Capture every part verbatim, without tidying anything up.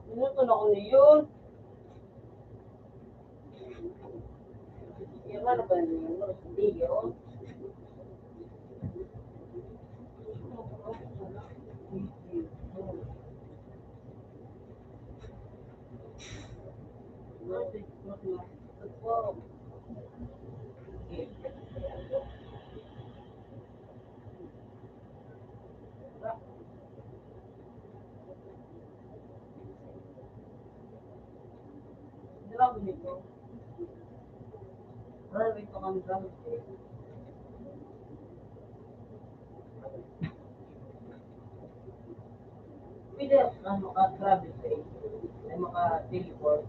Minuto na ko na yun. Yung ano ba yun? Yung video? Pwede ang maka-travel sa inyo, ay maka-teleport.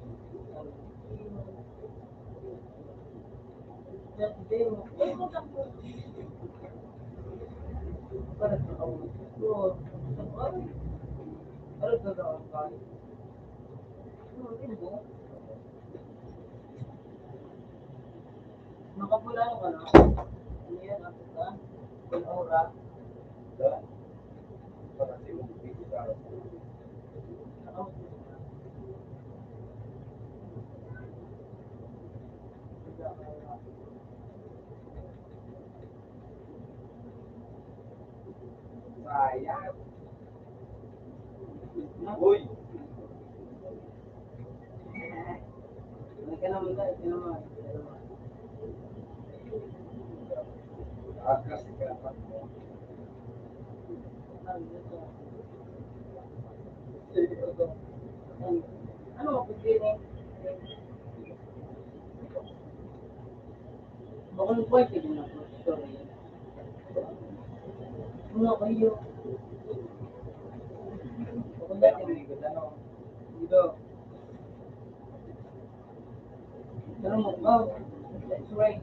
Para sa kausap ko. Para sa kausap ko. Ano rin mo? Nakapula ka na? Ano yan? Ako ka? Ang aura? Sayang. Uy! Akas ka. Ano mo, pwede ni? Bakong point, hindi na po. Sorry. Ano kayo? Bakong dati may ganda, no? Dito. Ano mo? Oh, that's right.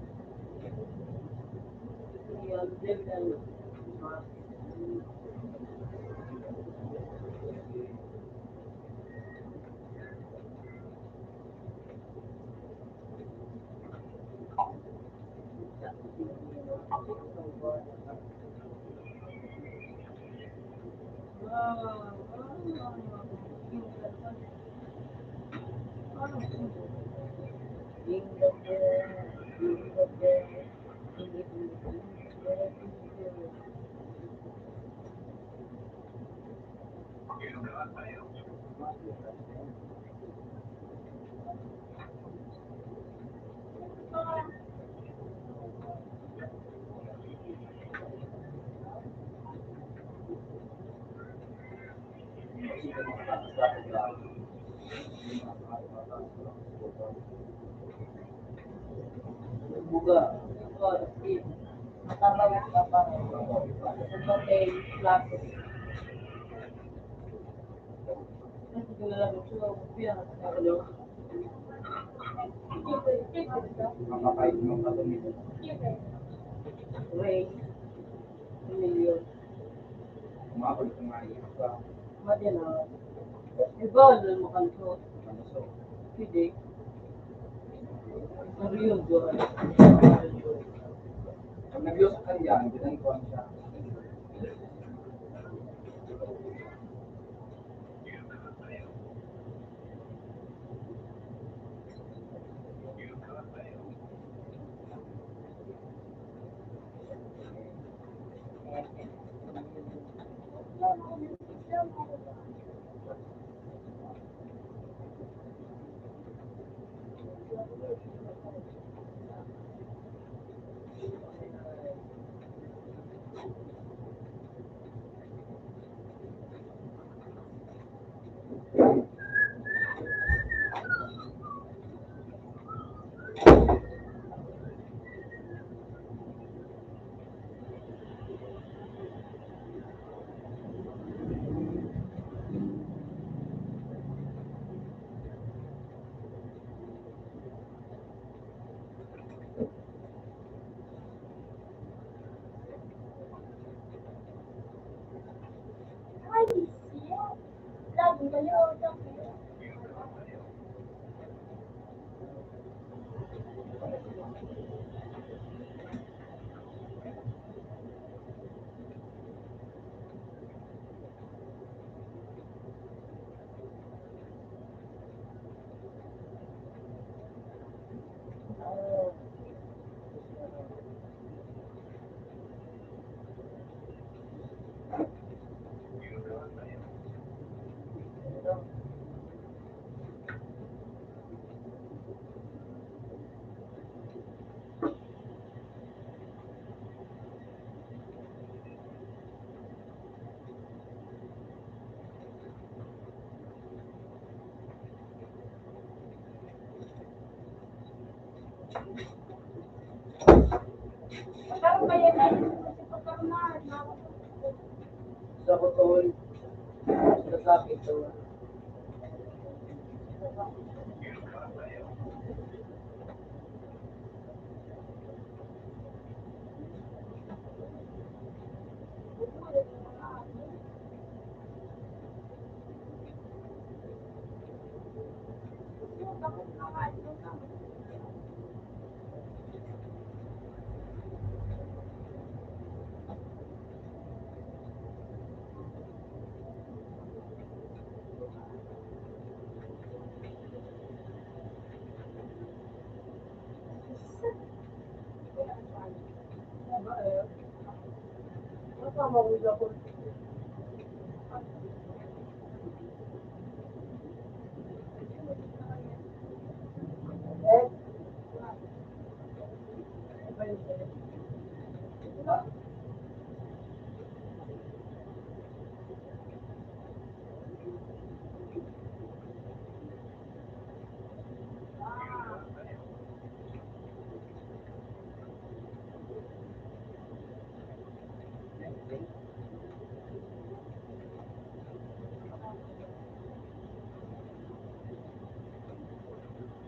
Buga. Matabaw ka pa. Sa patay, plato. Ray. Emilio. Madi na. Iba na makanto. Hindi. Seryoso. Pag nag-iwas ka yan, ginagawa siya. Sa kotol, sa sakit, sa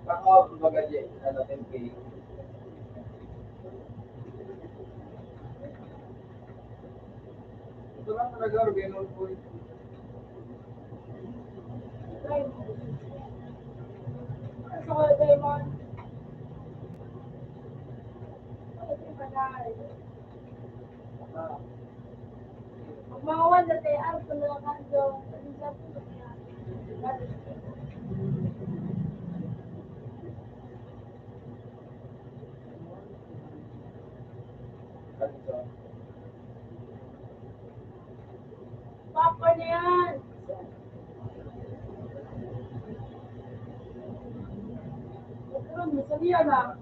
Baka kumbaga di, ano, ten K. Ito lang talaga, Ruben, old boy. Ay, sa mga diamond. Ay, sa mga Pag mga one na te, ah, kung wala ka dyan, Papa na yan. Masali yan, ah.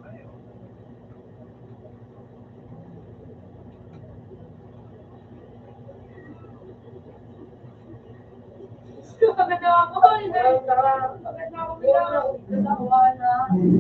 Maganda ako. Maganda ako. Maganda ako. Maganda ako. Maganda ako. Maganda ako.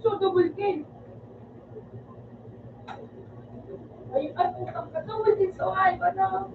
So, double kill. Ay, ay, putang ka, double kill sa wife, ano?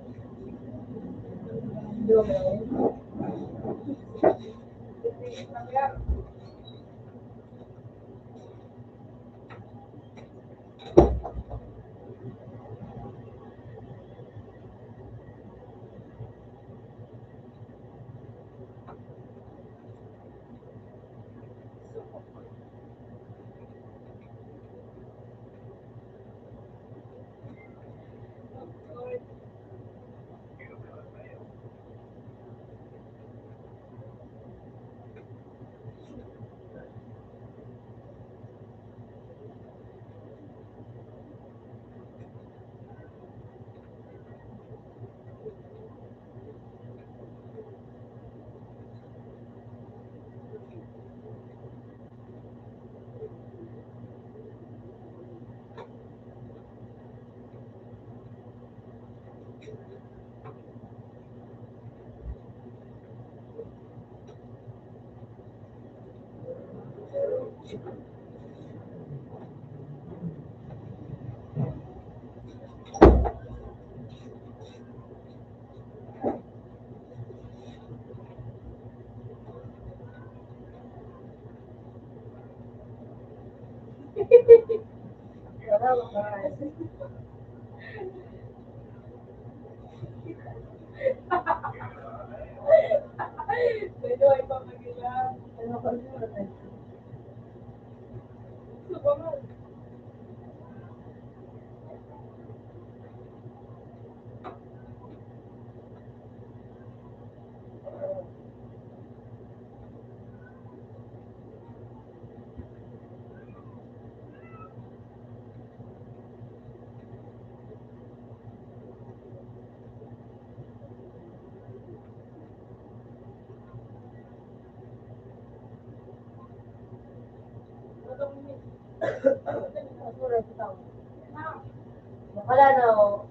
Wala na, oh.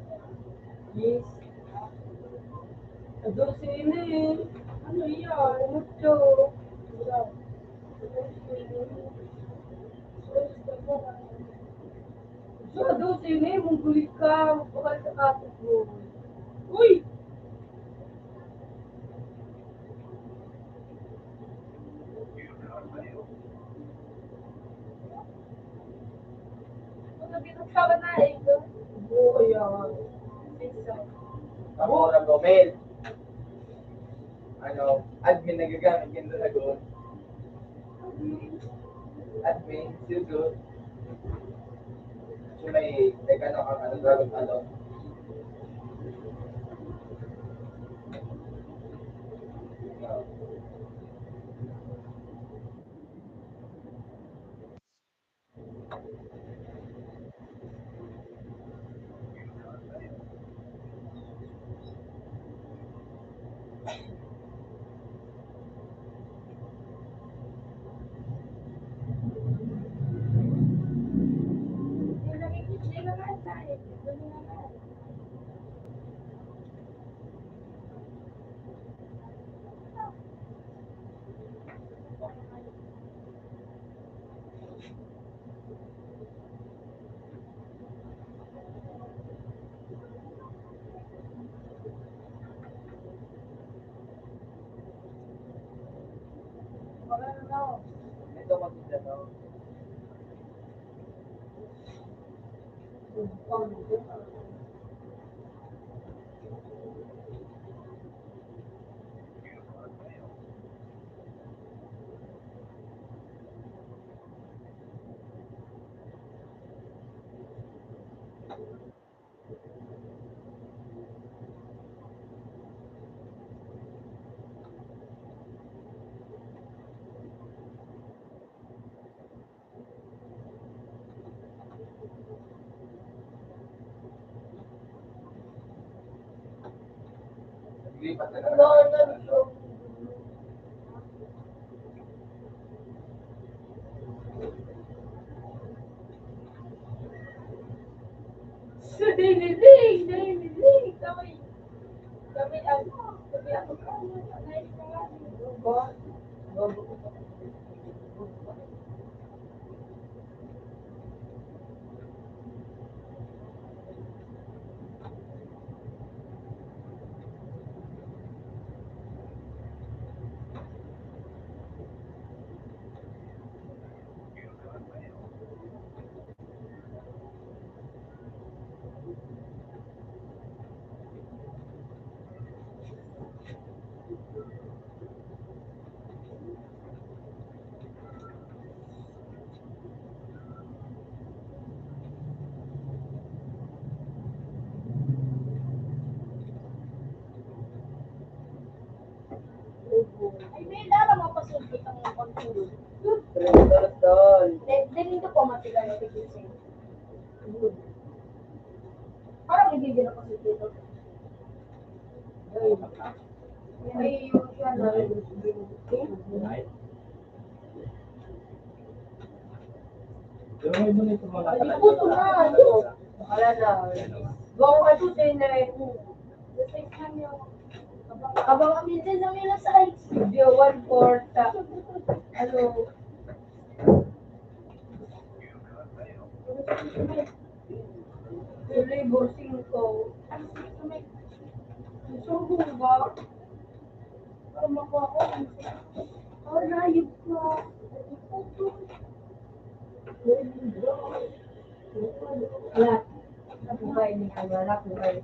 Yes. Dose na eh. Ano yan? Mucho. Wala. Dose na eh. So, dose na eh. Munggulit ka. Bakal ka kapit mo. Uy! Ako, Romel. Ano, admin nagagamit yung Dragon. Admin, sugo. So may, may gano'n kang ano, Dragon, ano. Sa diniling, diniling, kami, kami ano, kami ano, kami ano, kami ano, Ay, may dala mo pa sulti ang pagtulog. Dali, dali, dali. Dali, dali, dali, dali, dali. Parang hindi din ako sa dito. Ay, yung siya na. Pero may muna itong mga Hindi ko gusto na, ano. Wala na. Gawa ko ito, ten na eh. Abang kami din sa Milo Science Studio, one fourth. Ano? Yung labor singko. Gusto ko ba? Para makuha ko. Oh, layog ko. Wala. Nabuhay niya, wala ko kayo.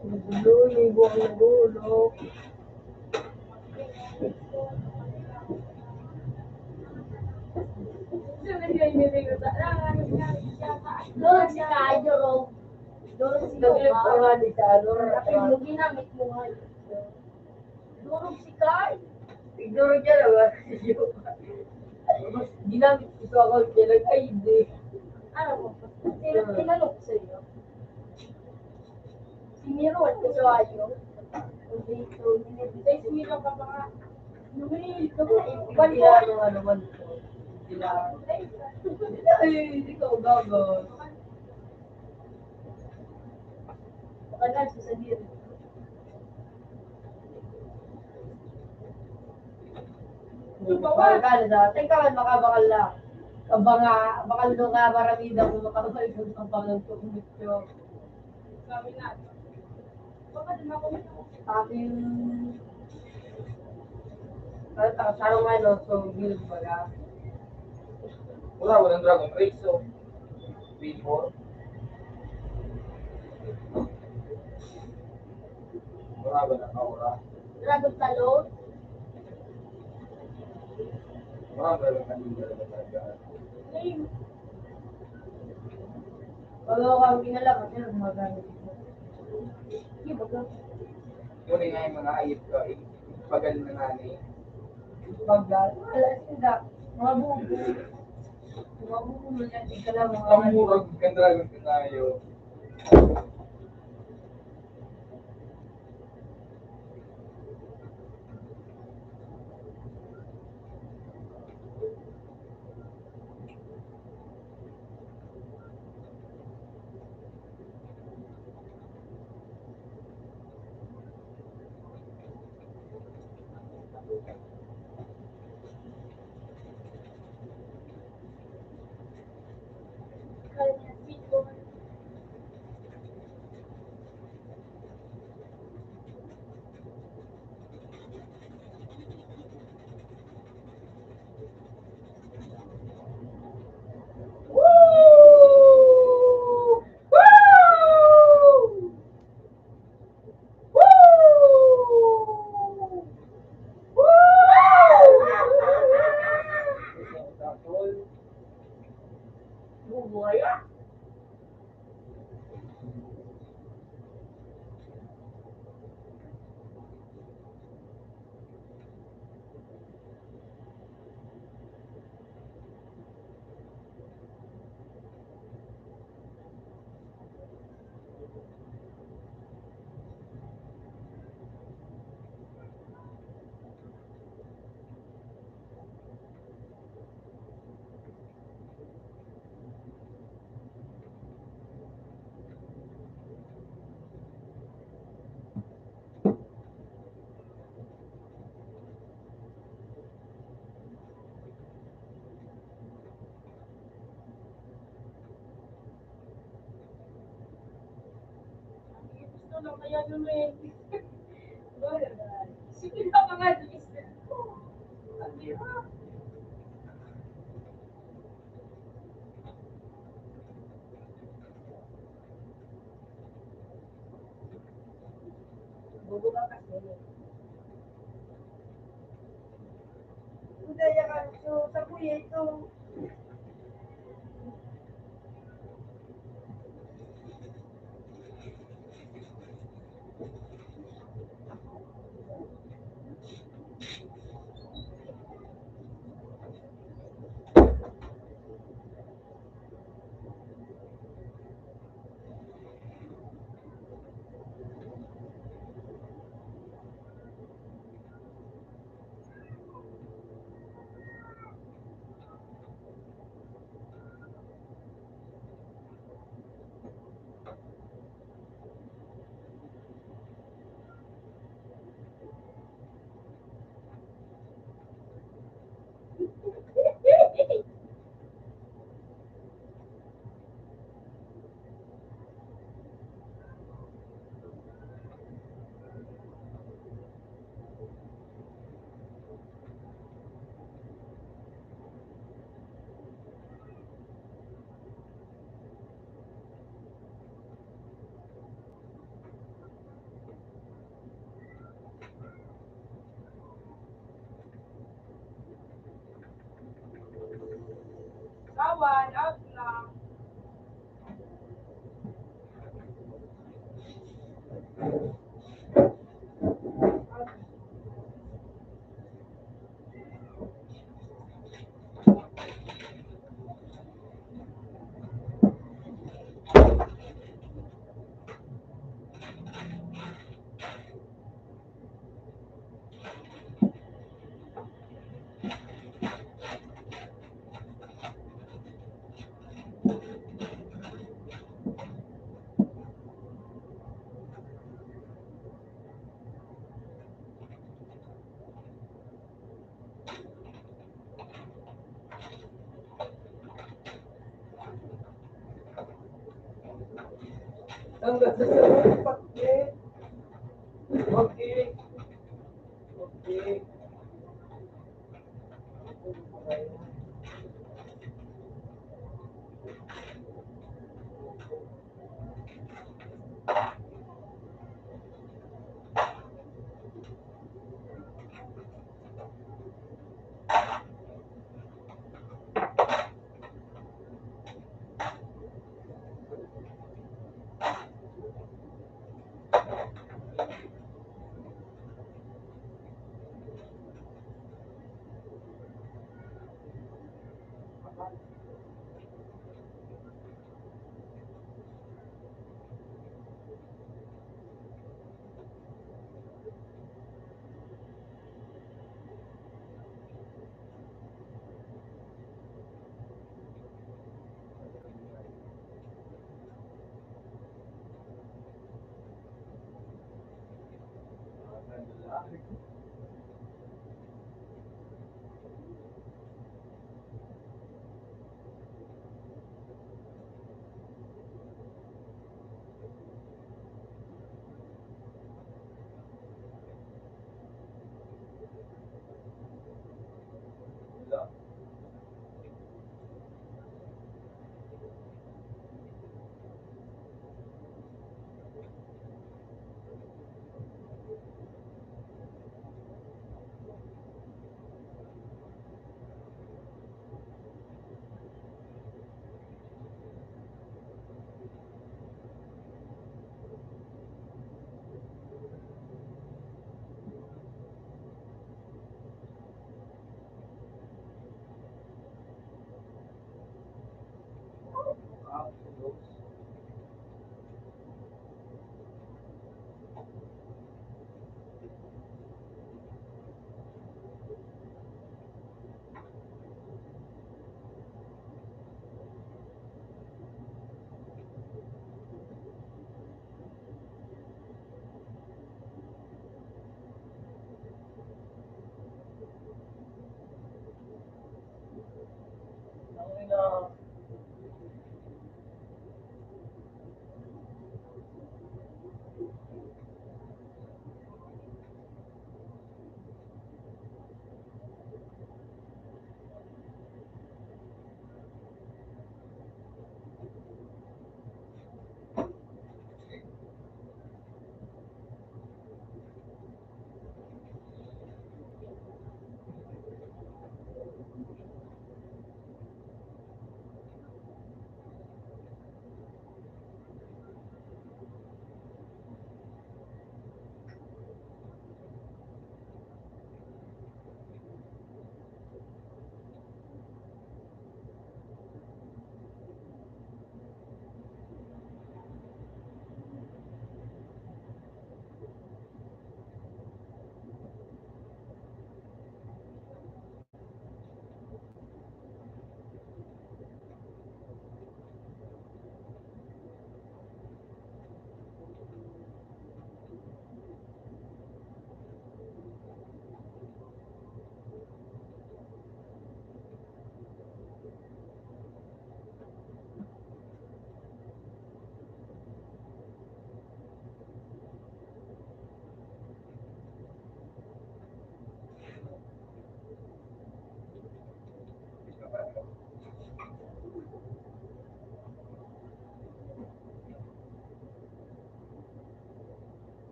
Nagulo, yung buhok nagulo. Doon si Kayo, Ro. Doon si Naglit Kayo. Ko nga di sa ano, Apil mo, ginamit mo nga. Durog si Kai. Siguro dyan naman. Ginamit ko sa account niya, nag-I D. Ano mo? Sino tinanong ko sa iyo? Si Miro, ito sa ayo. Hindi, so, hindi. Sa Miro ka pa nga. Hindi, hindi, ano, ano man. Hindi, ay, hindi ka ugaga. Baka na, sasabihin. Bakal ka na sa, teka, makabakal na. Kabanga, bakal no nga, maramida ko makabakal kung kabangan ko, umityo. Sabi na. Aking, ah, ah, sarong ano, so, build baga. Wala, walang dragon. Wait, so, before. Wala ba na, wala? Dragon talon? Wala ba na, kanina na talaga? Ngayon. Wala kang kinalaman, sir, mga gamit. Di ba ka? Yun nga yung mga ayip ko, eh. Pagal na nga ni. Pagal. Wala sila. Mga bubo. Mga bubo, mga tigka lang, mga Ang murag ka talaga sinayo. Gusto na kaya naman. Sige na, mga Diyos. Ang hirap. Bubuka kasi. Kudaya ka, so, sa kuya ito. Sawan, out lang. Hanggang sa sa pag-, okay. Okay.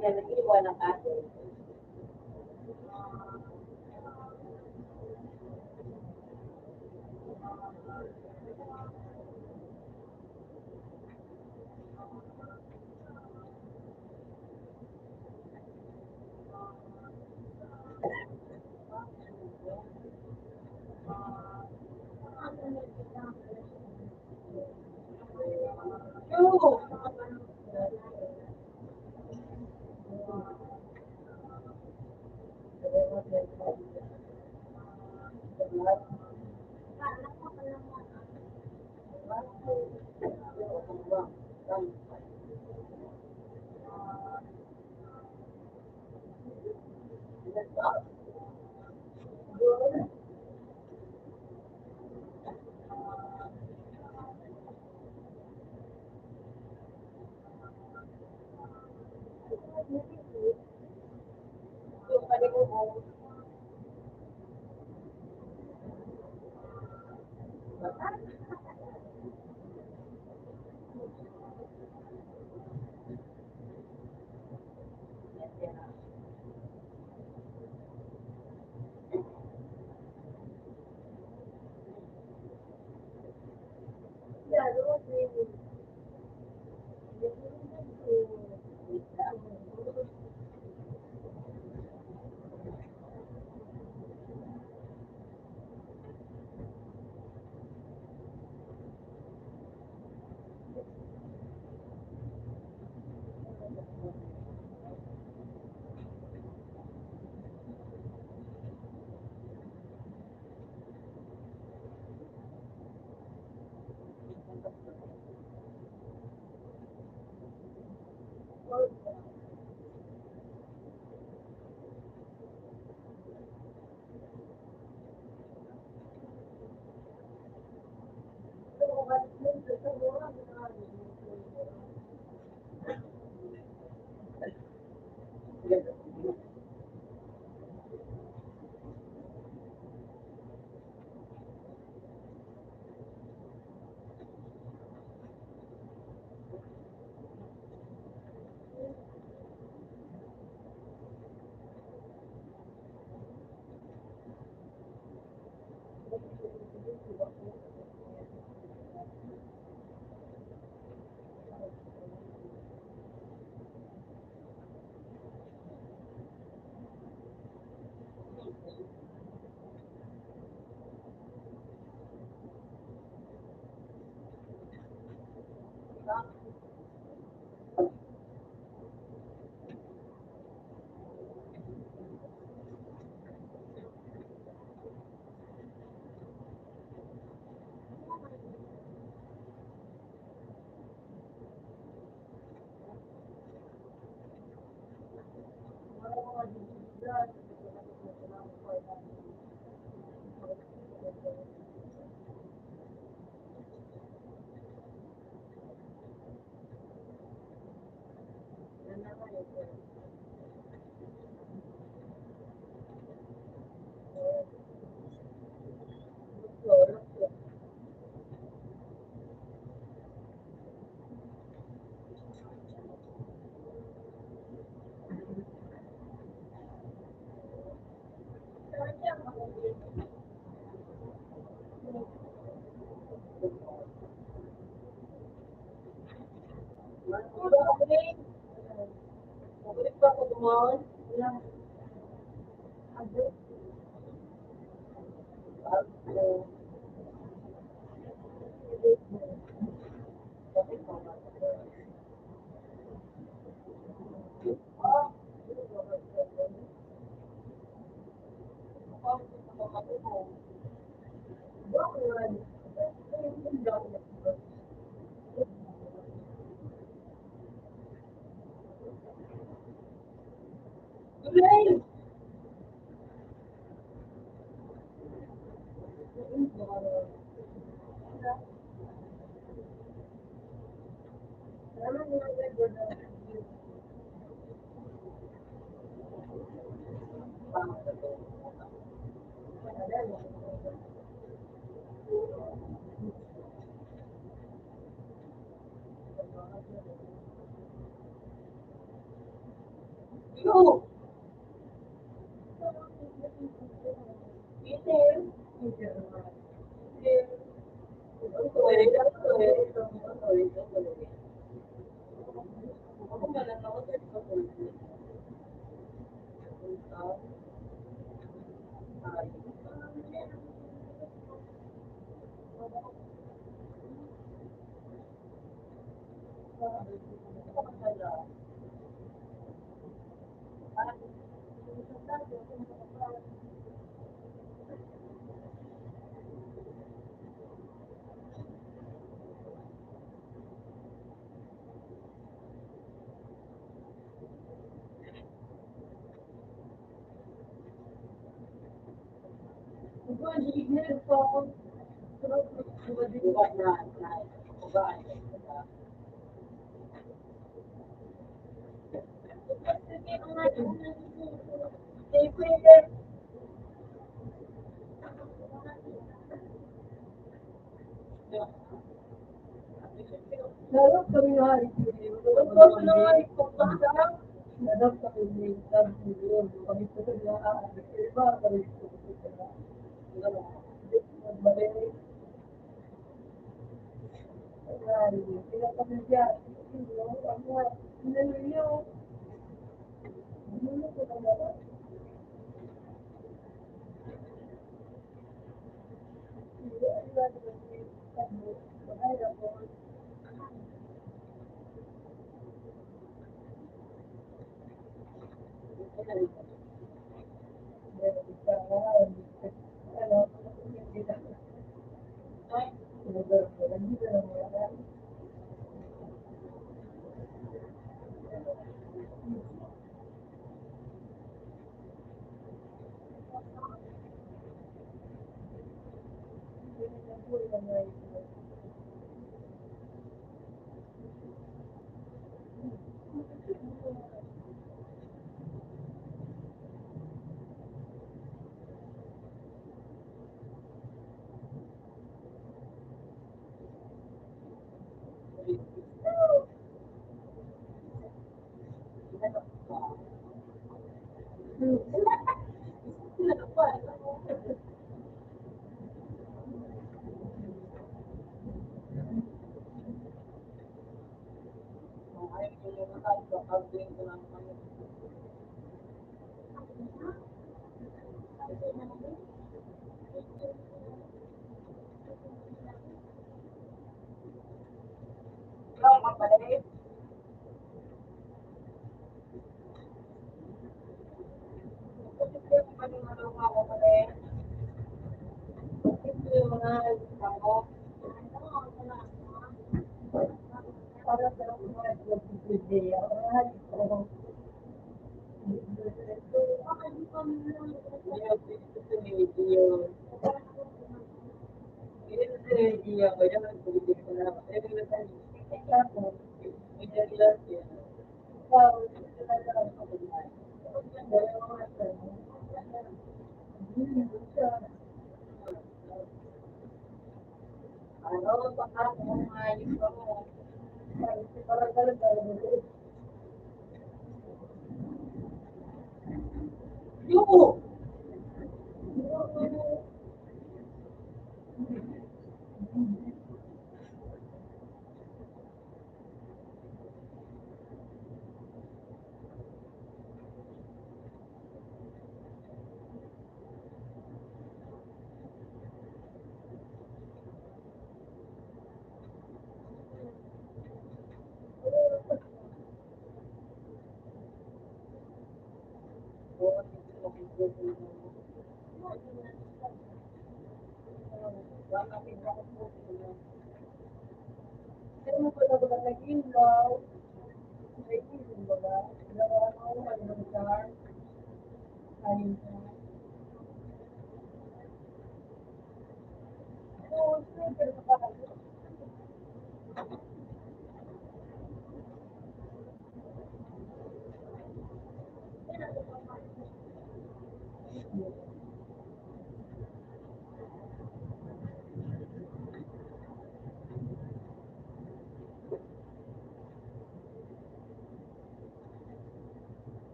Yan, nag-iwan ang aso.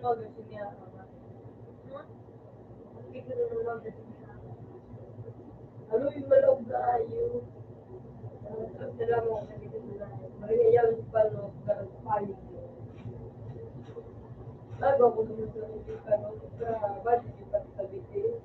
Ano yung malaog na ayo? Ang salamat sa mga yayaw sa pano, sa payo. Bago ako gusto ng pano, sa bali, di pa sa bitin.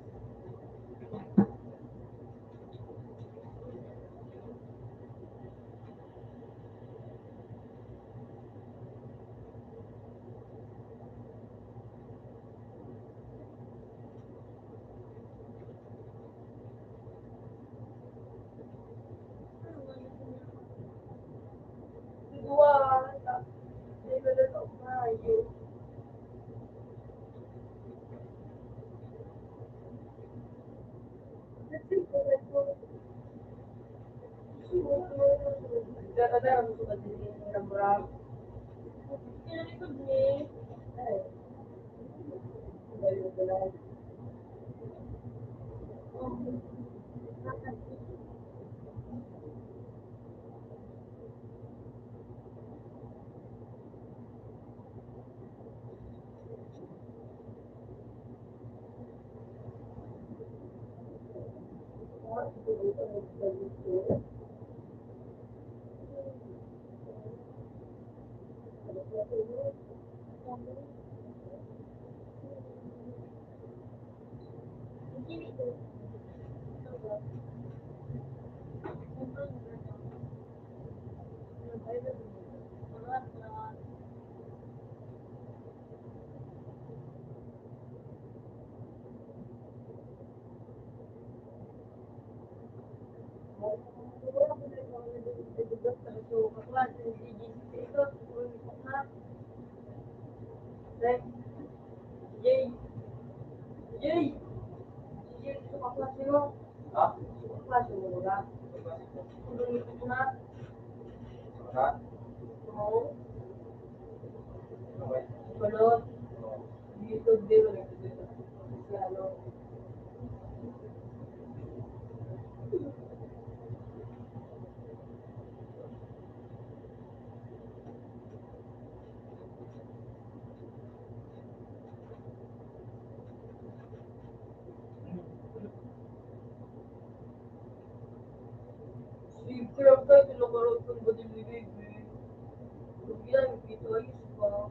Jay. Jay. Jay, ito ka klase mo. Ha? Ito ka klase mo, wala. Tulong ito ko na. Ha? Oo. Okay. Balot. Dito, di ba, nagtitito? Kasi ano, Sige, pero kahit ano, karoon kang badil ni baby. Huwag yan, dito ayos pa.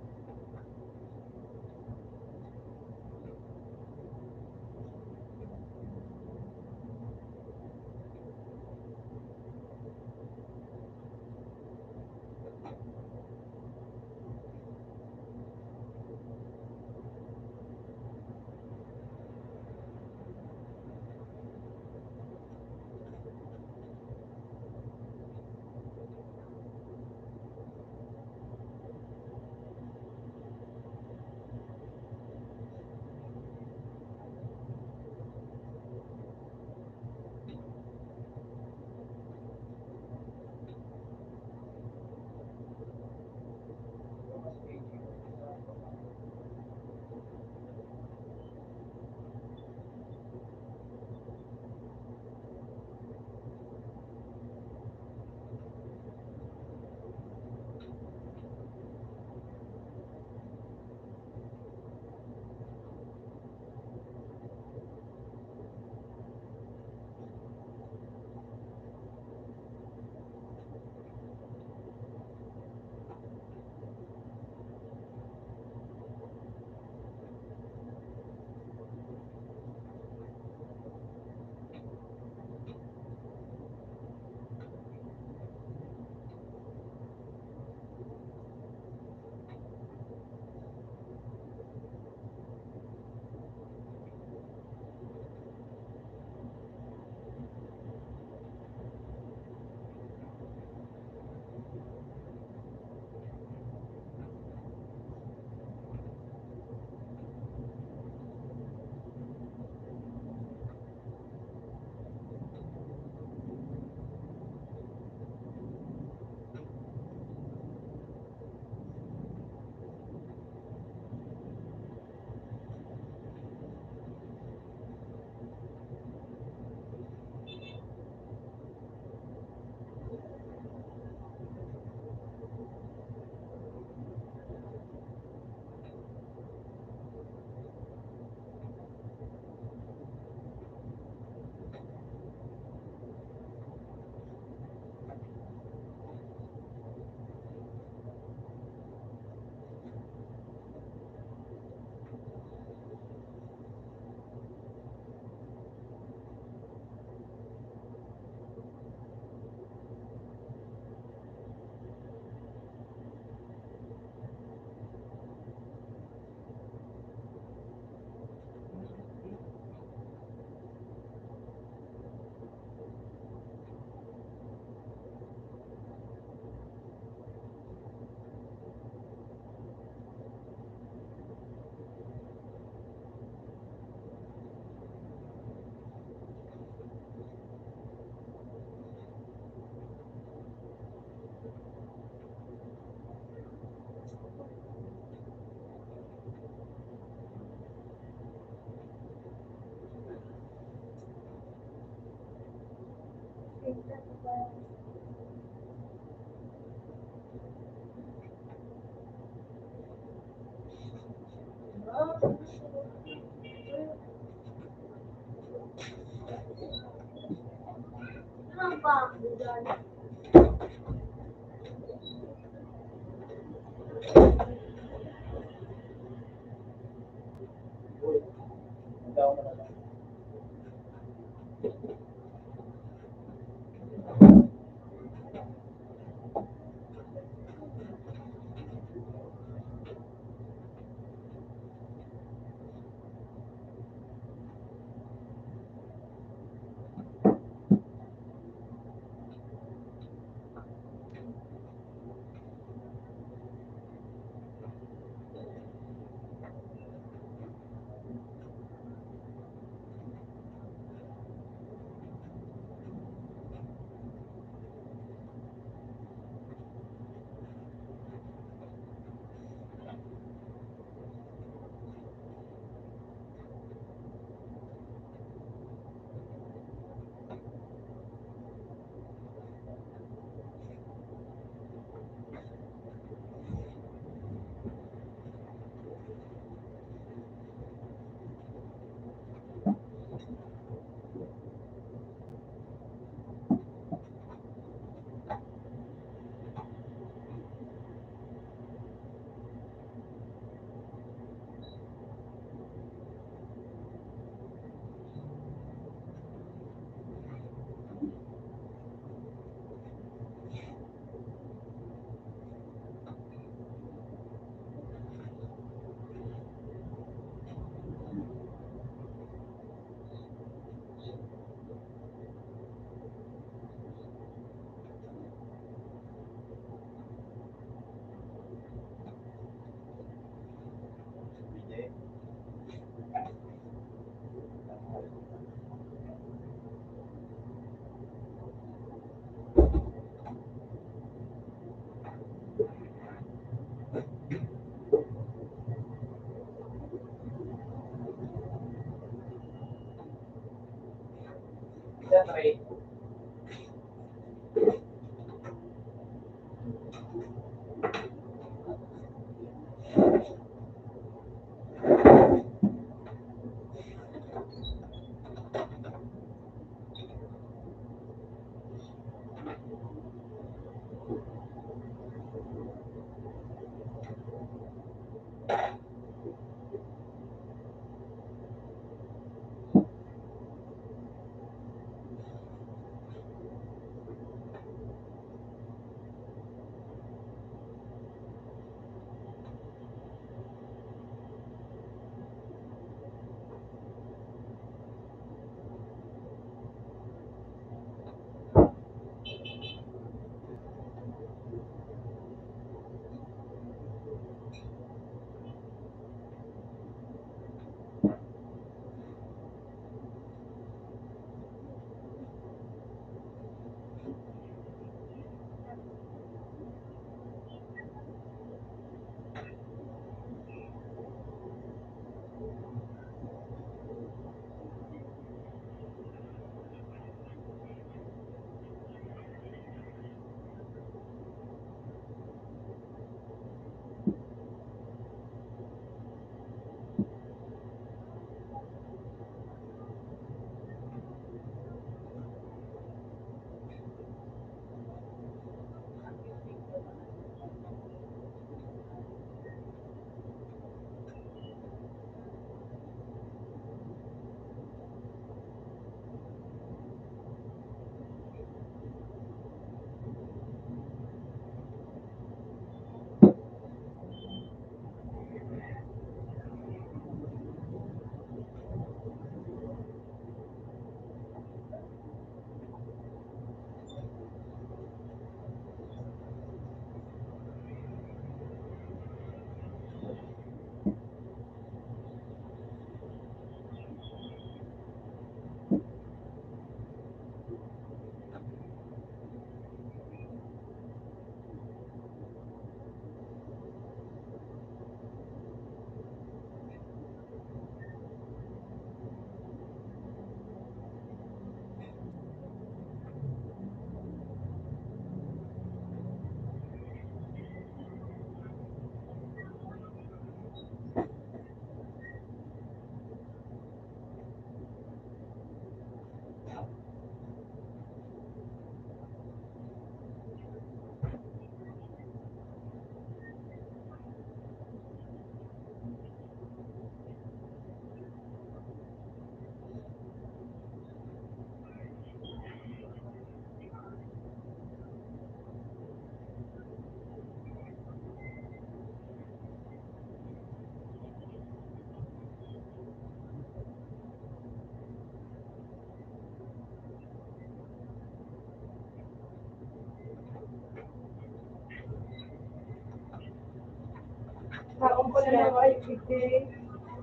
Mga I P K,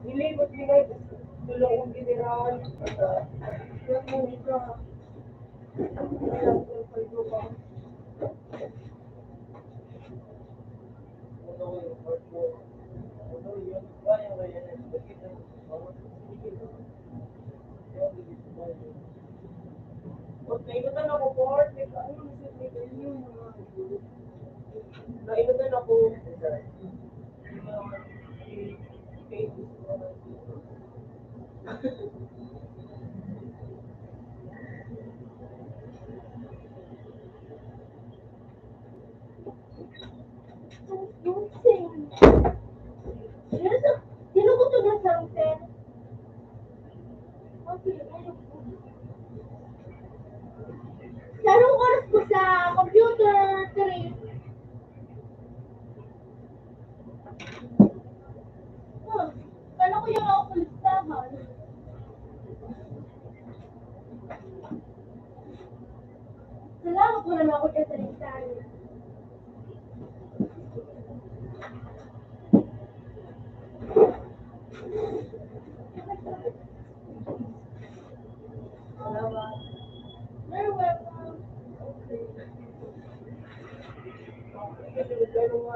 nilibot nila sa tulong general. Nainutan ako, Lord. Nainutan ako. Sino ko to na something? Sarong oras ko sa computer, three. Huh, kala ko yung ako sa listahan. Salamat mo naman ako sa listahan. You're welcome.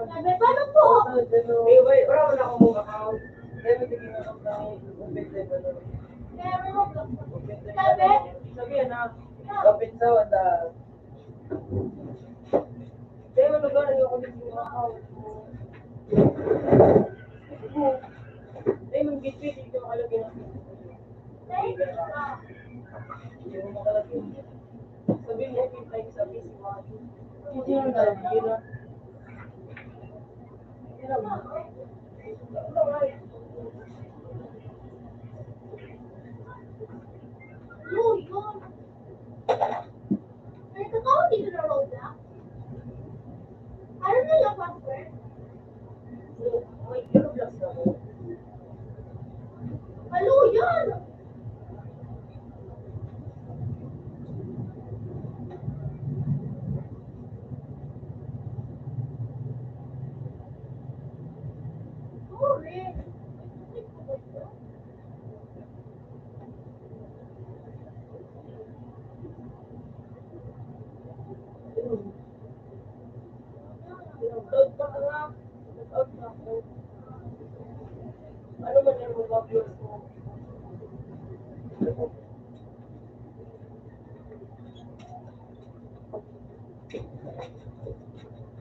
Sabi, paano po? Eh, wait, wala, wala akong account. Kaya may tingin ako na, sabi? Sabi na, kapit sa wala. Dahil ano ba, ano ako dito, mga tao? Dahil ang gitpit, dito makalagay ng Hindi mo makalagay. Sabi mo, okay, tayo sa busy, mga hindi na talaga, hindi na. Hindi na, mga Uy, yun. May kakao dito na Roblox? Ano na yung password? May Roblox na mo. Kaluyan! Sorry.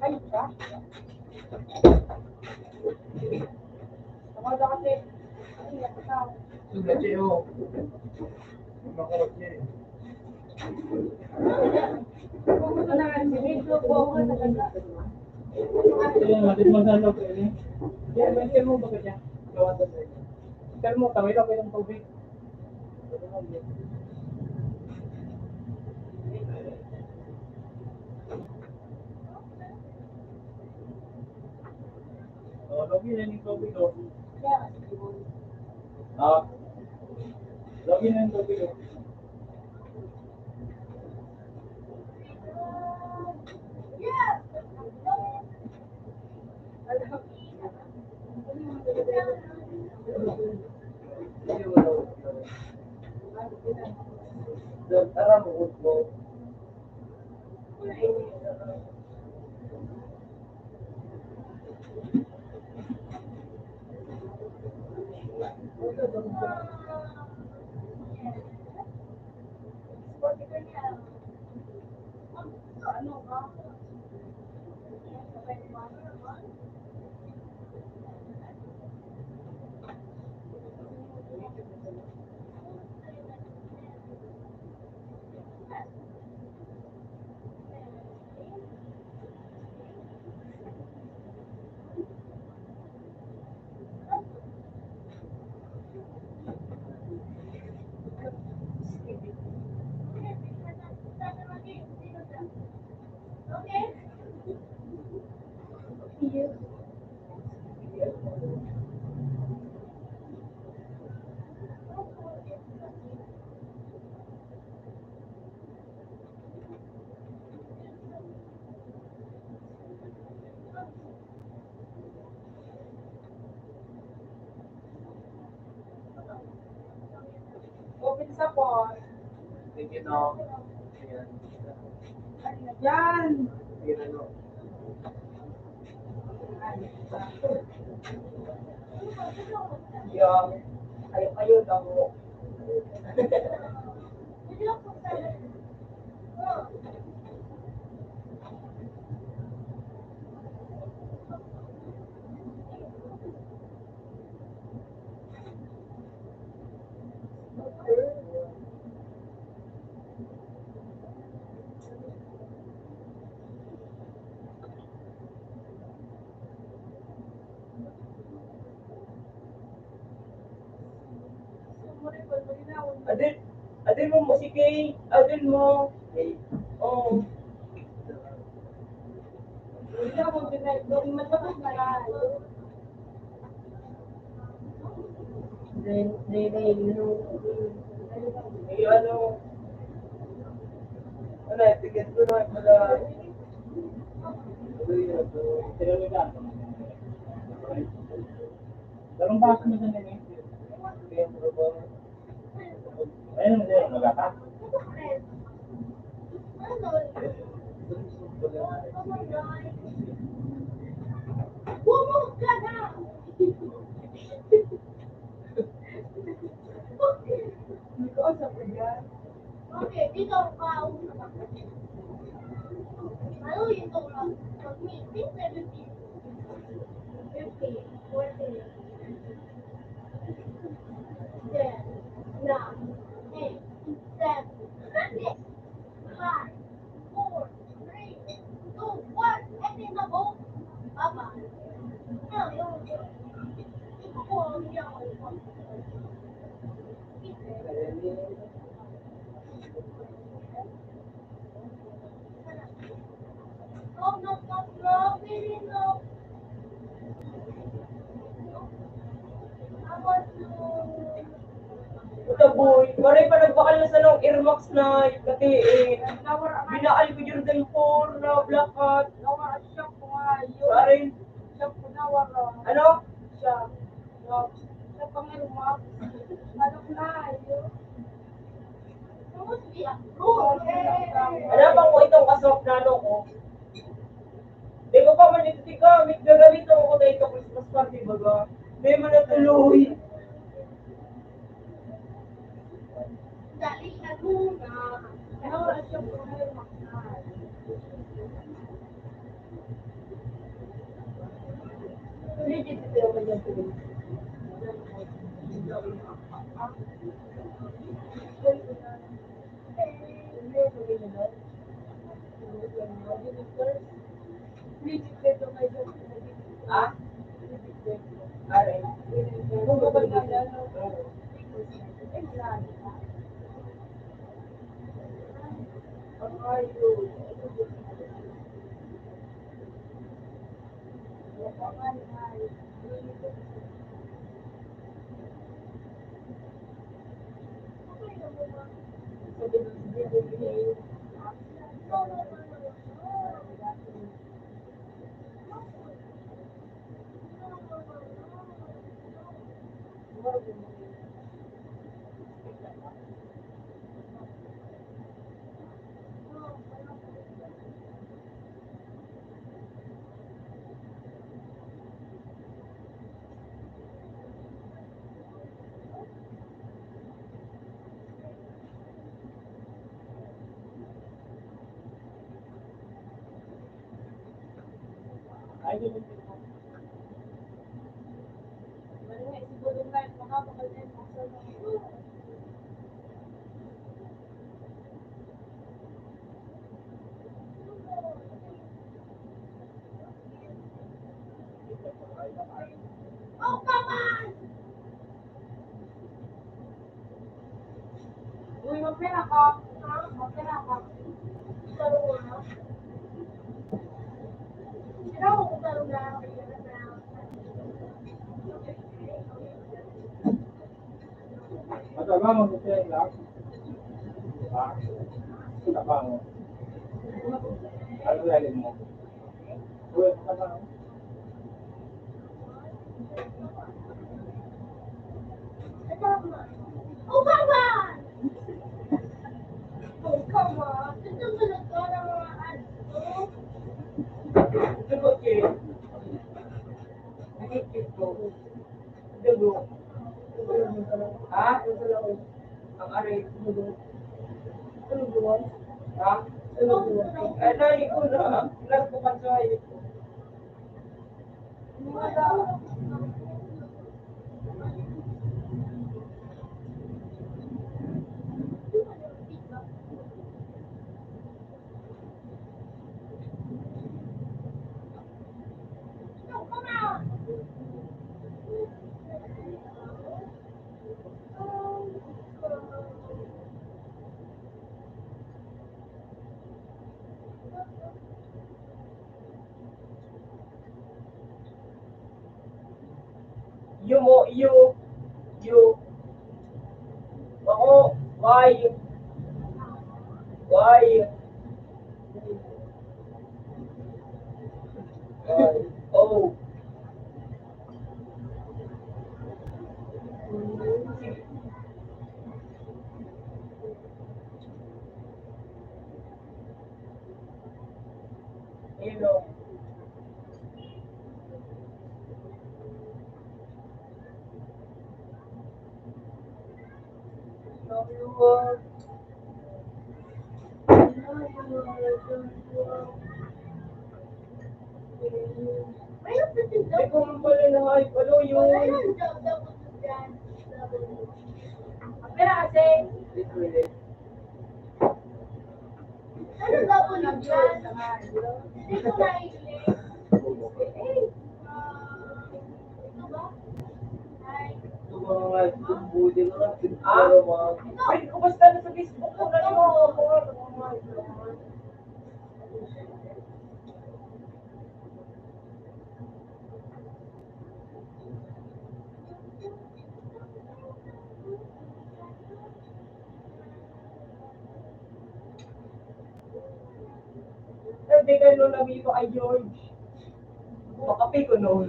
Ay, ka? Tama na kasi. Sugat siya, oh. Makarot niya, eh. Ayan, matid mo sa loob, eh. Yan, may mo ba ka dyan? Gawa doon, eh. Pero mo, tawid ako yung tubig. Oh, lagi na yung tubig, oh. Ah, lagi na yung tubig, oh. Thank you, no? Ayan. Yan. Ayan, ano? Yan. Ay, ayun, ako. Adil, adil mo, mo si Kay, adil mo. Oh. Then, then, then, you know, may ano, ano, ticket ko na pala. Darong baso na ganun eh. Ayun, hindi, magata. Okay, dito pa. Ano yung ito? Pag may seventeen, fifteen, fourteen, ten, nine, eight, seven, six, five, four, three, two, one. Ito yung nabo. Baba. Ano yung ito po ang ginagawa ko. Puta boy, maray pa nagbakal na sa nang Air Max na, pati eh, binaal ko Jordan four na black hat. Sorry. Ano? Siya. Siya pang Air Max. Ano na yun? Alam mo kung itong kasok na ano ko? Di ko pa man ito tigamit, gagamit ako ko dahil ito Christmas party, baga. May man natuloy. Dali na muna. Ano oras yung program? Ha? Aray. Uy, magpira ka. Ha? Magpira ka. Tarunga. Sino ang tarunga? Matabang mo sa lang. Ha? Matabang mo. Ano lalim mo? Uy, matabang mo. Ubawan! Ha? Ay, nai ko na. Nagbukas sa iyo. Iyo mo, iyo. Iyo. Ako, why? Why? Why? Oh. Hello. Hindi ko man pala na-hype. Ano yun? Pero kasi, ano ba po nag-, hindi ko naiintindihan. Eh, ah, ito ba? Ay. Ito mga live, ito, budil na, ito, ah? Mga, ay, kumusta na sa Facebook ko? Nalimutan ko. Sabi ka nun, amigo, ay, George. Makape ko nun.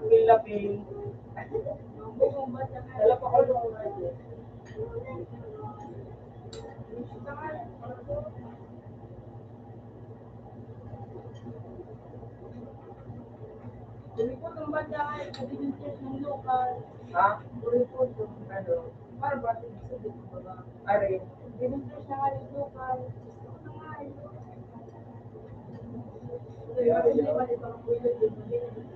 Pilapil. Dala pa ko nun. Lumipot ang banda nga, sa Divisoria ng lokal. Ha? Lumipot yung, ano, para ba, sa Divisoria, baga. Are. Divisoria na nga yung lokal. Gusto ko na nga, eh. Kaya, hindi naman ito ang pwede, hindi naman ito.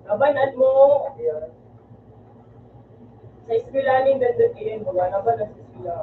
Labanan mo. Sa eskwela nin dandang iyan, mga labanan sa eskwela.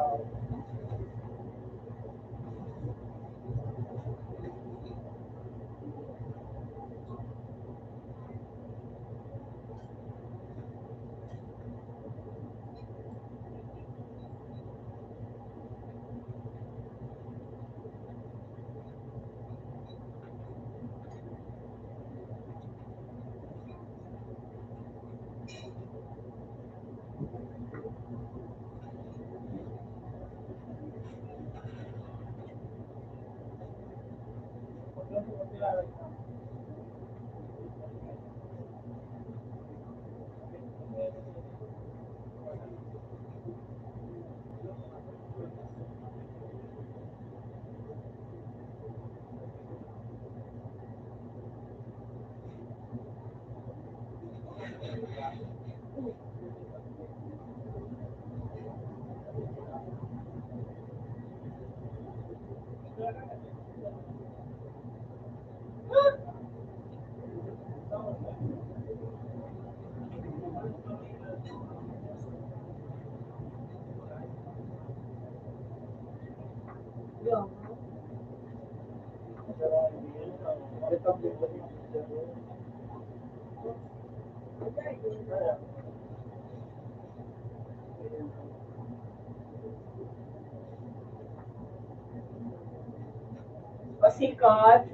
Pasikat.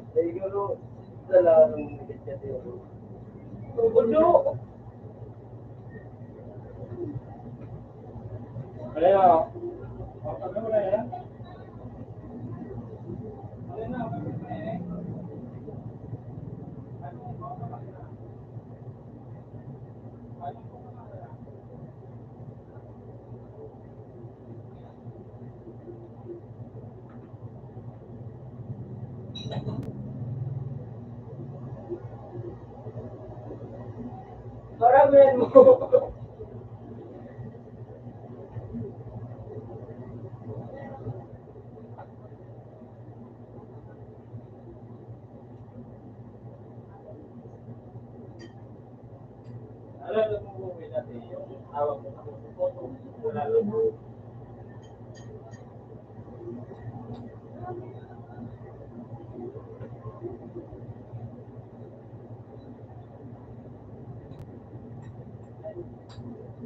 Siguro, dala ng Udo. Kaya, Maramihan mo. Alam mo, okay dati, yung tawag mo sa photo, wala lang.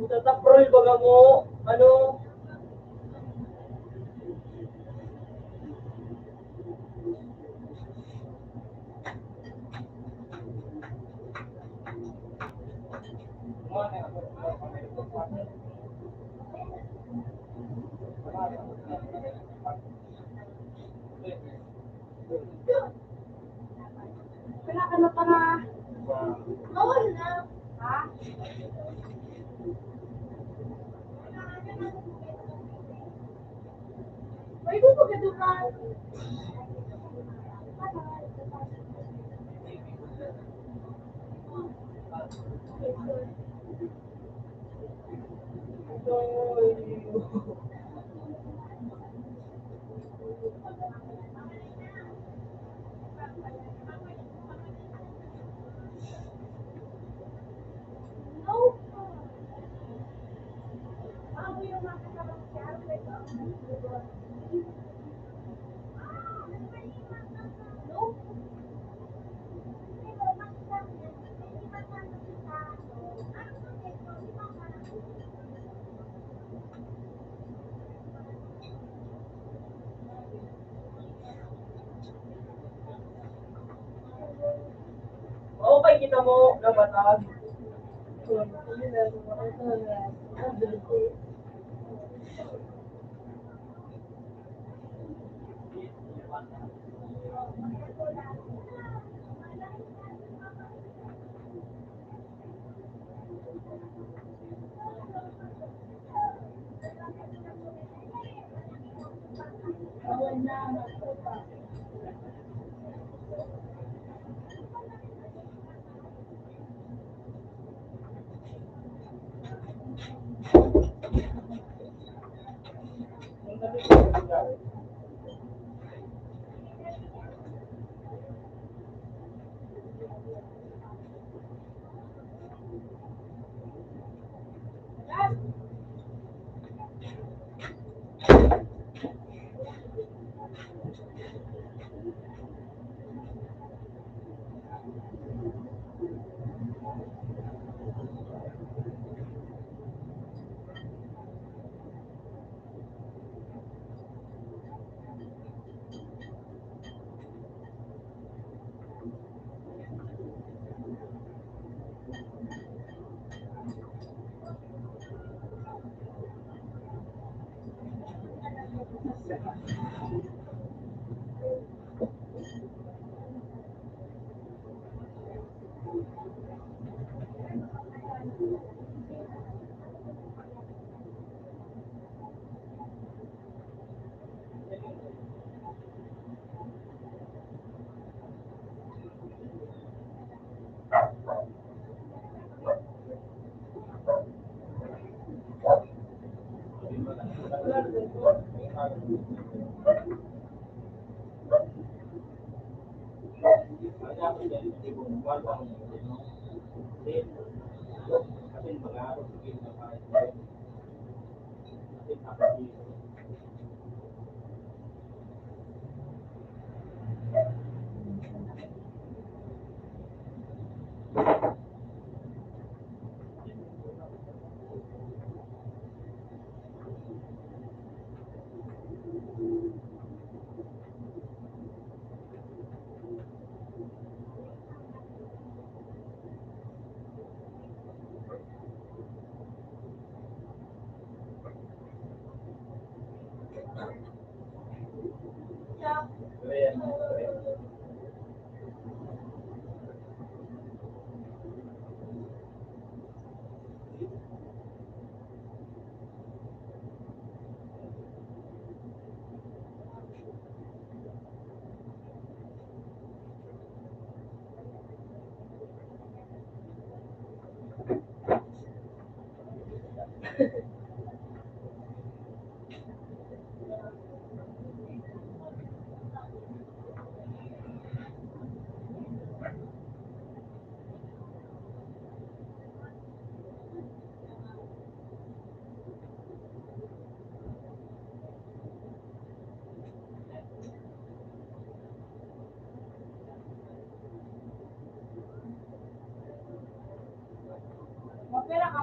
Tataprol baga mo, ano? Wala ka na para. Oo na. Ha? Pwede po ka doon ka. Okay, kita mo, nabatag.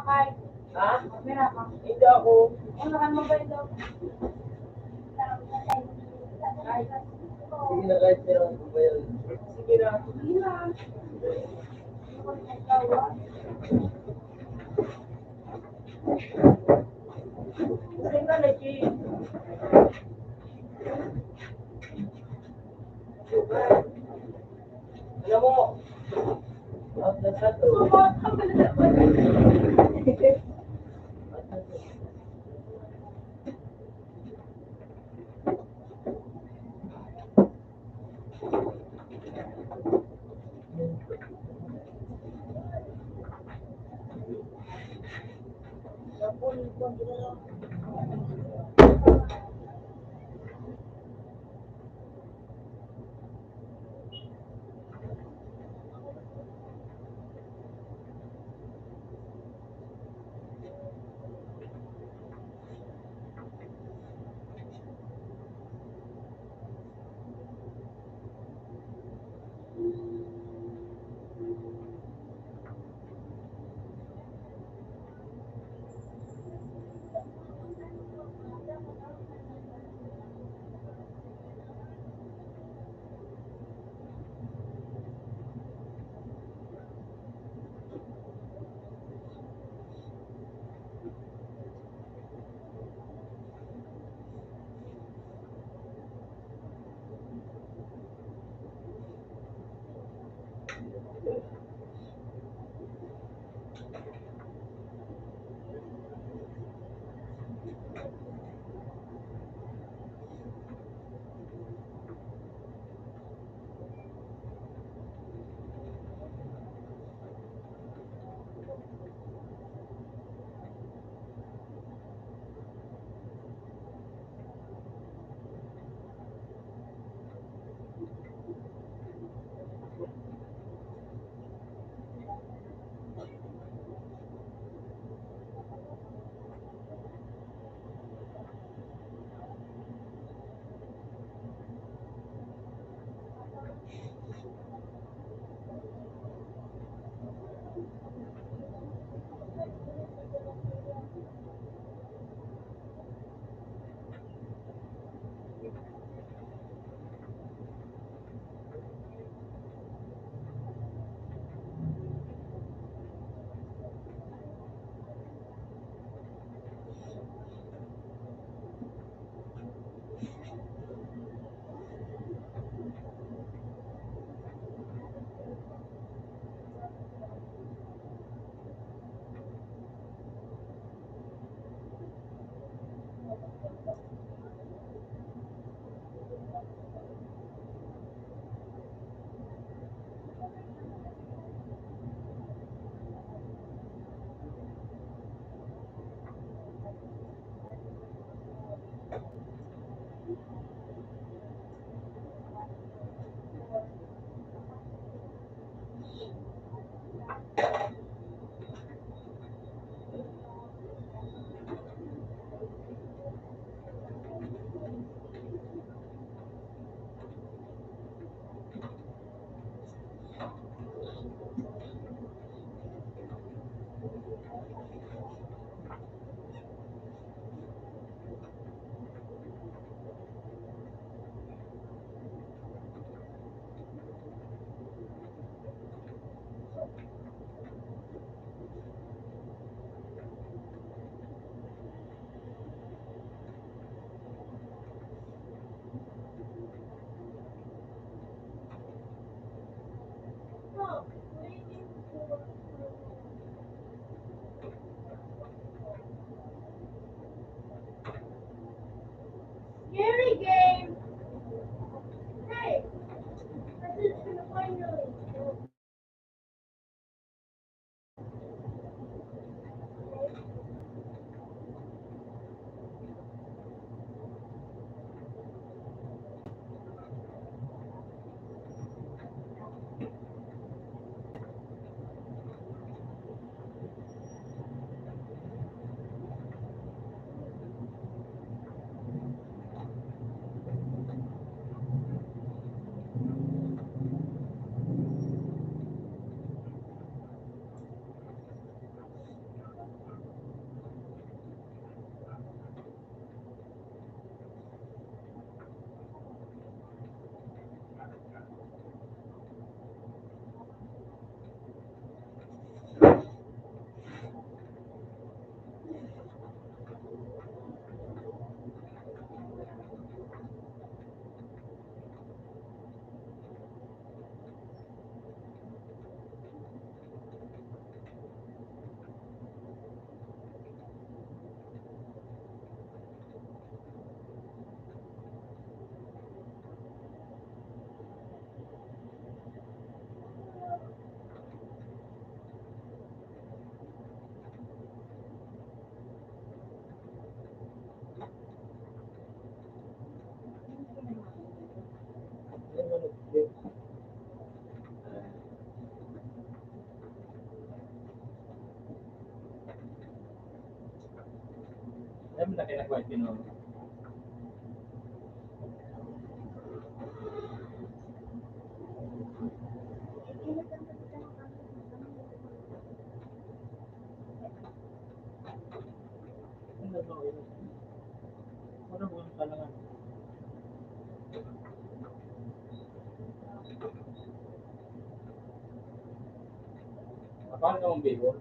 Ha? Hindi ako. Sige na, kahit sila ang bayan. Sige na. Sige na, Nicky. Alam mo, ang nasa to. Sabi na kaya nagkuhan, Ginoo. Ano ba yun? Ano ba yun talaga? Paano ka mong Bicol?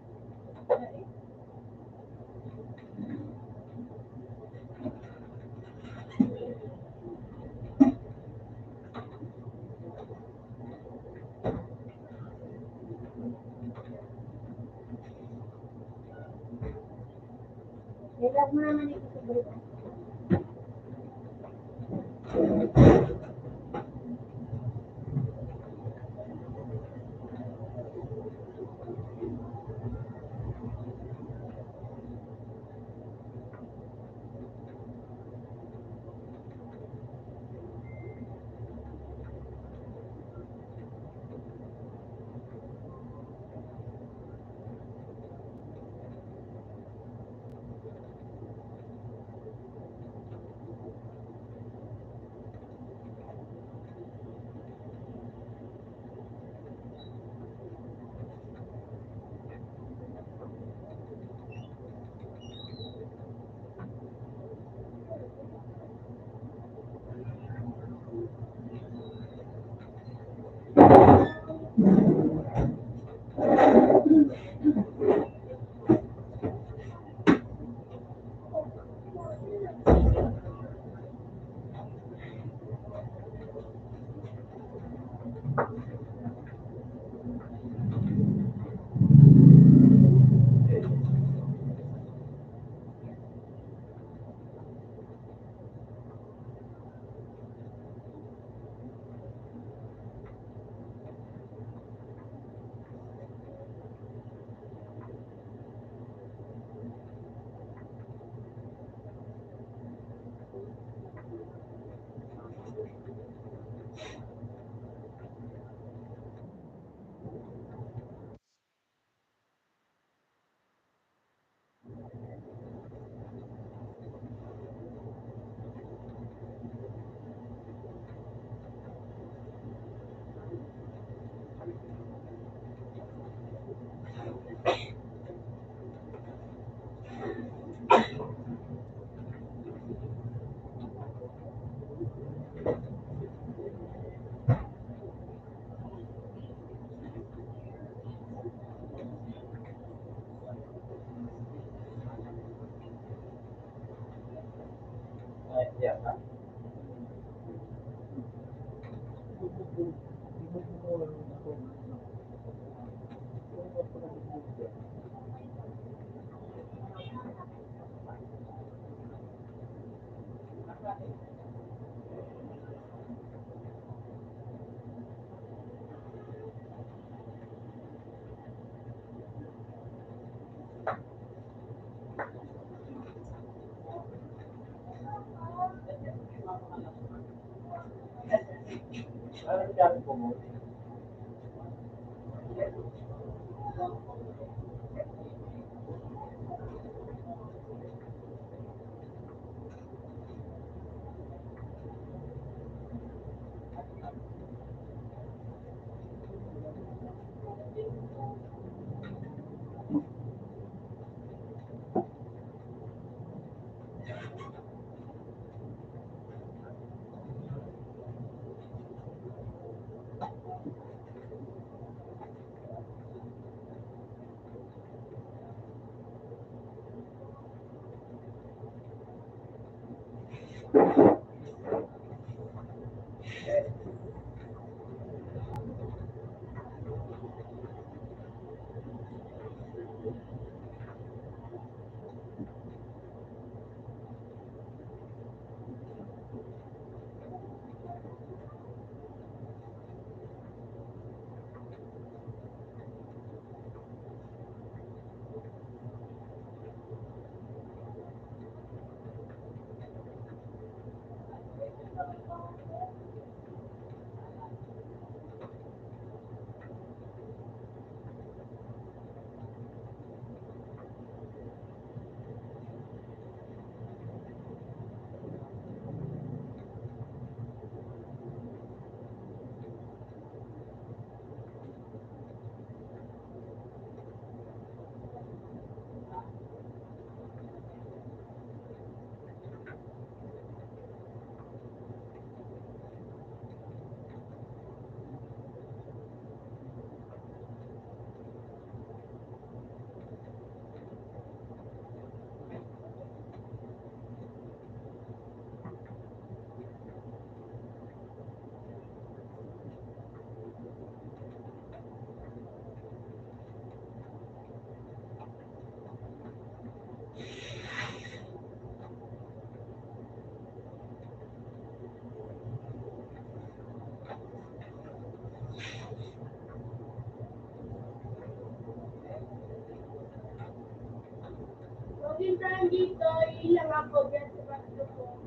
Dito, ilang ako dyan sa bathroom.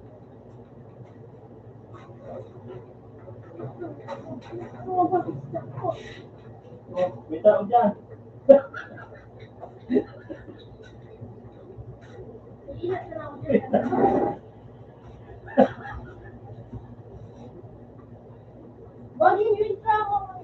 May tao dyan. Bagay yung tao.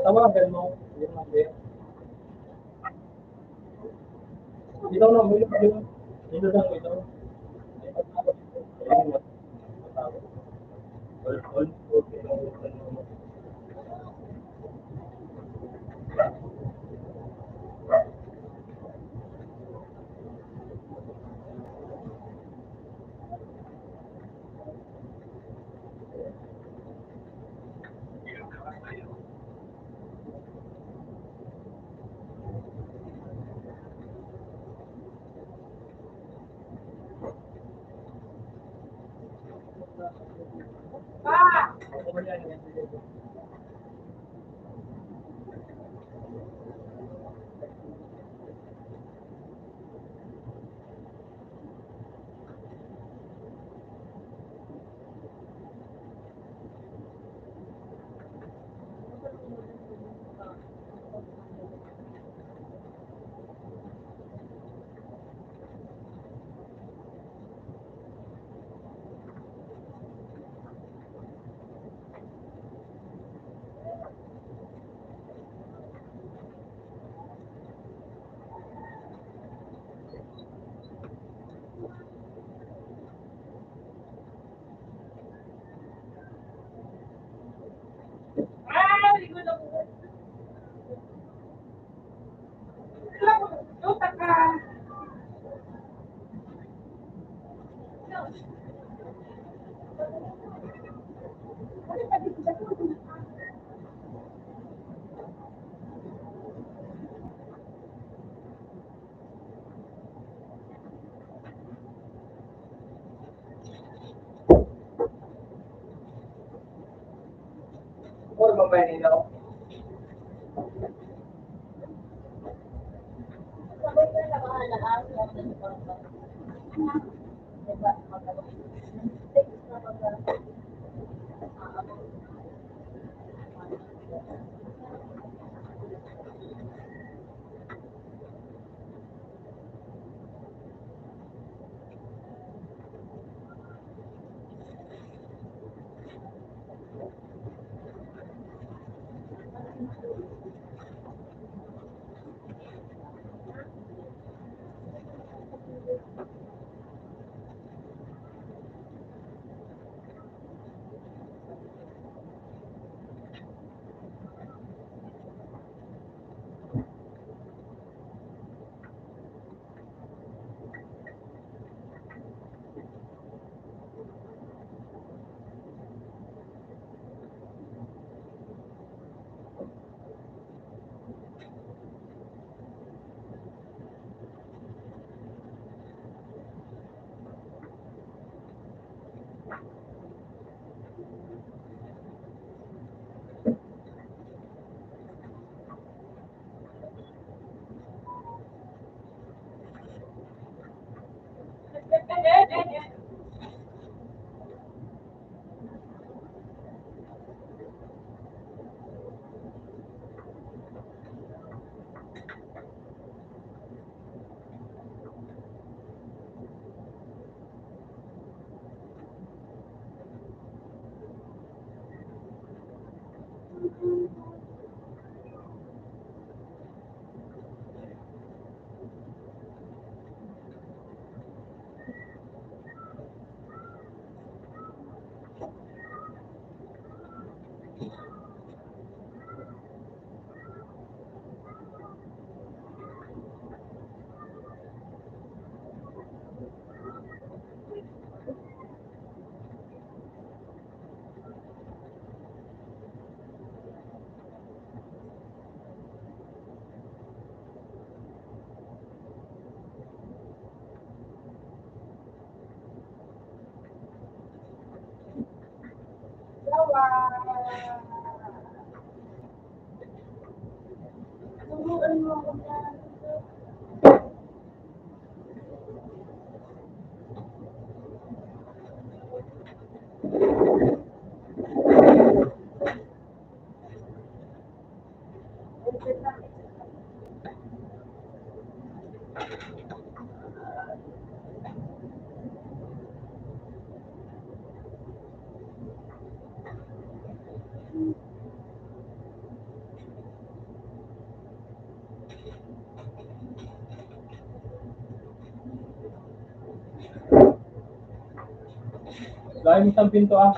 Tawagan mo yung number. Ito na, may ito. Ito na, ito. Forma pa yun, ikaw? Lain isang pinto, ah.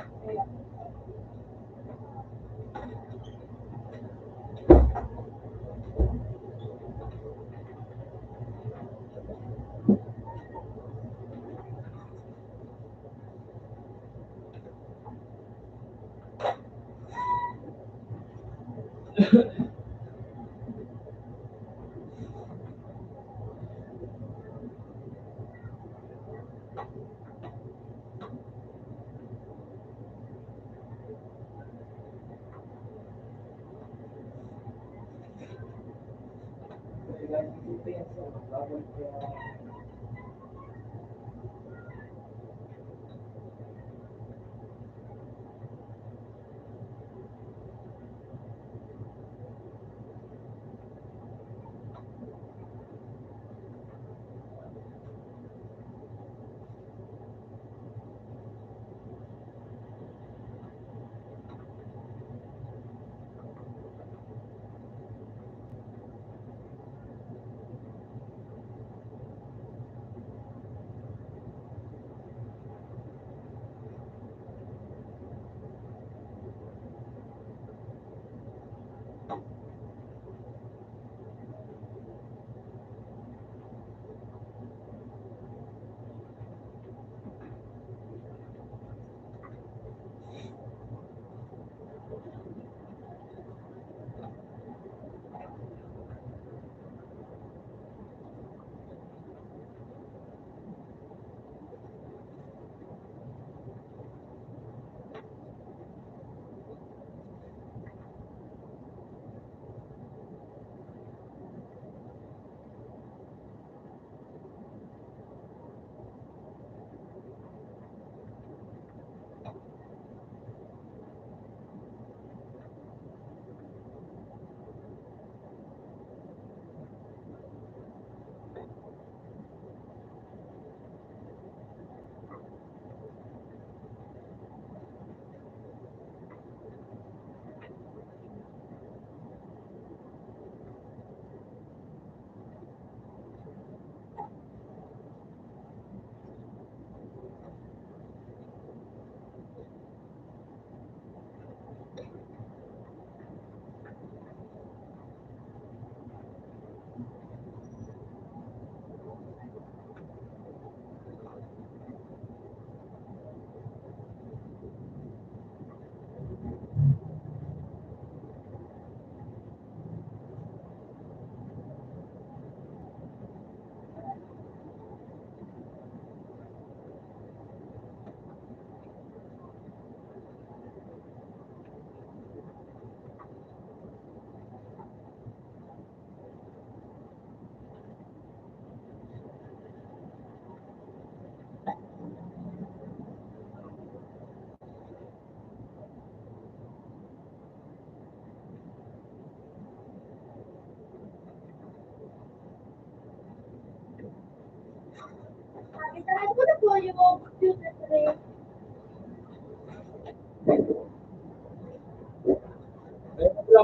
Ang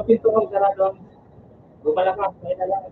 pinto ng sarado. Bumalakas, kaya na lang.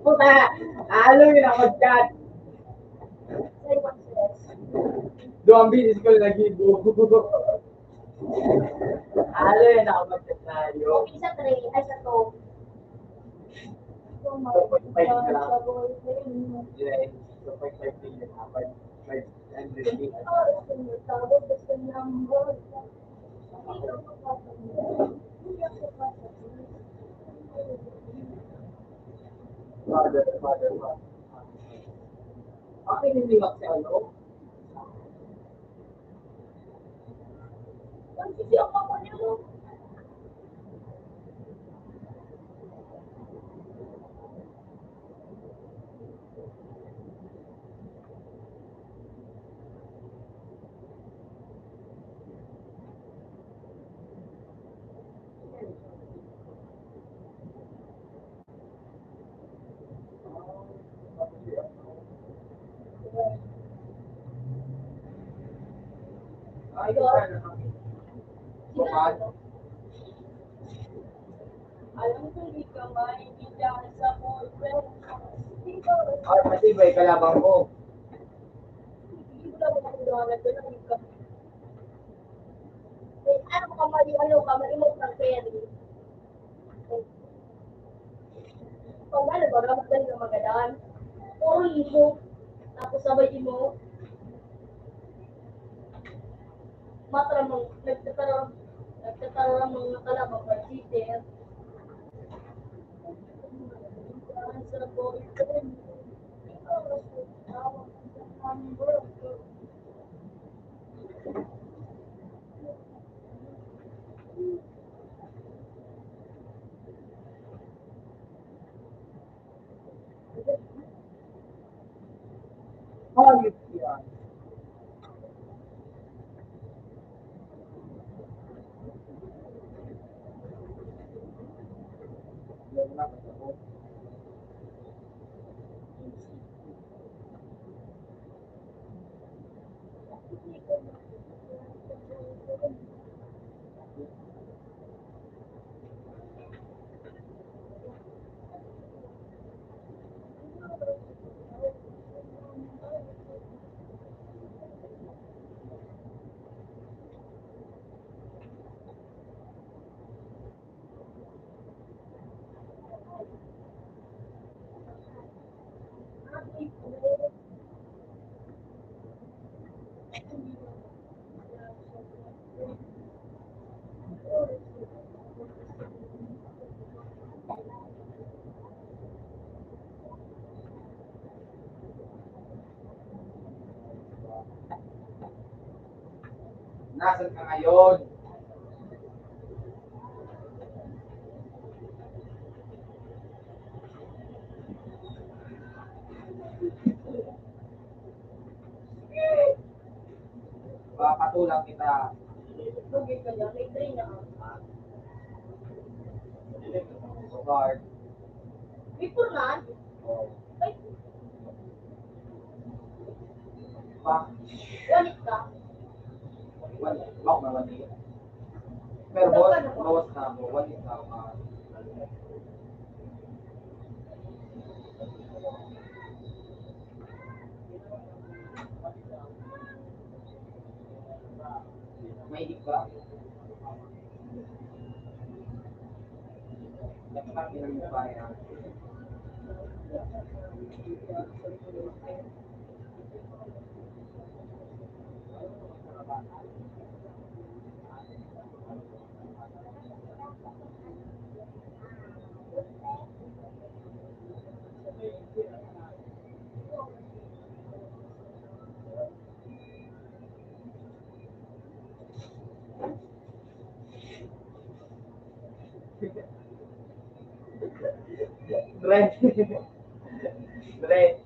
Puta! Alo yun ako dyan! Duwang bilis ko lagi, bo. Alo yun ako dyan tayo. Isa three, ay, sa two. Two point five ka lang. Yeah, two point five million. Five, five hundred million. Father, father, father. Akin yung liwat sa ano? Ang sisi ako po niyo. Alam ko, di ka maintindihan sa boyfriend. Ay, matibay kalabang ko. Hindi ko lang makukuha na doon, hindi ka. Eh, ano ka, mali, ano ka, mali mo pag-carry. Pag ano ba, ramdam na magadan. Puro imo. Tapos sabay imo. Mataramang, nagtataram, nagtataram mga kalabang pag-cheater. Sa boyfriend. Ikaw, mas tawag sa number. Hayop yan. Nasaan ka ngayon? Papatulang kita. Lugit ka dyan, may train na. Hard. May purman? Oo. Ay. Pa? Wanit ka? Wanit. Bako na wanit. Pero bawas, bawas na ako. Wanit na ako. May di ba? Dre. Dre. Dre.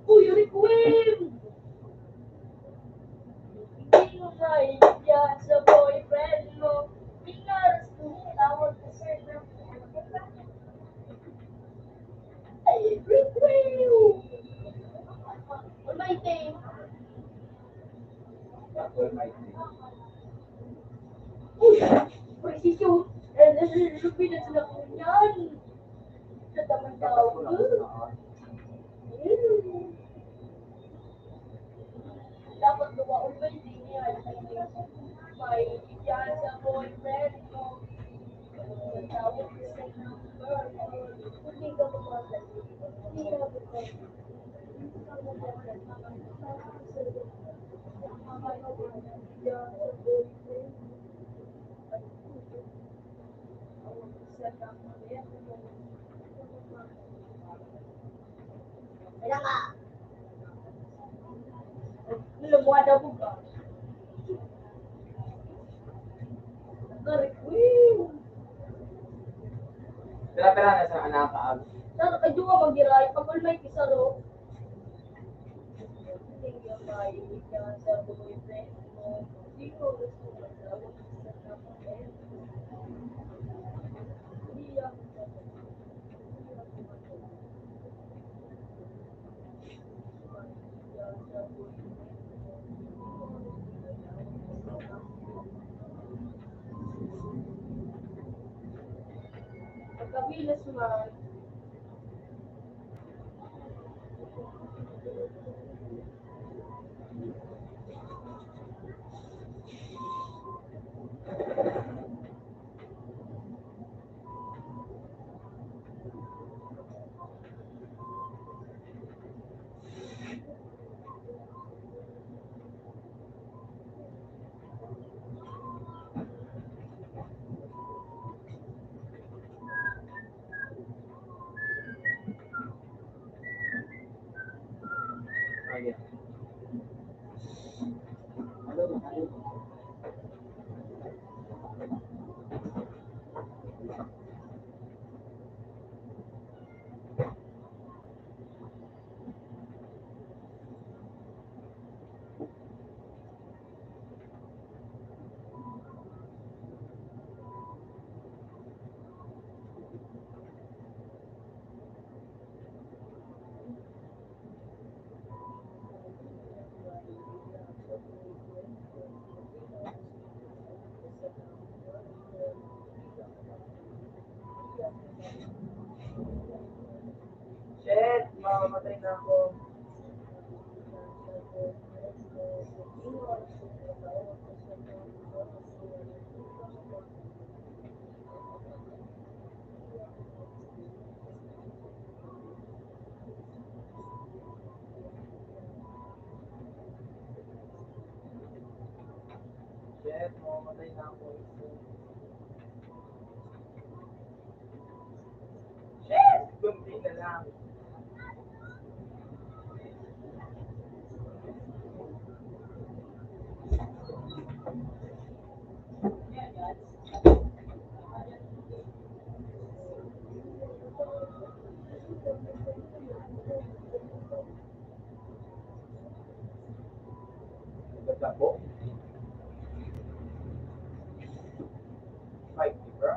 Uy, Rick Wim! Hindi mo maibigyan sa boyfriend mo. Pingaras ko, tawag ko sa Ay, Rick Wim! Almighty! Uy! Precision! Eh, nalulupit na sila ko yan! Sa tamang tao. Dapat gawaon ba yung tingin? May iyan sa boyfriend mo. Ang tawag ko sa number. Hindi ka ba hindi ka ba Kaya nga, lumuwad ako ba? Pira-pira na sa anak ka, Ab? Sa, ay, duwa mag-iray. Pag all may kisaro. Pagkabilas man. Shit, mamamatay na ako. Shit, mamamatay na ako. Shit! Kunti na lang. Ganda po. Five, di ba?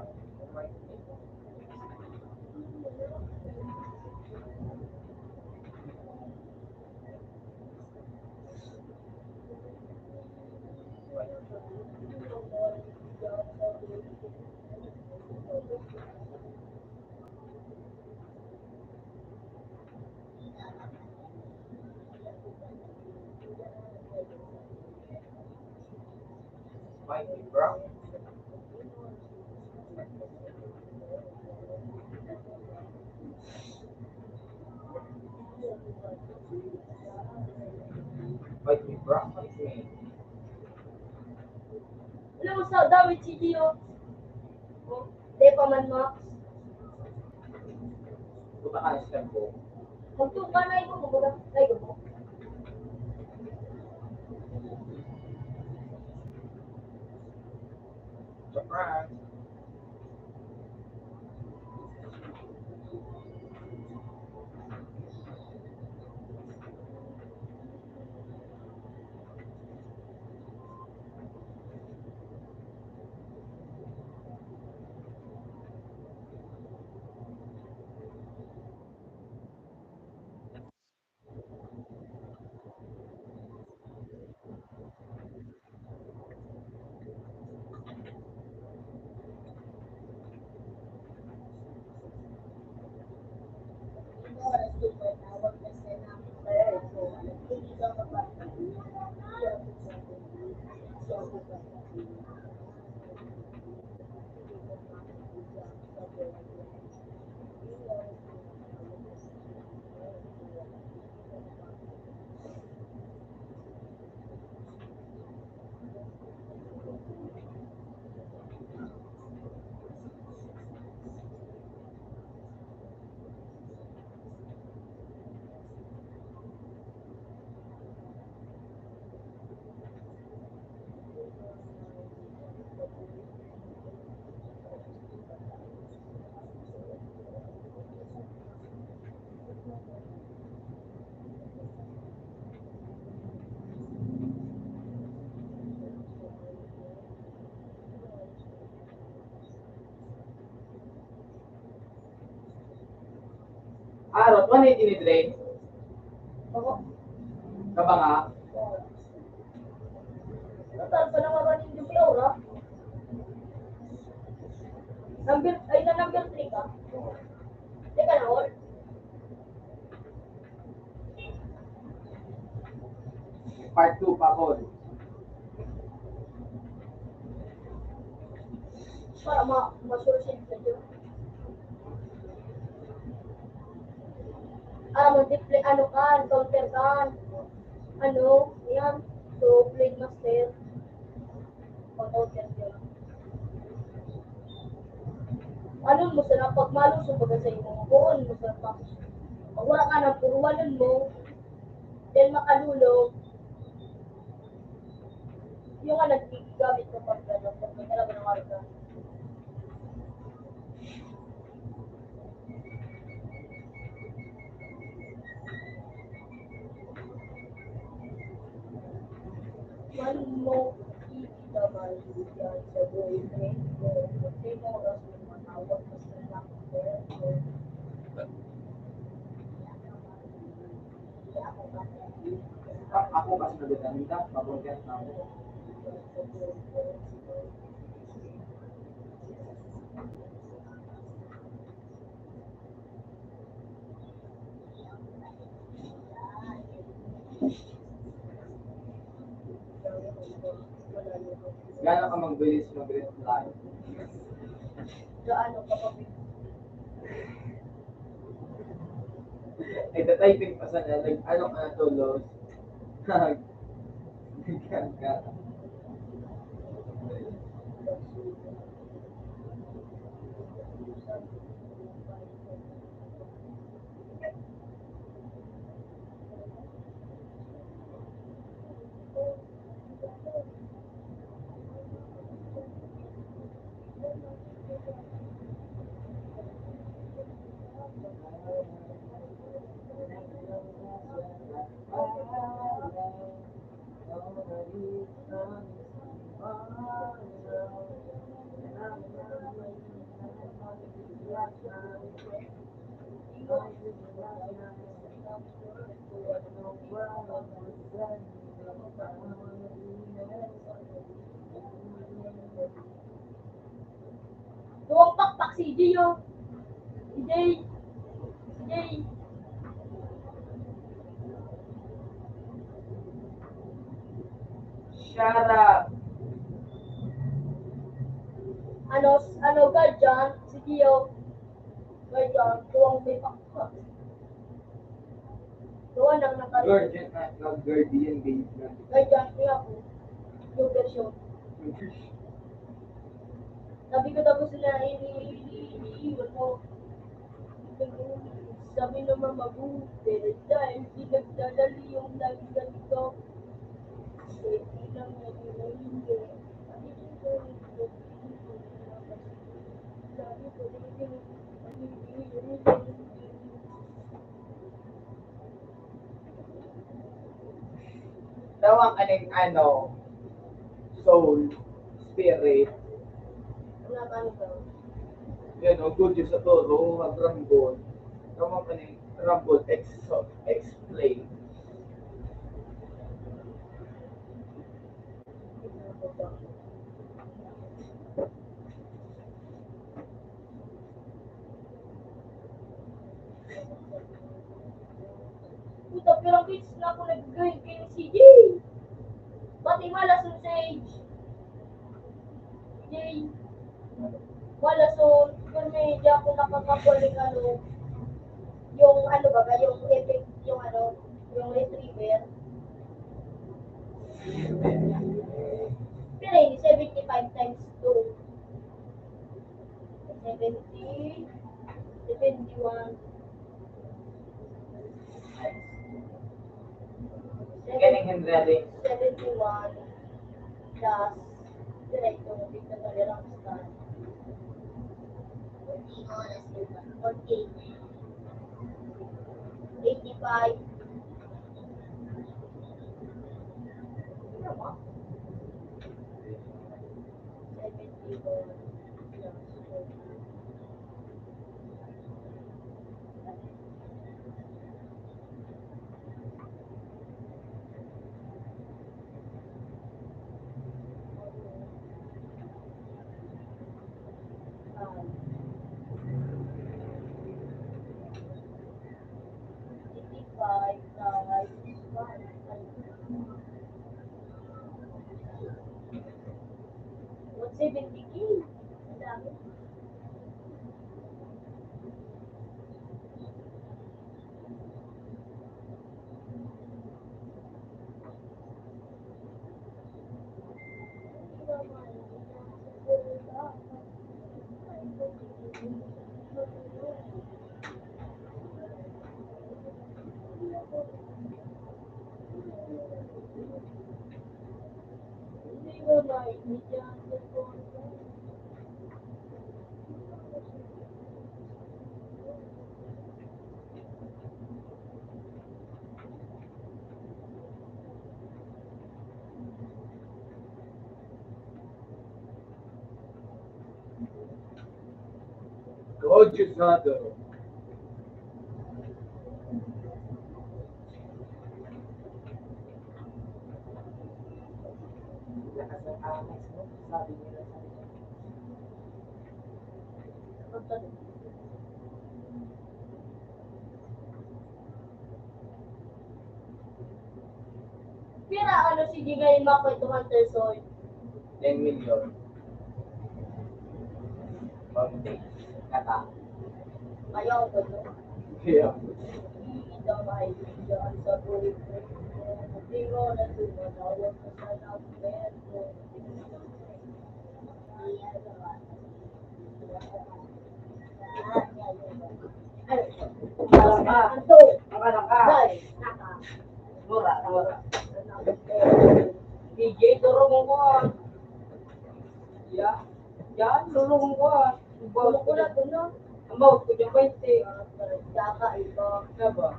Mighty Brown. Mighty Brown, mighty. Alam mo, sa dawit si Gio. Di pa man, Max. Buta ka, Steph, po. Magtuka na ito, bubuga. Ay, gubo. Surprise. Arot, one eighty ni Dre? Opo. Kabanga? Total, pa naman yung Laura. Number, ay, na number three ka? Teka na, all. Part two pa, Paul. Para ma-, ma-sure siya dito. Ah, mag-play, ano ka, counter ka. Ano, yan. So, Blade Master. Pag-counter ka. Ano mo sana, pag malusog baga sa imo, buon mo sana pa. Pag wala ka nang puruwanan mo, then makalulog. Yung nga naggamit ko pag ano, pag may talaga ng organ. One more key naman yan sa boyfriend ko. Kasi mo oras mo matawag, basta lang ako. Ako kasi nagdadamita, mabuntis na ako. Gaano ka magbilis mag-reply? Gaano ka pa Ay, typing pa sana. Nag, ano ka na, tulos? Nag, Duwang pakpak si Gio. Si Jay. Si Jay. Shut up! Ano, ano, guardian? Si Gio. Guardian, duwang may pakpak. Gawa ng naka- Guardian, ah, nag-guardian din. Guardian, kaya po. Yung version. Sabi ko tapos sila, ini, ini, iniiwan ko. Sabi naman mabuti, dahil di nagdadali yung lagi ganito. Hindi lang niya iniiwan. Sabi ko, Tawag ka ng ano, soul, spirit. Yan, ang good news sa toro, ang rambol. Tawag ka ng rambol, ex-, explain. Puta, pero ang bitch na ako nag-grind kay C J. Pati wala sa stage. J J. Wala, so, pero may di ako nakakakuha ng ano, yung ano ba, yung epic, yung ano, yung retriever. Pero yun, seventy-five times two. Seventy, seventy-one. Galing handwriting. Seventy-one plus, direct ko, dito na lang sa forty-eight. Eighty-five. Seventy-one. Seventy K. Ang dami. Good, Father. Lakas ng angas mo, sabi niya. Pira ano si Gigay Makoy to Hunter Soy? Ten million. Konti. Kata. Ayaw ko to. Kaya. Ito ba ay video ang sa buhay ko? Hindi ko na sumatawag ko sa number ko. Parang ka. Parang ka. Mura, mura. D J, turo mo ko, ah. Ya. Yan, turo mo ko, ah. Ang bawat ko na, ano? Ang bawat ko dyan, twenty. Saka ito. Ano ba?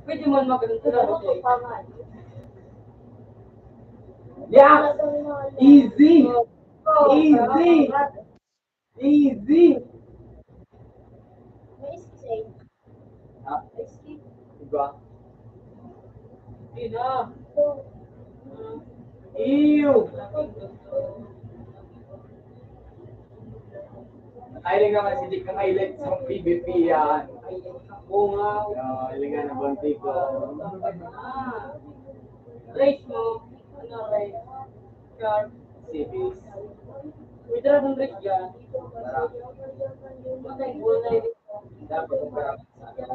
Pwede man maganda na, okay. Yeah! Easy! Easy! Easy! Ha? Diba? Di na. Iyo! Ay, lang naman si Dick ang highlight sa P V P yan. Oo nga. Ah, ilingan ang banti ko. Ah. Race mo. Ano race? Car. C B S. May Dragon Race dyan. Tara. Matay, buwan na yun. Dapat ang parang sa akin.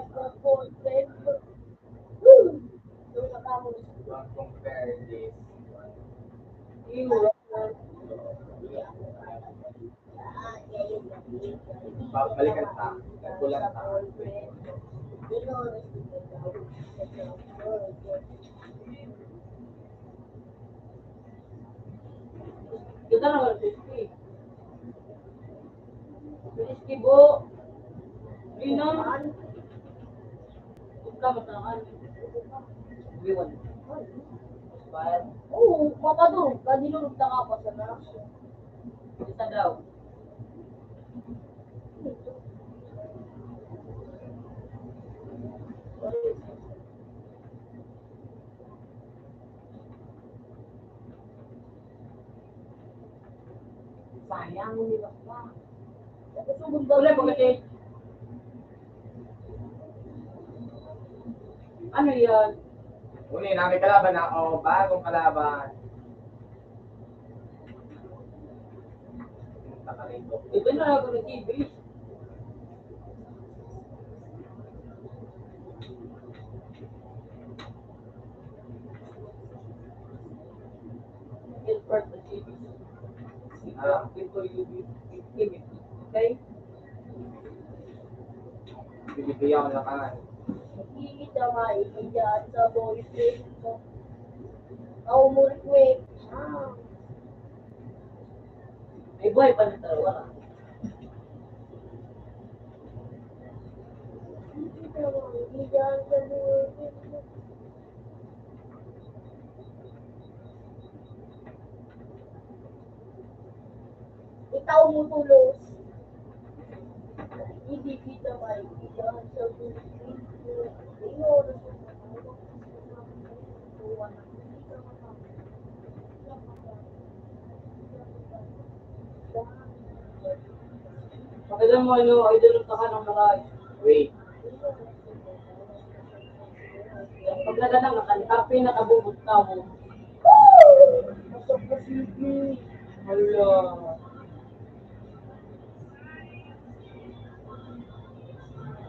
Compare this. Yung Ba-, balikan ta. Kulang ta. Kita na wala fifty. Fifty bo. Di na. Ikaw, matakan. Iwan. Oo, mapado. Kanino nagtaka pa sa na? Isa daw. Sayang, nila pa. Wala pa kasi. Ano yan? Uni, na may kalaban na, o, bagong kalaban. Ito na ako ng T V. Gilbert Achievers. Ah, before you be, okay? Bibigyan ko na ka. Hindi ka maiiyan sa boyfriend mo. Ako mo request. Ah. May buhay pa na tayo, wala. Hindi ka maiiyan sa boyfriend mo. Ikaw mo tulos. Hindi kita maiiwan sa buhay. Pakita mo, ano, idol ng takan ng maray. Wait. Pag nagana nga kanta, pinakabubot ka mo. Masok na sige. Hala.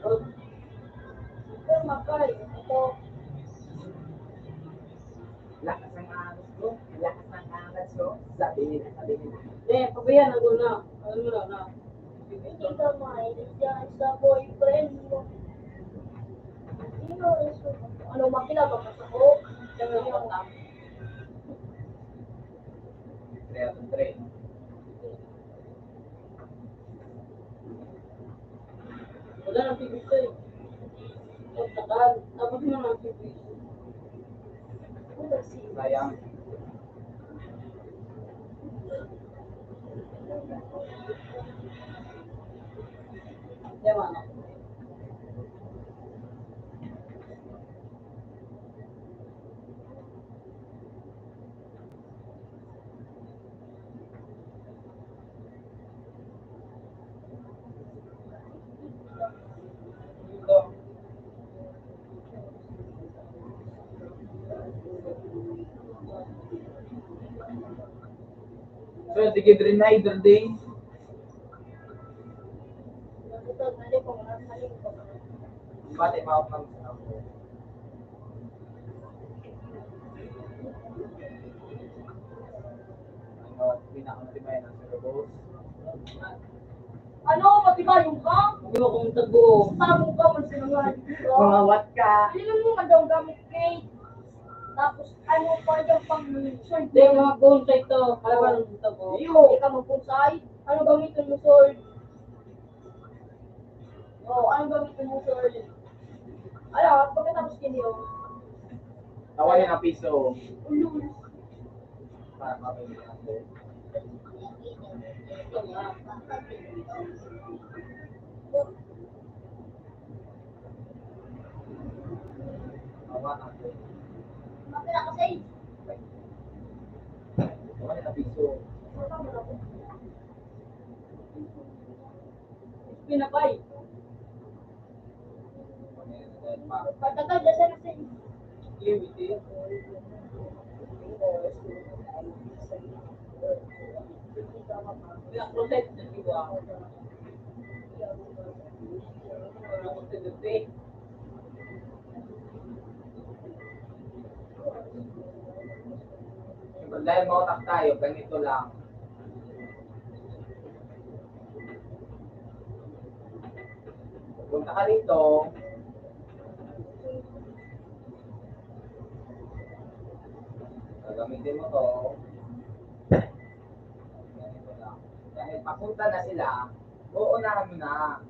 Ito, makay. Ito. Lakas ng angas ko. Lakas ng angas ko. Sabi nila, sabi nila. Eh, pabayaan ako na. Alam mo na, na. Hindi ka mahilig dyan sa boyfriend mo. Hindi Ano, makina ba? Sa ko? Three hundred. Wala nang pipis ko eh. Ang tagal. Tapos mo nang pipis. Sayang. Yaman. So, sige, diri na, either day. Pati, maot lang sa ako. Ano, pinakamatibay ng cerebros. Ano, matibay yung ka? Hindi mo kung tagbuo. Tamo ka, magsinungaling ka. Mangawat ka. Hindi mo man daw gamit, Kate. Tapos, ano pa yung pang sword? Hindi, mga bonsai to. Kalaban ng tagbuo. Iyo. Hindi ka mag-bonsai. Ano gamitin mo, sword? Oh, ano gamitin mo, sword? Ala, pagkatapos kini, oh. Tawa niya ng piso. Ulul. Para mabili ako. Tawa na ako. Mapila ka sa inyo? Tawa niya ng piso. Pinapay. Pagkatapos, dyan sa nasa Dahil mautak tayo, ganito lang. Punta ka rito. Gagamitin mo to. Ganito lang. Dahil papunta na sila, uunahan mo na.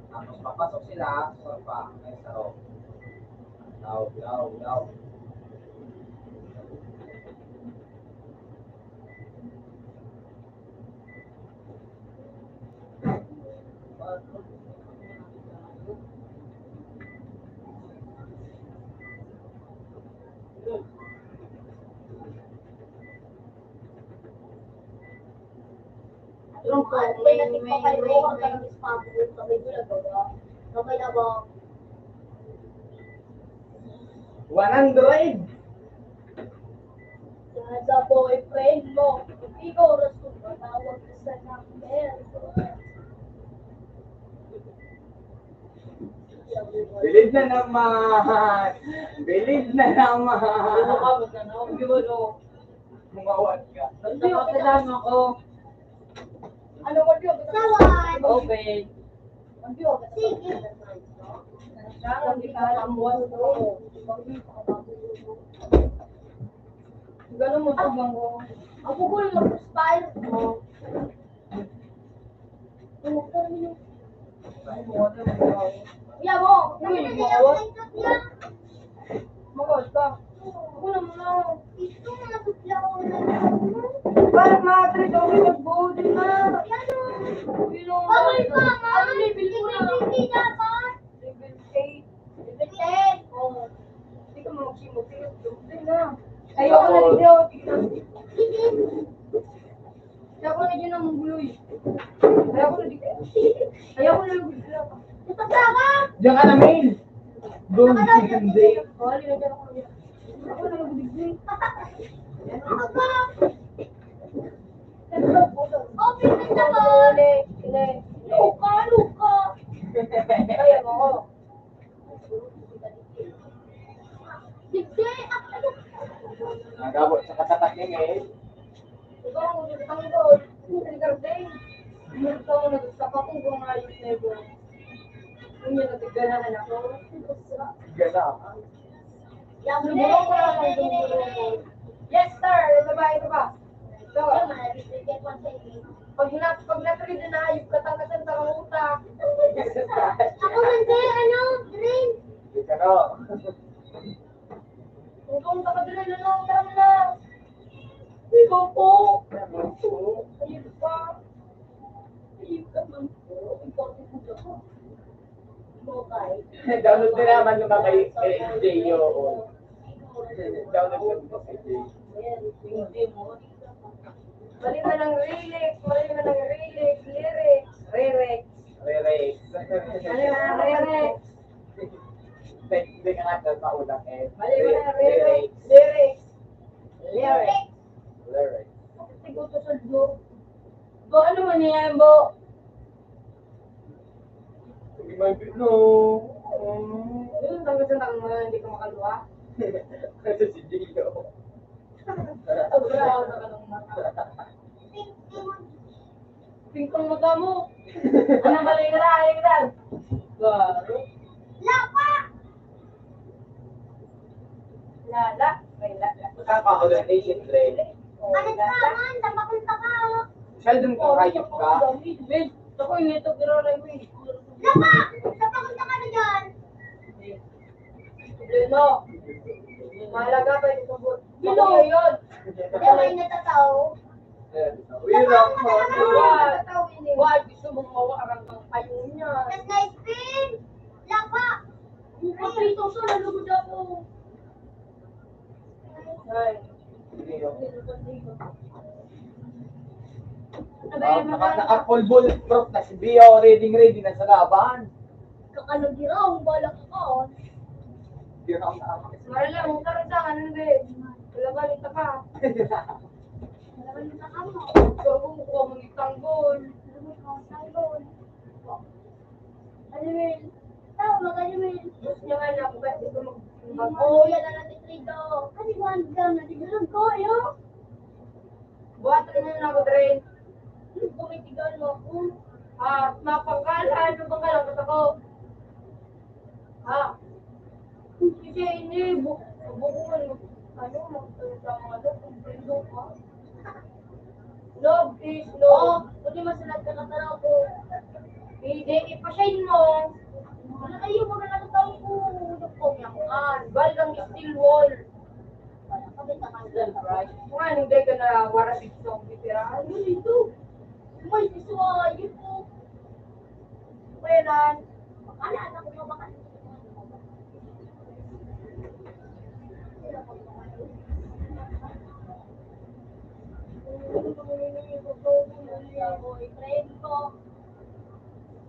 Tapos papasok sila sa pa, may sarong. Daw, daw, daw. Yung po, may, may, may, may. One hundred! Sa boyfriend mo, ikaw rason matawag sa number. Bilib na naman! Bilib na naman! Ano ka, magkano? Di ba, no? Humawad ka. Hindi, okay lang ako. Ano ba yun? Sawad! Open. Sige. Siya, hindi ka alam mo. Ganun mo, tabang ko. Ang pugol mo, style mo. Kuya mo, uy, mawat. Mawat ka. Ako naman na. Ito, mga tutla ko na. Parang mga three daw, may nagbuo din na. Yan o. Yun o. Ano, level ko na? Level eight. Level ten. Oh. Hindi ka magsimot. Level ten na. Ayoko na video. Kaya ko na dyan ang guloy. Kaya ko na dito. Kaya ko na lugi. Ito ka ba? Diyan ka na, Mel. Doon, hindi. Oh, hindi na dyan ako. Ako na lugi. Ito ka. Open na naman. Hindi, hindi. Luka, luka. Kaya mo ako. Digdi, ah, ano? Nagabot sa katapat niya, eh. Ikaw, ang gusto kang ito. Ang garden. Ang gusto ko, nagsapak ko, kung ayos na ito. Unya, natiganahan ako. Gala. Sumurong ko lang ang sumurong ko. Yes, sir. Ito ba? Ito ba? Ito. Pag na, pag na-trade na hayop ka, tangkasan sa utak. Ako man, sir, ano, green. Ikaw. Kung ka madali na lang, tama na. Ikaw po. Ayun pa. Ayun ka man po. Ikaw po. Download na naman yung mga kay, kay J O. Download na naman kay J O. Hindi mo. Mali man ang lyrics, mali man ang lyrics, lyrics, lyrics. Lyrics. Mali man ang lyrics. Hindi, hindi ka nga nagpaulang eh. Mali man ang lyrics, lyrics. Lyrics. Lyrics. Sige, ito sa dulo. Bo, ano man yan, Bo? Sige, may bit, no. Mm. Yun, tanggal sa tanggal, hindi ka makaluha. Kasi si Gio. Sobra ako sa kanong mata. Pingkong mata mo. Anong balay ka na? Ayun ka. Baro. Lapa! Lala. May lala. Nakakaulog na yung trend. Ano ka man? Dapat kong taka, oh. Sheldon, kung hayop ka. Ako yung ito, pero alam mo eh. Lapa! Dapat kong taka na dyan. Lino. Mahalaga pa yung sabot. Lino. Ako yun. Hindi, may natatao. Ayan. Lapa, Hirap mo. Lapa, Lapa. Natatao yun eh. Why? Gusto mong mawa ang kang kayo niya. Mas nice pin. Lapa. Ang prito sa nalugod ako. Ay. Ah, naka, naka full bulletproof na si Bio, ready, ready na sa laban. Kakalagiraw, balak ka. Di na ako nakakakita. Marala, mong karanta, ano, be? Wala ba, lita ka? Wala ba, lita ka mo? Pero kung mukha mong itanggol. Ano mo, itanggol? Ano, Mel? Tao, mag-ano, Mel? Gusto niya nga na, bukas dito mag-, mag-, Oo, yan ang natitrido. Ano ba, ang dami? Natitrido ko, ayo. Buhaton mo na ako, Dre. Ano ba, may tigano ako? Ah, mapangkal, ano bang kalangkot ako? Ah. Kasi ini, bu-, bukuan mo. Ano, magsalita mo, ano, kung pindo ka? Love is love. Kundi masalat ka na taraw ko. Hindi, ipasyain mo. Wala kayo, mga nakataw ko. Ano po niya ko? Ah, bal kang steel wall. Wala ka, may takas na. Right. Kung anong day ka na wara si Sophie, pero ano dito? May gusto, ayun po. Kaya na, makala, anak ko, makala.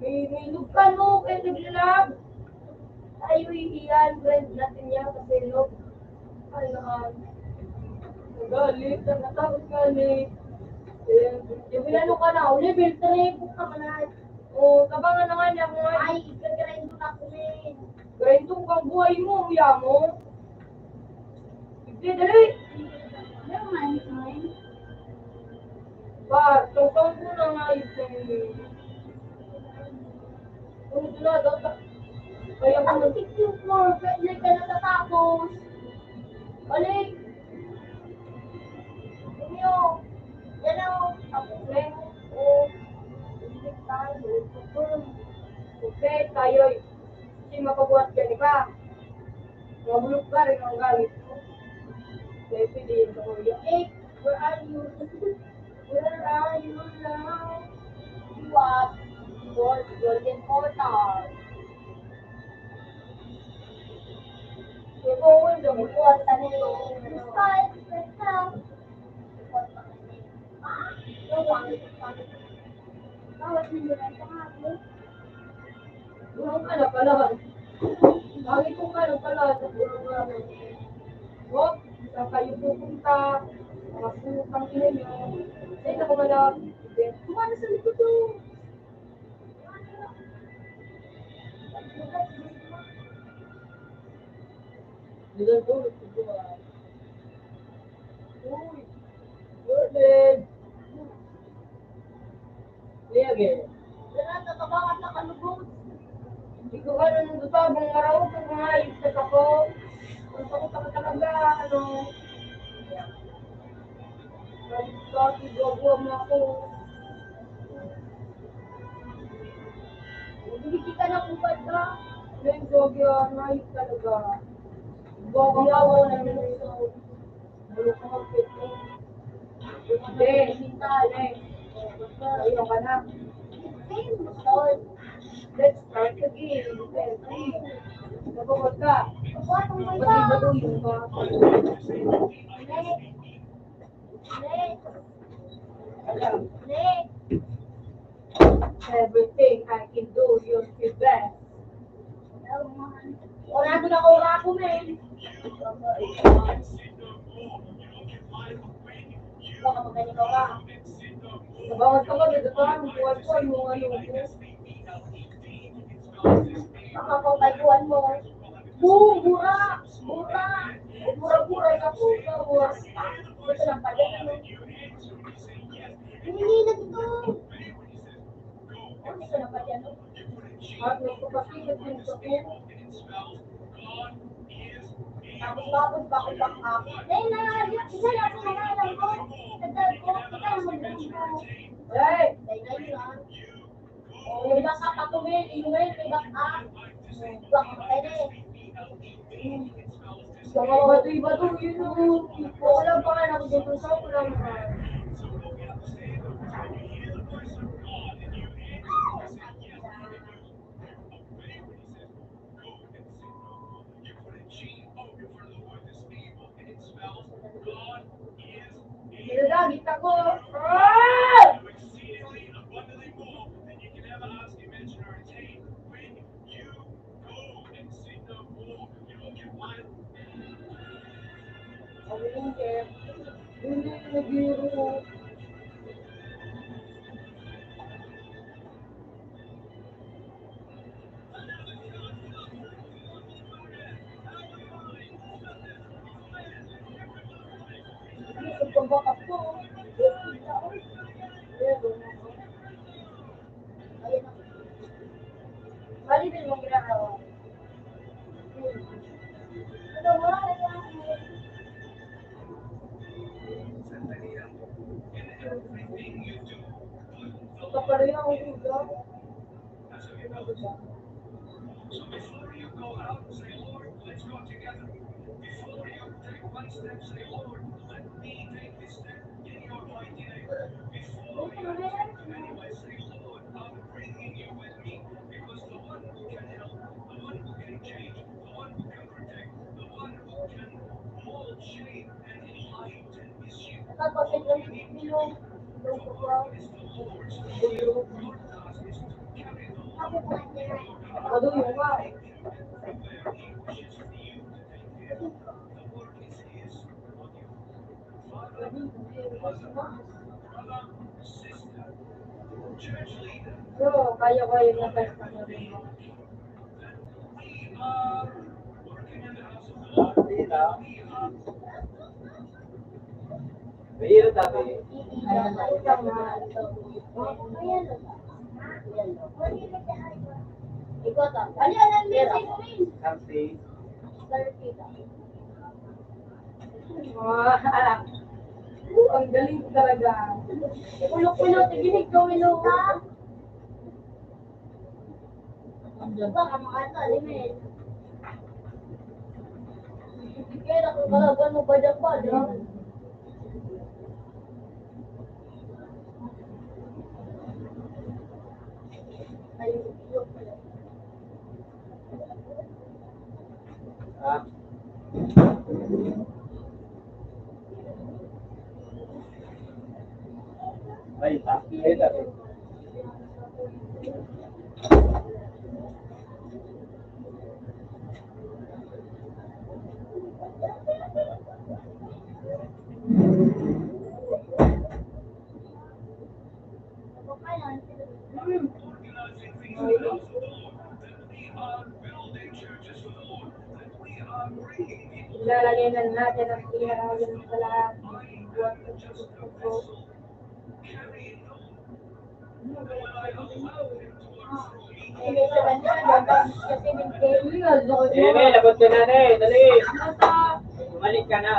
May, may lugkan mo kay naglalab. Tayo iyan, friend natin yan kasi love. Ay, naman. Nagalit, natatakot ka ni. Eh, yung inano ka na, level three, puta ka na. O, tabangan na nga niya kung ano. Ay, igagarain ko na ako, eh. Garain ko kang buhay mo, uya mo. Sige, dali. Never mind, it's mine. Ba, tongtong ko na nga ito. Kung ito na, dapat. Kaya ko mag-, picture mo, pwede ka natatapos. Balik. Inyo. Yan o. Tapos, eh. O. Hindi tayo. Okay, tayo. Kasi mapabuhat ka, di ba? Mabulok ka rin ang gamit mo. Kaya pwede yun sa kuya. Eh, where are you? Where are you now? What? Gold, golden portal. Ito, golden portal ni Sky, Sky. Burong ka na pala. Bakit kung ka na pala sa burong namin? Hop, saan kayo pupunta? Mga putang ina nyo. Saan na kumalap? Kumana sa likod to. Nilagay ko, nilagay ko. Uy! Morning! Liyag eh. Wala, natabangan na kalubog. Hindi ko Ano ba, bang maraot ang mga ayos na ako? Ang takot ako talaga, ano. Ay, bakit gagawa mo ako? Hindi kita nakupad ka. Ay, gagawa, ayos talaga. Gagawa na nila. Hindi, hindi. Ayun ka na. Let's start again. Nabagot ka. Pati ba doon yung mga Everything I can do, you're the best. Orado na ko, orado, men. Baka magaling ka pa. Bawal ka ba, dito ka, ang buwan ko, yung mga lungkot. Baka pang kayuan mo. Boom! Bura! Bura! Bura-bura ka po, bura. Ito lang pala, ano? Hindi na ito. Ano ito lang pala, ano? At nagpapakita din sa po. Tapos tapos bakit back up? Dahil na, isa lang po na alam ko. Nagdal ko, kita ang mag-, Hey! Dahil na yun, ah. Oh, may back up ako, men. Inuwi, may back up. Back up ka na eh. Sa mga bato-bato, yun, oh. Wala pa nga, nakikita sa ako lang, ah. Nagagit ako. Ah! Sabi ng chef, hindi na nagbiro. Ano sa pagbakat ko? Bali din mong ginagawa. Ito, mura na lang. Ito pa rin ang ulo. So before you go out, say, "Lord, let's go together." Before you take one step, say, "Lord, let me take this step in your mighty name." Before you take anywhere, say, "Lord, I'm bringing you with me," because the one who can help, the one who can change, the one who can protect, the one who can mold, shape, and enlighten is you. Bro, kaya ko yung nabas na rin. Mahirap dati. Ikaw to. Ano yan ang message mo? Something. Wow. Ang galing ko talaga. Ulo-ulo, tiginig ko, Milo. Ang ganda. Baka makatalim eh. Kaya nakakalaban mo, badang-badang. Ayun, yun pala. Ah. Ay, ah, ay, dati. Lalagyan natin ang pinakahuli ng lahat. Sige, labot ka na, eh. Dali. Bumalik ka na.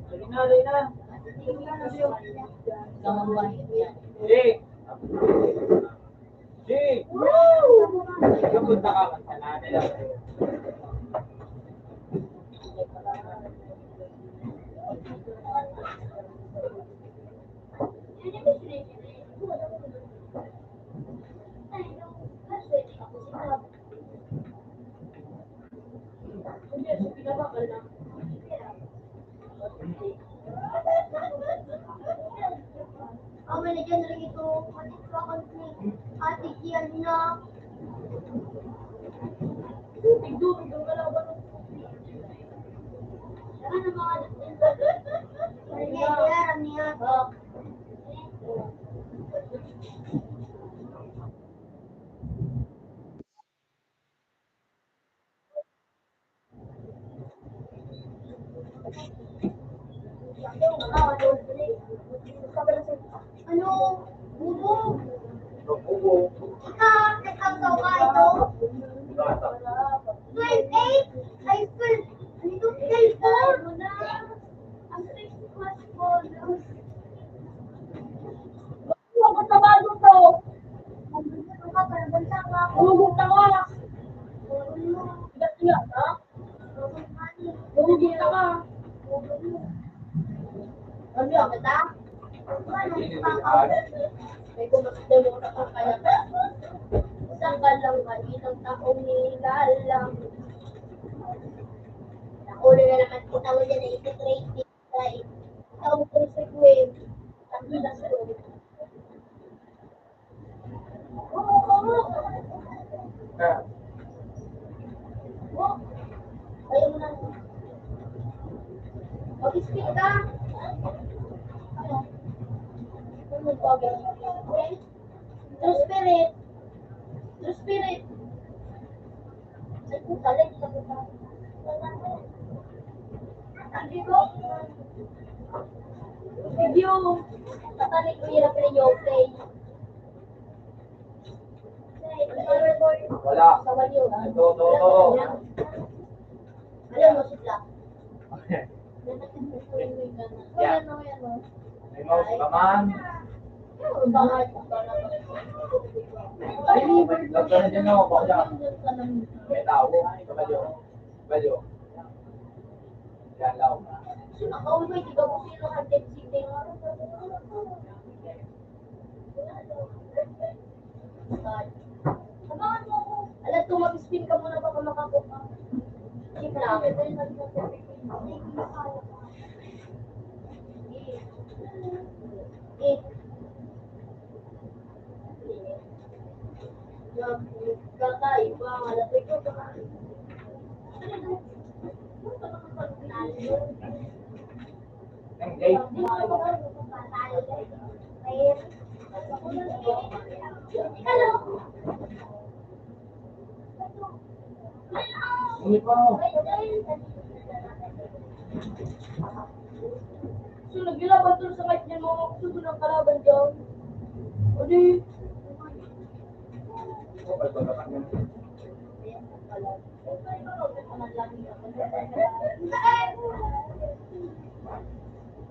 Dali na, dali na. Sige. Sige. Kapunta ka, kanta na, dali. Awa na dyan, Rito. Matikwakan ni Ate Kian na. Tubig, tubig, ang kalaban. Tara na, mga anak. Sige, kuya, rami nga. Ano? Bubo? Ika, nagkagsaw ka ito? Twelve eight? Ay, twelve. Ano ito? Twelve four? Ang Christmas bonus. Ang trabaho to. Ang kapal, bansa ka. Ang gutang ka. Ang gutang ka. Ano yan, kita? May kumakita mo na pa kaya. Sa kalang mali ng taong nilalang. Nauna na naman kita mo dyan na iti-trade. Ay, ikaw ang consequence. Ang bilas ko. Ayaw mo na. Mag-speak ka. True spirit. True spirit. Ay, puta, late na puta. Video. Tatalik ko yung pinag-play. Wala. Ito, ito, ito. Alam mo, sila. Yan. Ayan, ayan, ayan. May mouse ka man. Ay, lagyan na dyan, no? Baka dyan. May tao. Ito ba yun? Ba yun? Yan, lao. Sino ka? Uy, may tiga ko sino ka? Abangan mo ako. Ala, tu, mag-spin ka muna baka makakuha. Wait lang. Eh. Kakaiba. Ala, tu, ikaw pa. Hindi pa, oh. So, naglaban to sa kanya, mga sugo ng kalaban dyan. O di,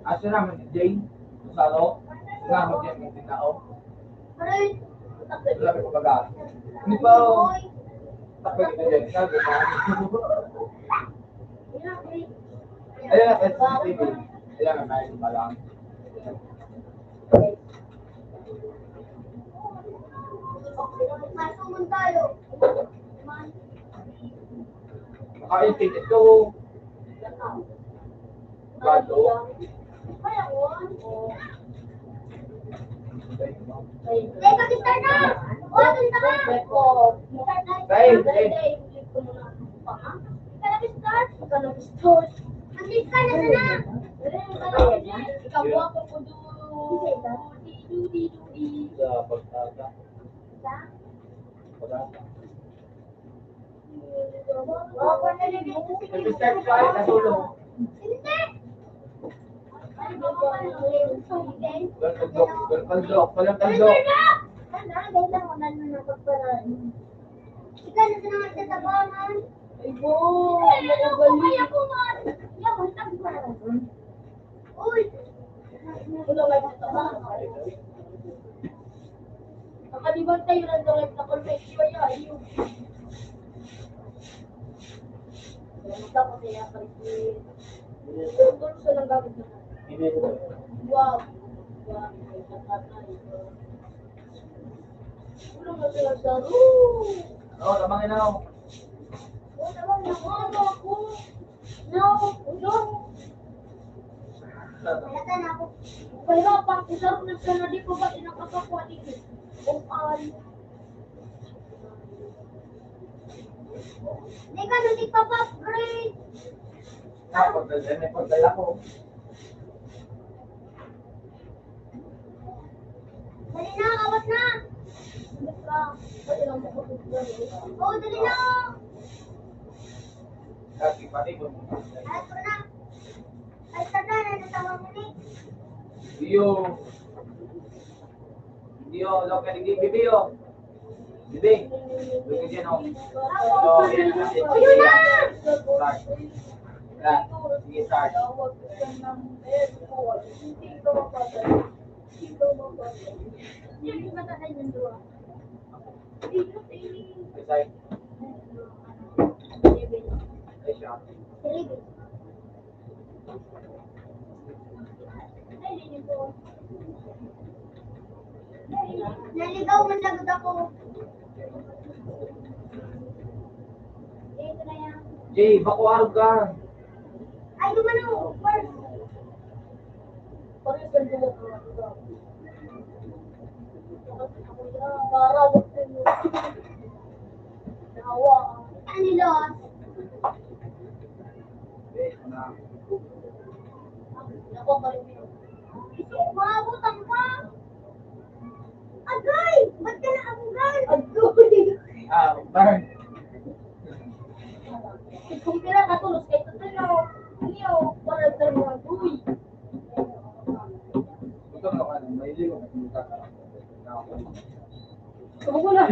Asa naman si Jane? Sa ano? Nga, mag-, mag-, tao? Wala ko pag-aaral. Hindi pa, oh. Takbo dito dyan. Sabi ko. Ayan na, sa C C T V. Ayan na, tayo pa lang. Masuman tayo. Makaintindihan ko. Bato. Dai, pag-start na! O, punta ka! Start na! Dai, dai. Ika nag-start? Ika nag-start? Mag-start ka na sana! Ikaw po ako po doon. Dudi, dudi, dudi. Sa pagkata. Sa? Pagkata. Nag-start ka, ay, nasulo. Walang taldok, walang taldok, walang taldok. Ano, dahil lang ako na nagpagparaan. Ikaw na sa mga tatabangan. Ay, bo, ano ba yun? Kaya ko nga, yaman, tagparaan. Uy! Wala nga dito ba? Nakaliwan tayo ng direct na connection niya. Ayun. Tapos kaya pa rin. Tulsa lang gamit na. Wow. Wow. Wala nga sila sa room. Oo, tamang inaw. Oo, tamang inaw. Ano ako? No, no. Wala ka na ako. Kaya pa, isarap na siya na di pa ba tinakapakwa dito? Kung ano. Di ka na nagpapag-grade. Tapos, dahil may pagdala ko. Dali na, abot na. Oo, dali na. Dati pa rin. Alas ko na. Ay, tata, na natawag mo ni. Iyo. Iyo, lo ka digdi, bibi, oh. Bibi. Bibi din, oh. So, yan na kasi. Ayun na! Start. Yan. Sige, start. Recite. Ay, siya. Naligaw man lagod ako. Jay, bako arog ka. Ay, dumano. First. Parehas lang din ako. Para, nawa. Ano, Lord? Maabot ang pa. Agay! Ba't ka naabugan? Agay! Ah, Bern. Kung pira ka tulos, kay Tatay, no? Niyo, para sa mga buhay. Gutom na ka, may liwag, gutom ka. Abo ko na.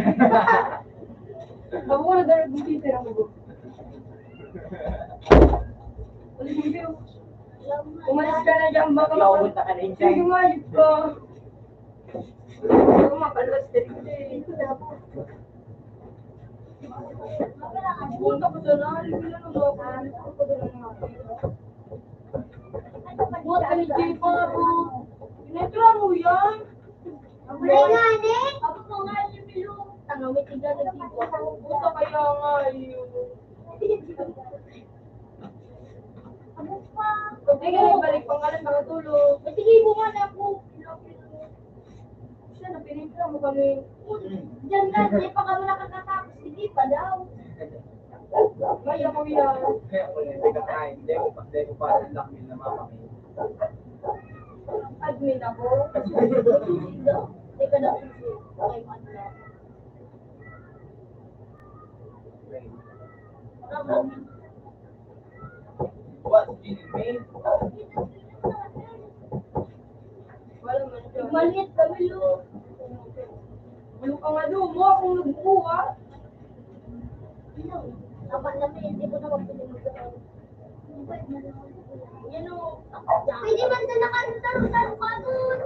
Abo ko na, dahil buti pera ko. Ulit yung view. Umalis ka na dyan, baka Ikaw, maka-, punta ka na dyan. Sige, umalis ka. Baka makalas ka dito eh. Punta ko dyan, ah. Buhat ka ni Jay Paro. Pinatira mo yan? Ang gulay nga, ne? Ako pa nga, yung bilog. Tanga, may tiga na dito. Puta, kaya nga, yun. Ano pa? Hindi ka nagbalik Pangalan, nakatulog. Ba't hindi mo nga na ako? Siya, napinipira mo kami. Diyan nga, di pa kami nakakatapos. Hindi pa daw. Kaya ko yan. Kaya ko yan, hindi ka kain. Hindi ko pa, hindi ko pa, ang laki na mama ko. Admin ako. Hindi ka na, okay, man lang. What do you mean? Maliit kami, lo. Ano ka nga, lo? Mo akong nagbuo, ha? Dapat naman, hindi ko na magpinag-, yan, o. Pwede man na nakataro-taro ka doon.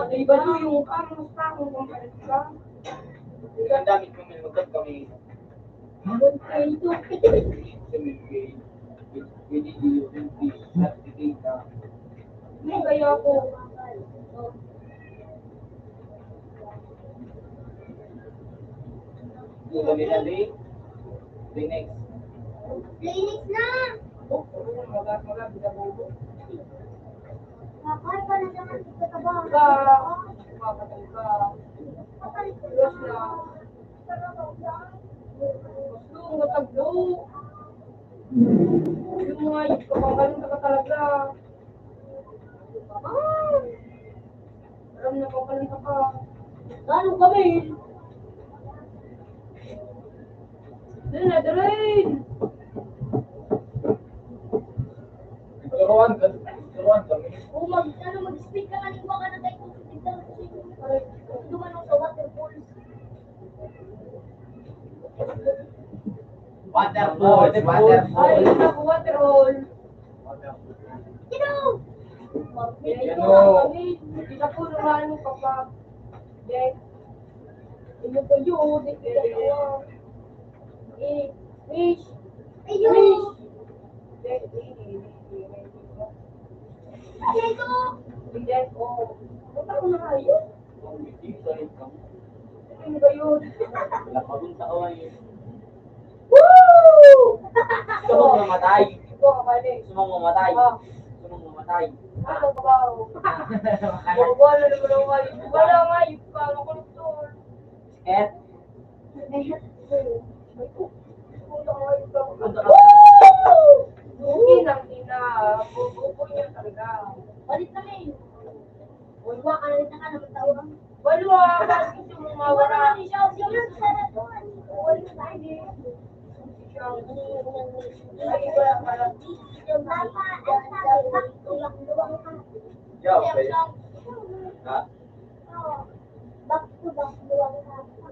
Iba, lo, yung parang sa akong kumpanya. Ang dami kong nilugad kami. May kaya ako. Dito nila, di? Kleenex. Kleenex na! Maga, maga, binabobo. Bakay pa na naman dito sa bahay. Ka, makatay ka. Close na. Gusto ko matagbo. Yung mga yun, kapanggalan ka talaga. Ah! Alam na, kapanggalan ka pa. Lalo kami. Doon na, Doreen. Turuan ka, turuan kami. Kung mag-, ano, mag-speak ka, kanina ka na tayo kung tignan ko sa inyo. Aray, dumanong sa Waterfall, waterfall. Ay, naku, waterfall. Sino? Sino? Kami, hindi na po naman kapag, then, ano ba yun? Eh, wish. Ayun. Wish. Then, eh, eh, eh, eh. Ano ito? Then, oh, punta ko na nga yun. Ano ba yun? Wala pa rin tao eh. Woo! Gusto mong mamatay? Ikaw, kabali. Gusto mong mamatay? Ah. Gusto mong mamatay? Ano ba? Ano ba naman ang ayos? Wala nga, yung pa, makulog to. Eh? Puta ka. Woo! Kinang ina, bubuko niya talaga. Palit na, men. Uy, wa ka na rin, naka naman tao lang. Walo, ah, bakit gusto mong mawala? Wala na siya, siya lang sa nagkuhan. Wala na, eh. Ay, wala pala. Yung papa, ang sabi, bakit luwang-luwang ka? Yo, babe. Ha? Oo. Back to back, luwang-luwang ka.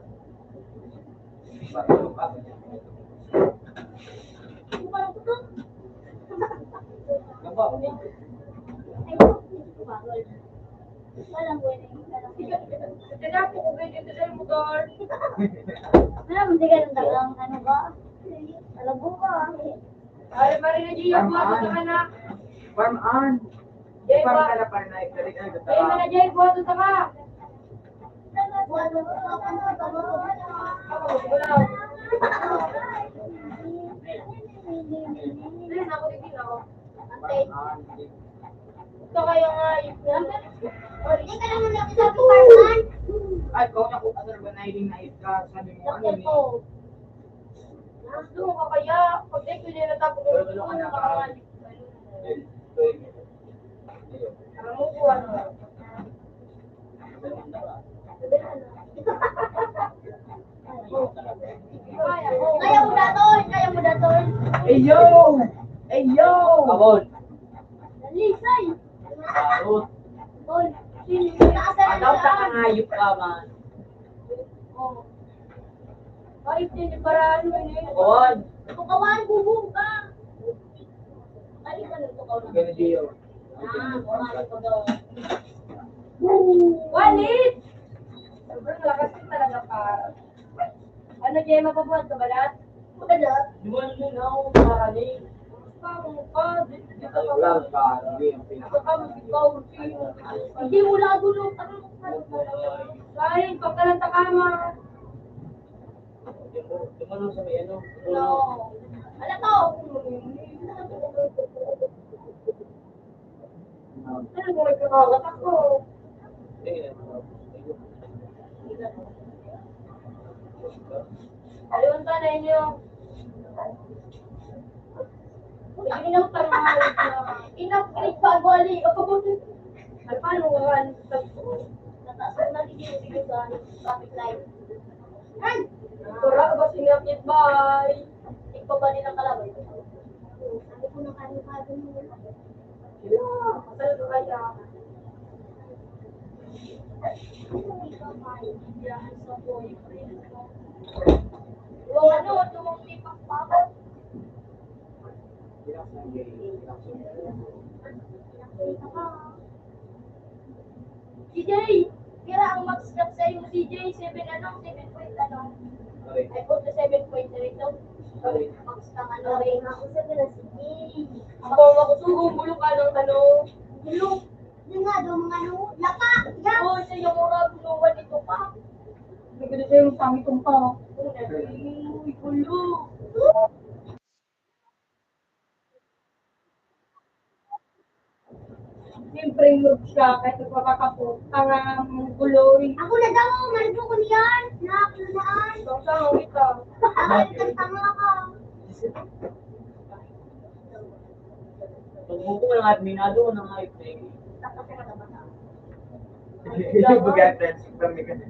Ito na po, kung pwede ito sa motor. Ano, hindi ka nang dagang, ano ba? Alam mo ba? Ay, Maria Gia, buhat ka na. Farm on. Jay, Farm buhat. Ka na, Farm Night. Dali ka na, Jay, Jay, buhat ka na. Ito kayo nga, ito. Ay, kau na kung ano ba na yung nais ka, sabi mo, ano yun? Gusto mo ka kaya? Pag di ko nila tapos, gusto mo ka kaya? Kaya mo na, tol! Kaya mo na, tol! Eyo! Eyo! Kabon! Dali, say! Kabon! Tol! Ataw sa kangayop ka, man. Oh. Ay, hindi para ano, eh. Kabon! Tukawan, bubog ka! Ay, ganun, tukawan. Ganun, Gio. Ah, wala ko daw. Walid! Sobrang lakas ko talaga, par. Ano, Gemma, pabuhat ka balat? Wala. Duman mo na ako, pare. Kamusta ka? Di, di ka pa. Wala, pare. Hindi, ang pinaka- Baka mag-ikaw, sino? Hindi mo lago, no? Kain, pagkalanta ka, ma. Duman mo sa may ano. No. Alam mo. Ano mo, nagkakalat ako? Ayun, tanay niyo. Ang ina mo, parang ina, pinagpagwali ako. Ay, paano nga? Nataas ang nagiging siguro sa traffic light. Ay! Tura, ba sinapit, bay? Igbaba din ang kalaban. Sabi ko na kayo, sabi mo. Sila, kasal ko kaya. Hindi ka maintindihan sa boyfriend ko. Yung ano, tumang may pakpak. Si Jay, pira ang max cap sa imo, si Jay? Seven ano? Seven point ano? Ay, forty seven point three to. Max ka ano, Ray? Ako sa pila si Jay. Ako, makusugong bulok ka ng ano? Bulok. Yun nga, daw mga ano, lapa. Oo, siya yung mura, ginawa nito pa. Nagkita siya yung pangit kong pa. Uy, bulok. Siyempre, yung siya, kahit nagpapakapot, tanga ang gulo, eh. Ako na daw, marido ko niyan. Nakakilala. Ikaw sa mga ito. Ay, kang tanga ka. Pag mo ko lang at minado ng hype, eh. Yung baga, friends, kami kasi.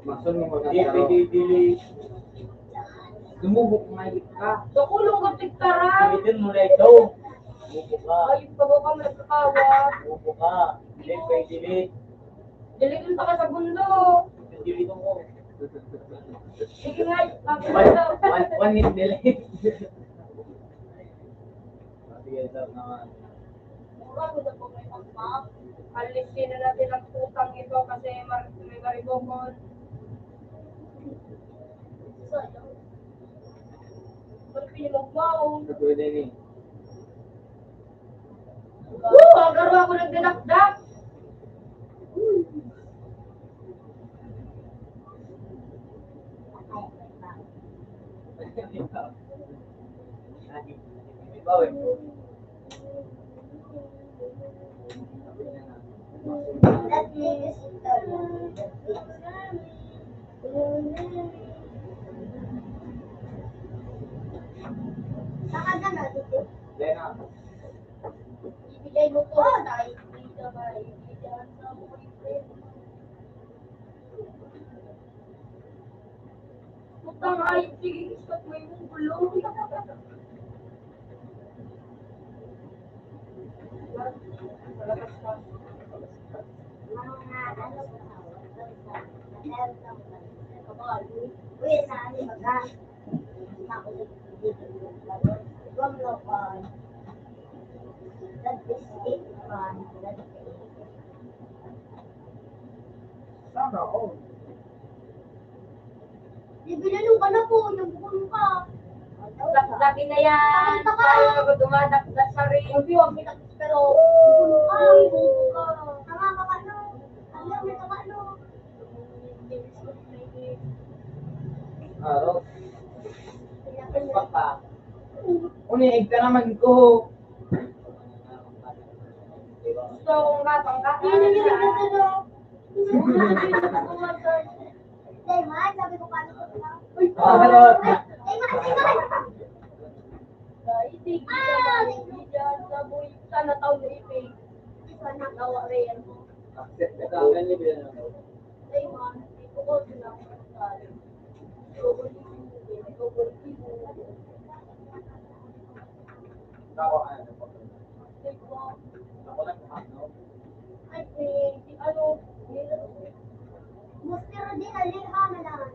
Mason mo mga Hindi, tao. Pwede dili. Dumubok nga ka. Sa kulong ko, tiktaran. Pilitin mo na ito. Dumubok ka. Ay, bago ka magkakawa. Dumubok ka. Hindi, pwede dili. Dili dun pa ka sa bundok. Dili dun ko. Sige nga, One, one, one minute delay. Sige, sir, naman. Mura ko na po may pagpap. Alisin na natin ang putang ito kasi mar-, may maribokon. Ba't pinimugmaw? Pwede ni. Oo, ang garo ako nagdadakdak. Baka na natin. Ibigay mo po sa ibigay sa boyfriend. Putang ay, sige, gusto ko yung gulo. Mga ano ba? Uy, sa ano ba? Sana all. Bibili nung anak ko, yung bukong ka. Laki na yan. Tayo na ba dumadakdak sa rin? Hindi, huwag kita, pero bukong ka. Tama ka pa, no? Ang dami ka pa, no? Araw. Papa. Unig ka naman ko. Gusto kong kapangka. Dai, man, sabi ko, paano ko na? Uy, Dai, man, dai, man. Dai, tigil ka, dai, dai, dai, saboy, sana tao na ipig. Sana gawa rin. Dai, man, ipukod na. Ay, eh, si ano, Mister Rodin, alihan na lang.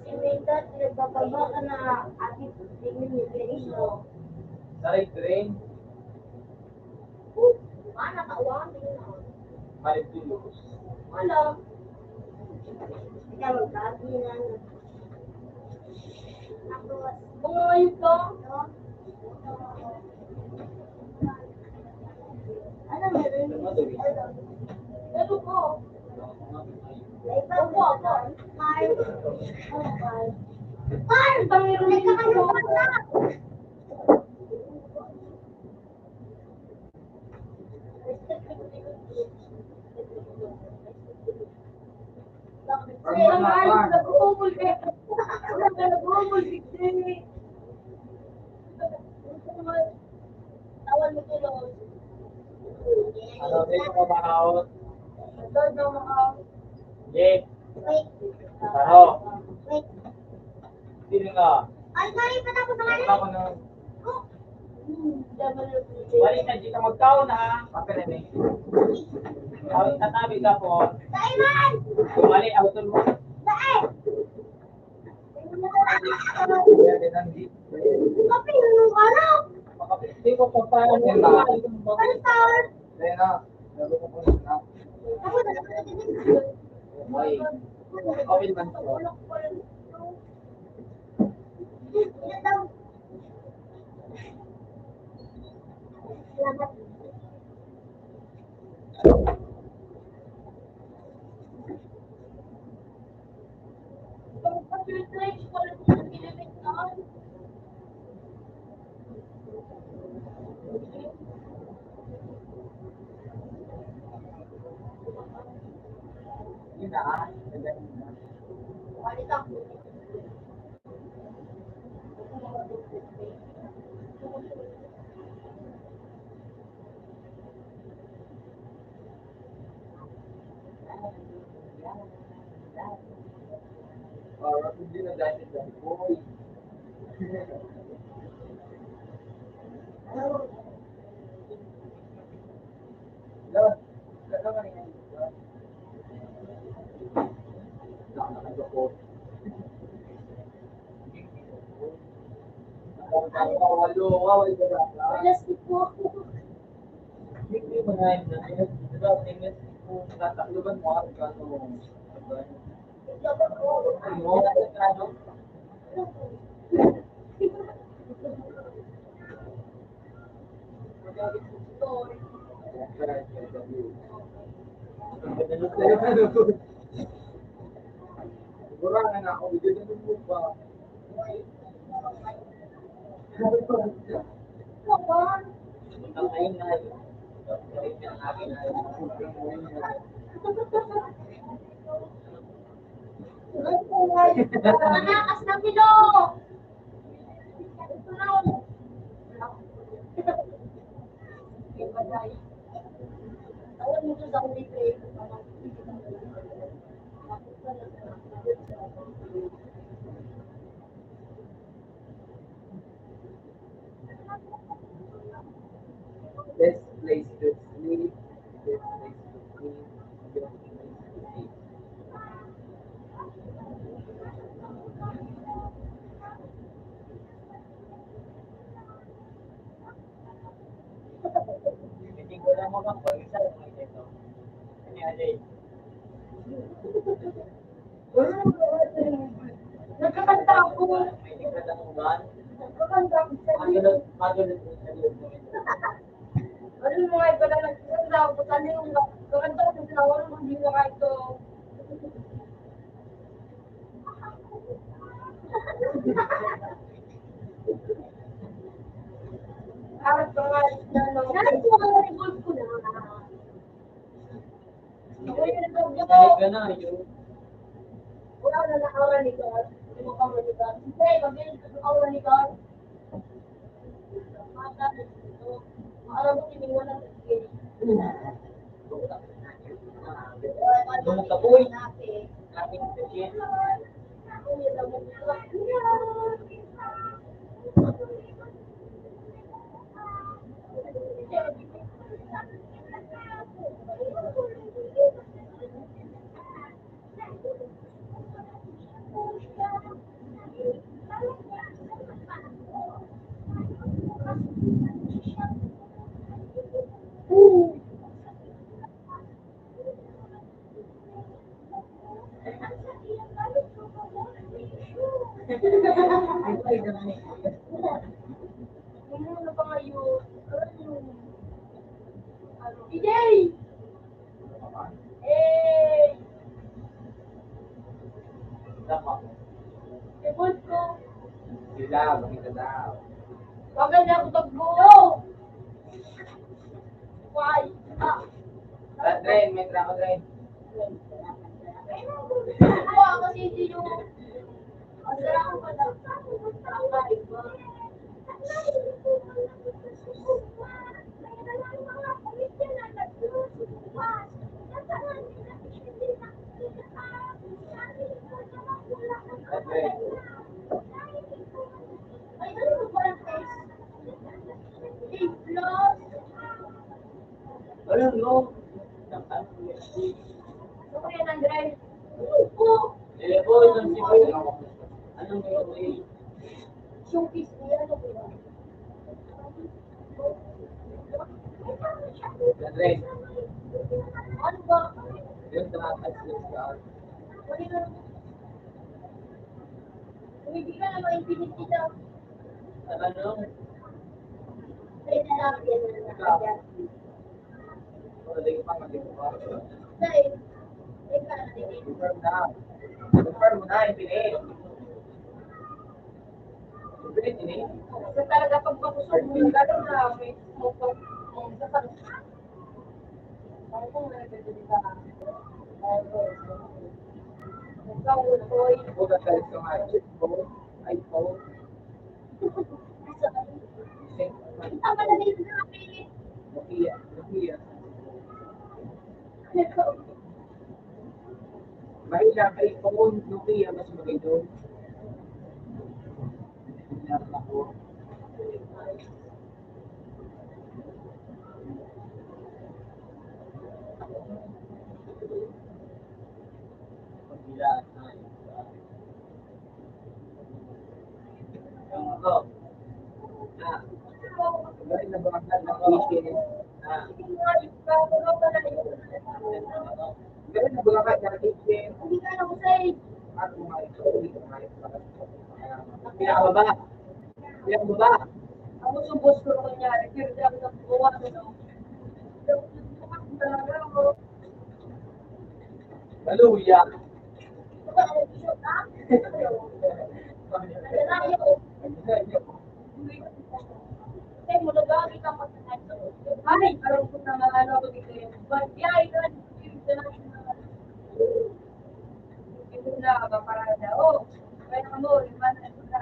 Si Winter, pinagbababa ka na, ati, tingin ni Felix, no? Sa red train. Oh, ah, natawan, tingin na. Malit yung lubos. Wala. Ikaw, magkakilala. Tapos, kung ngayon ka, ano meron? Ano po? Opo, opo. Par. Par! Bangiro na yung Ang mga pan. Nag-uumol ka. Nag-uumol, digdi. Tawan mo tulos. Ano, di ko makaot? Ang dami ng mga Jake. Wait. Taro. Wait. Sino ka? Ay, sorry, patapos na nga. Ako na. Oh. Balik na, di ka magkaon, ha? Tawag ka tabi ka po. Bumalik, ako tun mo. Hindi ko pa paano. Okay. Open man po. Alas po. Manakas na pilo! Best place to sleep. Best place to sleep. Best place to sleep. Hindi ko lang makapag-isa yung mga ito. Ano yan, eh? Nagkakanta ako. Nagkakanta ako. Ano yung mga iba na nagkakanta ako? Ano yung kakanta ko sa tawag ko, hindi na kahit to. Harap ka nga, ano? Nasa mga report ko na. Ako yung nagkakanta. Wala na nakawa ni God. Hindi mo pa maliban. Hindi, mabilis ka nakawa ni God. Ano pa ngayon? Ano? Ijay! Eh! Tama. Tibod ko. Sila, makita daw. Bagay na ako tagbuo. Why? Ah. Ah, Dren, may trabaho, Dren. Ako, ako si Gio. Ano, no? Ano po yan, Andre? Ano po? Ano po? Showcase niya, ano po yan? Andre. Ano ba? Yung tumatas yung sa Ano yun? Hindi ka na maintindihan. Ano? Pwede lang yan. Ikaw. Confirm na. Confirm mo na, infinite. Infinite, eh. Sa talaga, pag makusog mo, gano'n na, may, may, may, may, Bukas ka sa mga chip ko, iPhone. Tama na din na, eh. Nokia, Nokia. Mahirap, iPhone, Nokia, mas maganda. Pinakababa. Pinakababa. Ako subos ko kunyari, pero di ako nagbubukas, ano? Hallelujah. Ay, parang ko na mga ano, ba't di ay ka, hindi na maparada, oh. Kaya mo, iwan na sila.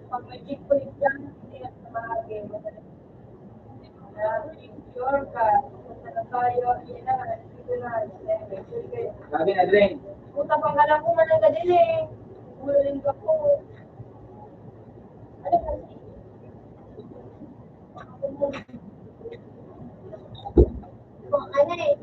Pag may checkpoint dyan, hindi na sa bahagi. Ah, sure ka. Punta na tayo. Yan na. Dito na. Sige. Sabi na, Dren. Puta, pang alam ko, manang ka din eh. Ulo rin ka po. Ano kasi? Ano eh?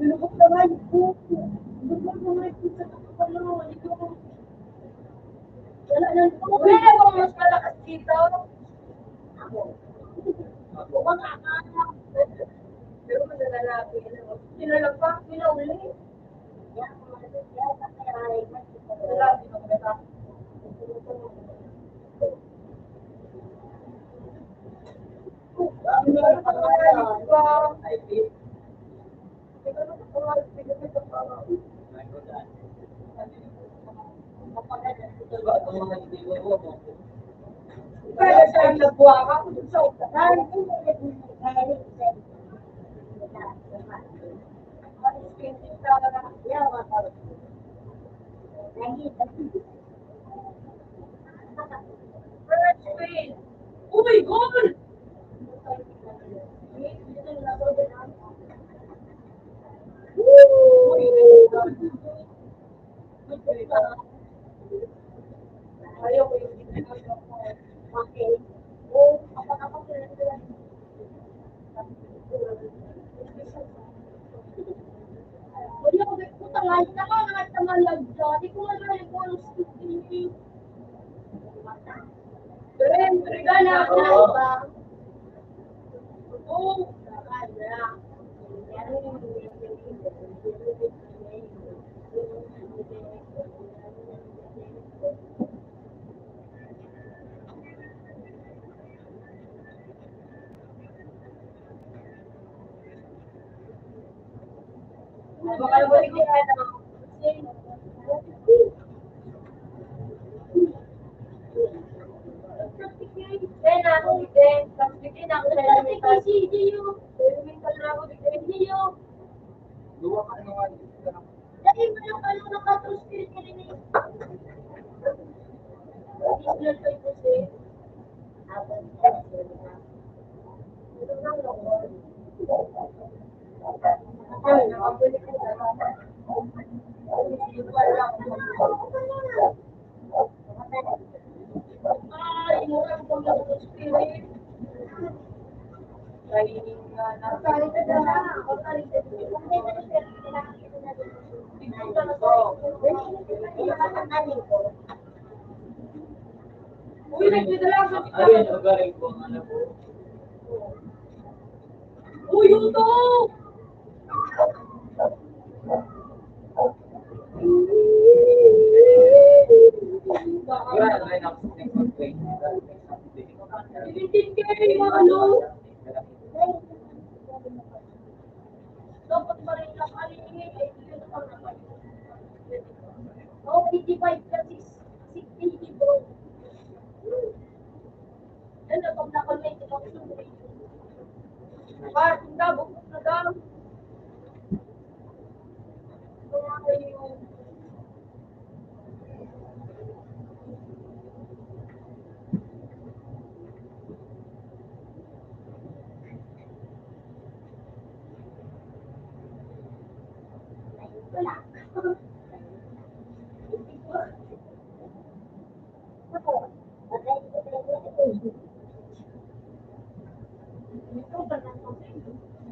Lulubog na nga yung buko. Lulubog na nga yung pizza ng kapalo. Wala nang buko. Wala na bang mas malakas dito? Ako. Ako. Mga akala. Pero malalaki na. Pinalagpak, pinauli. Wala, pinagdala. Kaya siya ang nagbuha ka, kung sa utan. First fail. Oh my God! Ayaw ko yung ginagawa ko. Okay. Oh, kapag ako sila sila. Wala ko, puta nga, hindi ako nangatamalag dyan. Hindi ko nga nalagyan ng stupid. Pero, pero, gana ako. Oo. Oo. Hindi na ako talaga may kasi, Gio. Pero may trabaho, di kayo, Gio. Duwa ka naman. Dali mo lang, ano, nakatrus ka rin, rin, rin. Hindi ko lang kayo kasi. Uy, nagdadala sa kita. Ayun, magaling po ang anak ko. Uy, uto! Wala, wala na ako sa next update. Seventeen K, mga ano? Dapat pa rin na kaliingin, eh, yun ang naman. Oh, eighty-five plus six, sixty, bro. Yan na, pag nakalay, ito ang sumuwi. Parang nabukot na daw. Ito nga kayo.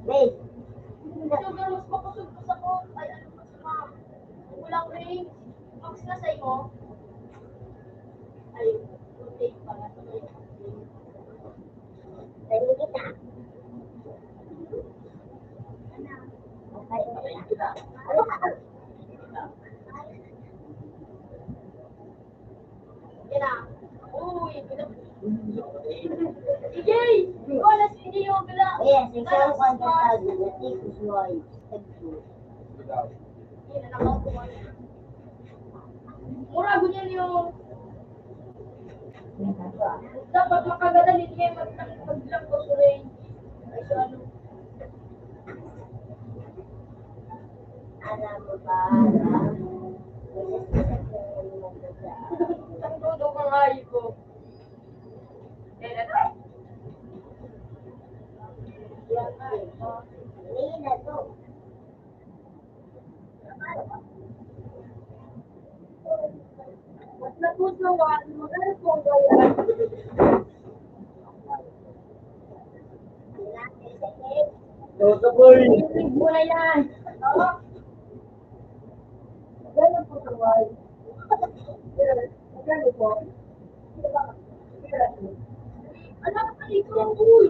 Wait. Ito, mas makusog ko sa ko. Ay, ano, mas ma-, walang range. Box na sa imo. Ay, okay pala. Dali kita. Okay. Yan na. Uy, gina-, sige! Ikaw na si Neo, gina-, Yes, ikaw ang pantay. Yan na, nakakuha na. Mura, ganyan yung dapat makagadan, hindi kayo mag-, mag-, mag-, Ay, so ano? Alam mo ba, alam? Ang todo kang hayop ko. Kaya na to. Yan na to. Mura yan. Ano ka pala ito? Uy!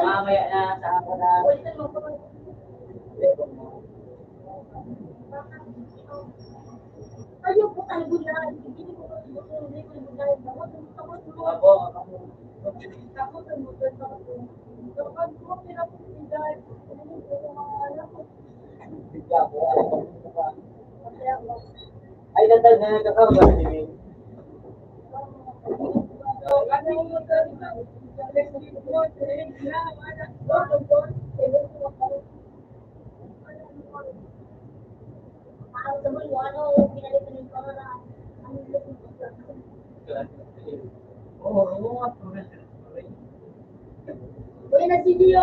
Mamaya na sa ako na. Ayaw po tayo na. Hindi ko po, hindi ko po. Opo. Tapos ang motor pa po. Kapag po, pinapos ni Dad, ano po, mga anak ko. Ay, ganda na, kakabal ni Ming. Buenas, Gio.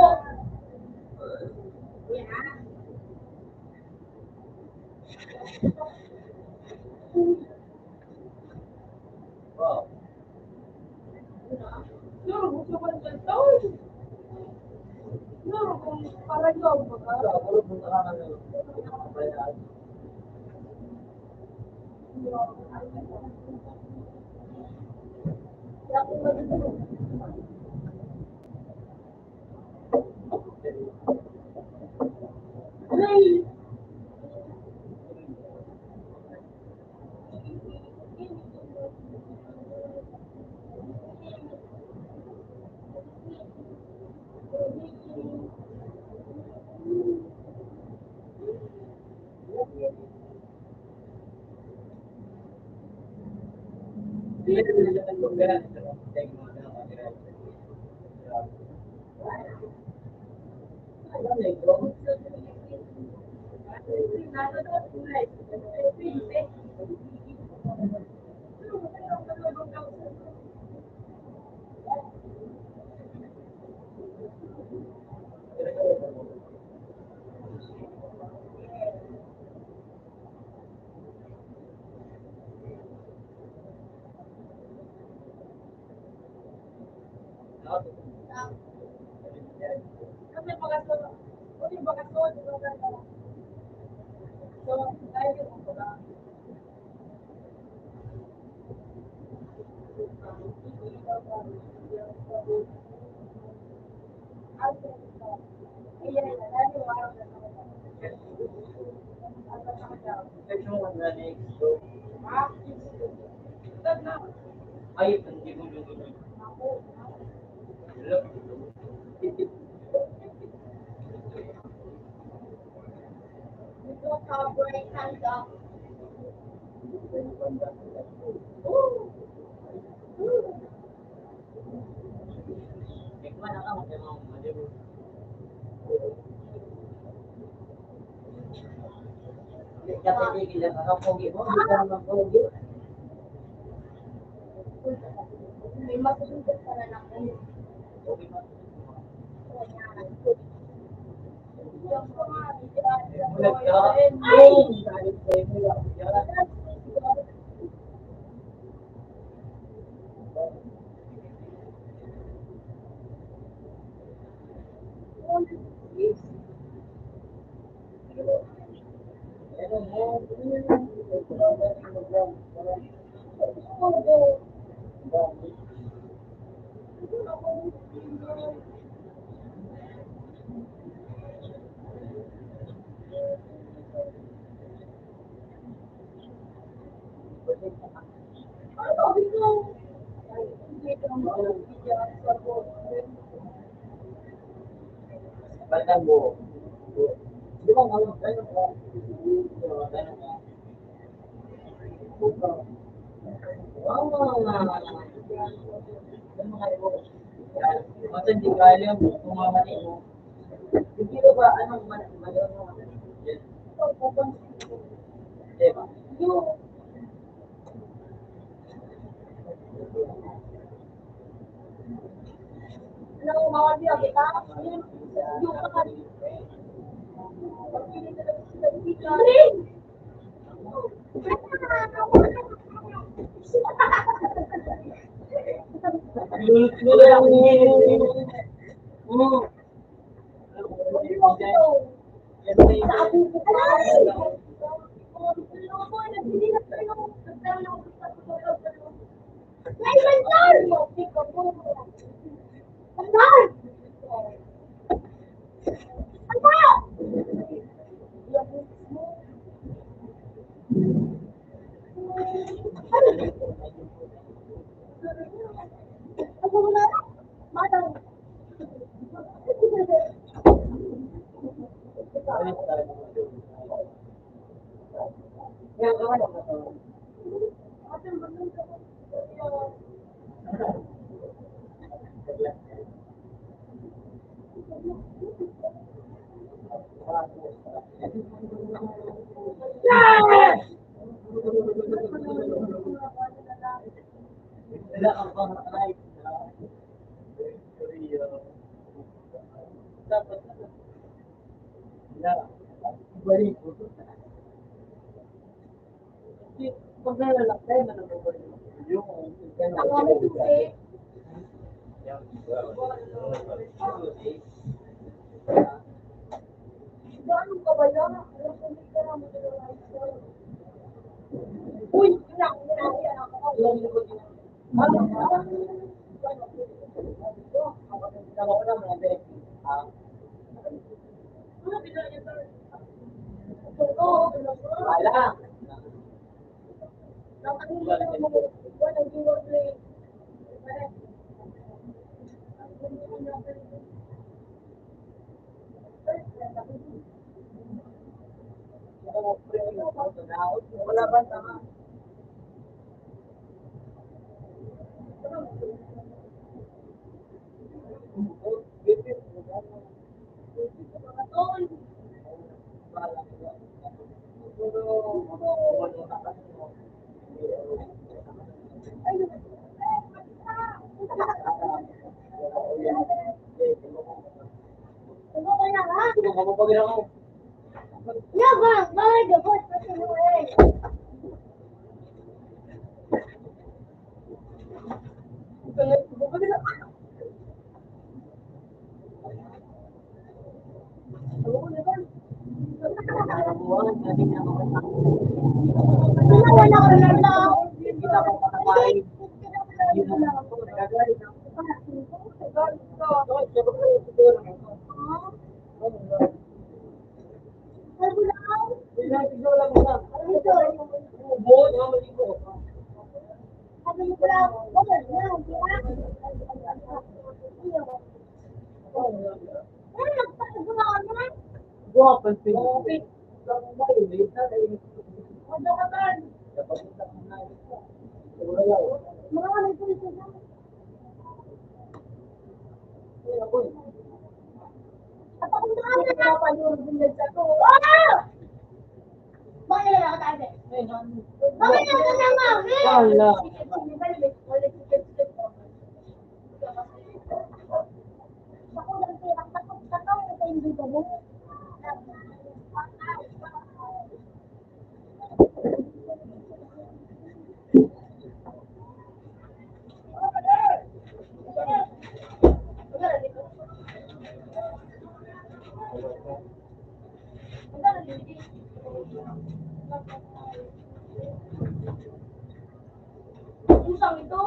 Uy, Wala. Usang ito.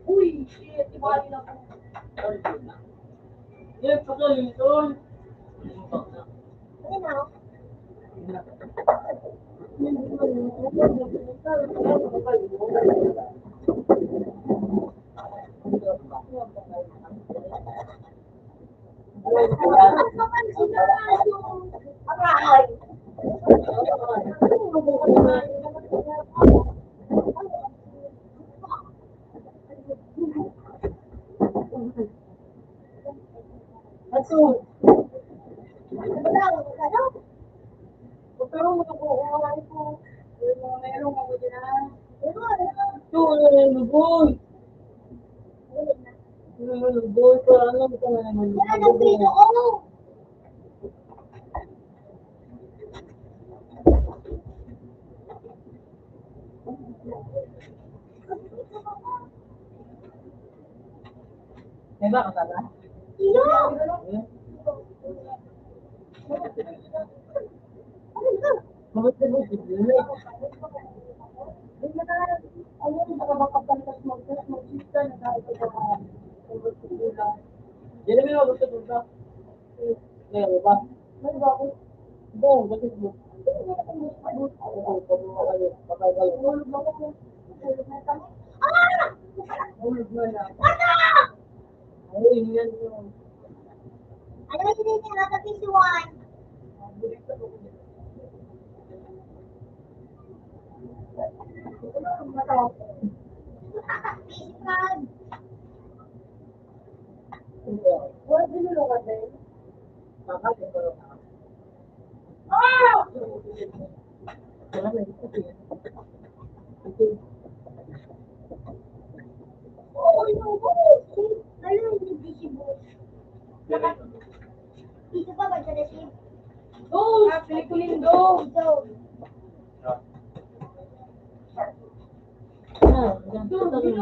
Uy, shit, ibali na po. Yan, pagka yun, tol. Ayun na. Aso. Ano daw? Ano? Huwag ka rong magkukuha ko. Yung mga meron ako dyan, ah. Ito, ano na yung lugoy? Ano na yung lugoy? Para ano ka na naman? Wala nang video ko. May ba ka ba? Iyo! Yan naman yung gusto ko ba? May ba? Doon, bakit mo? Tulog na lang. Ay, yun yan, yun. Ano yung hindi nga sa P C one? P C five. Wala, binulungan na yun. Dito pa ba siya na-save? Oo, ah, pili ko lindo. Ito. Ah, ganito na rin.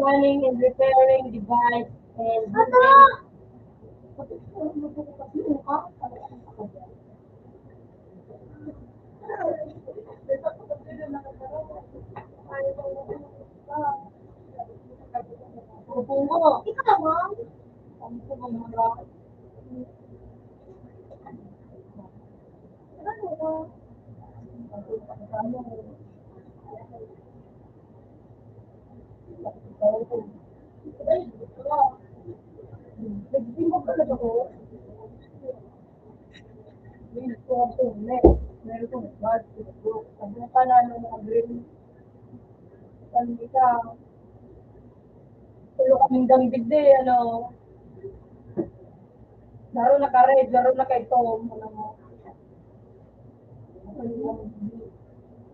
Running and repairing device and Oo. Ikaw, ma'am? Ang ko, ma'am, ma'am. Nagsimbag ka na ba ko? May gusto kang tubig. Meron kang bag, sabi ka na, ano, mga green. Sabi ka, tulo kaming dang digdi, ano. Laro na ka red, laro na kay Tom, ano mo.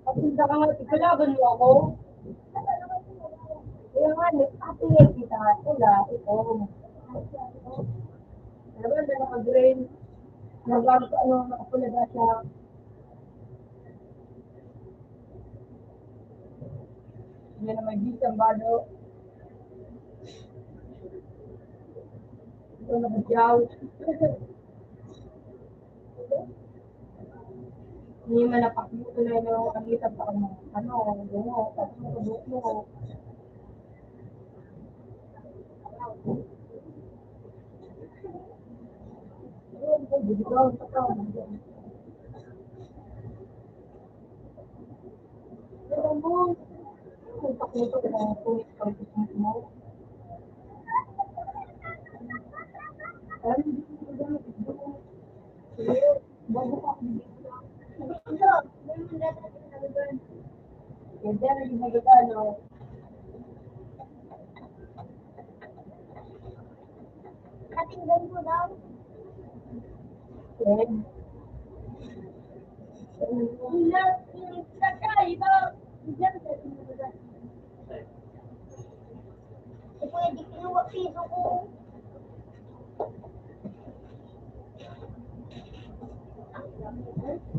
Pagpunta ka nga, ikalaban mo ako. Kaya nga, ni-, ate, kita, wala, ito. Alam mo, na naka-green. Nag-, ano, nakapula na siya. Yan naman, di sambado. Ito, naka-jaw. Hindi man napakita na yung kalitan pa ang ano, ano, ano, ano. Pakinggan ko daw. Yes. Wala, yung kakaiba. Diyan sa tinulugan. Pwede kinuha piso ko.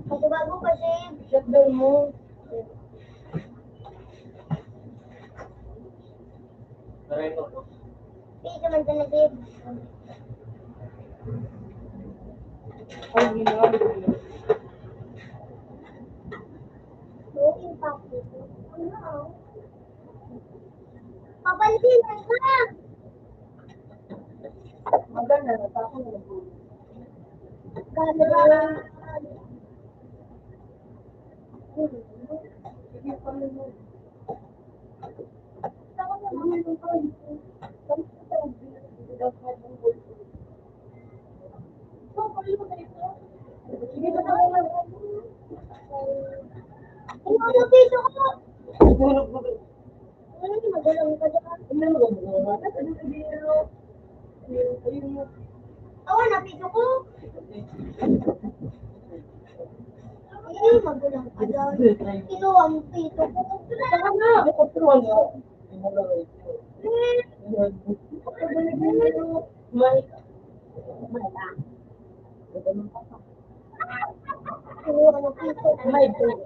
Bago-bago pa, Dave. Shutdown mo. Piso man talaga yun. Ay, ginawa. Oo, yung papi. Ano, ah? Papansin na lang. Maganda na, tapos na po. Ganda. Sige, pala mo. Ano ang piso ko? Ano yung magulang ka dyan? Ano yung magulang ka dyan? Ayun mo. Awa, napito ko. Ay, magulang ka dyan. Ito ang pito ko. Saka na. Ito ang pito ko. May, may lang. May pito.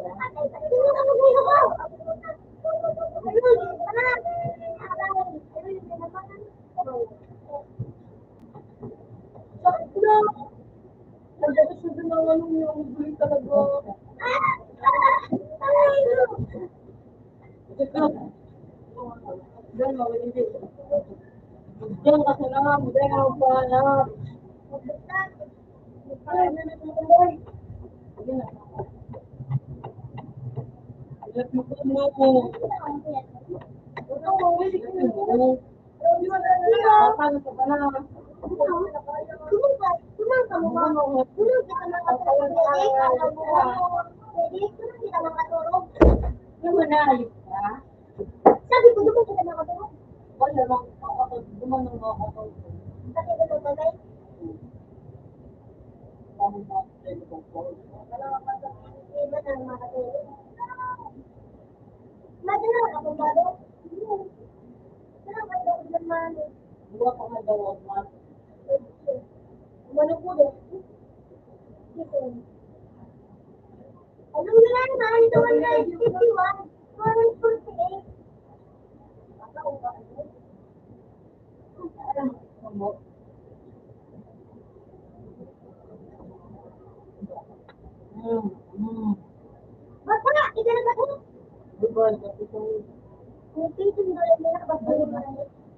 Sakit na. Ang sakit na ng ano niya, ang guling talaga. Diyan, mawala, hindi. Diyan ka sana, diyan ka pa, anak. Ay, may nagtutuloy. Sige na. Ilat mo po mo. Ito, mawala, sige na. Sabi ko, "Duman kita nakatulog." Wala lang, ako, duman ang mga katulog. Sabi ko, "Babay." Wala lang, makatulog. Madala ka pa ba, do? Wala ka daw naman. Wala pa nga daw ako. Umano po, do? Ano na lang, mahal, two hundred fifty-one, two hundred forty-eight. Mm, mm. Basta, ika na ba ko? Di ba, tapos ang Ang piso ng dolar nila, basta yung mga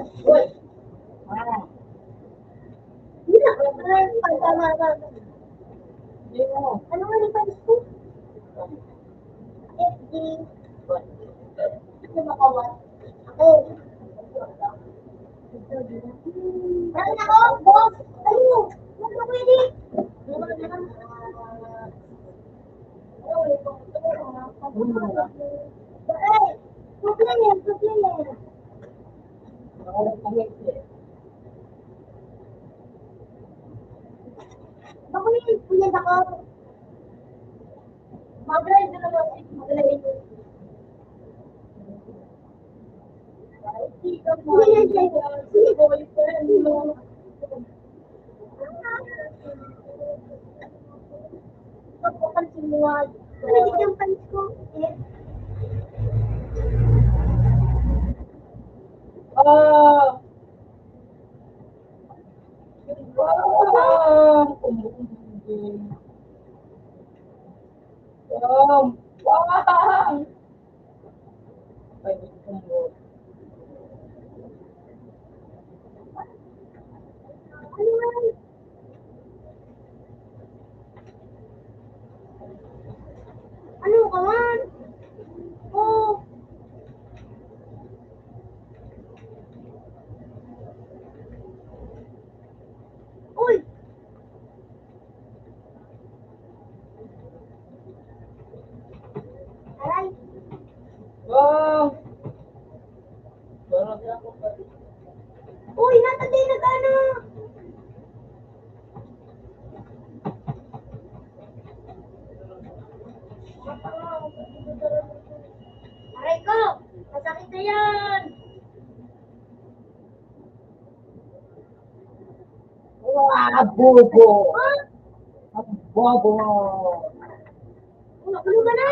Uy. Ah. Hindi na, ano na yung pagkama na? Ano nga yung pag-school? F D. Ano ba kawan? Ako. Ay, nako, boss. Ano? Ano pwede? Ay, supplier, supplier. Ako yun, kuya, ako. Mag-ride na naman, mag-ride. Hindi yan, sir. Hindi. Pagpapansin mo nga. Hindi yung pants ko. Ah. Wow! Wow! Wow! Ano ka man? Oh. Uy! Aray! Wow! Uy, natagay na gana! Aray ko! Masakit na yan! Wow, bobo! Ang bobo! Ano ba na?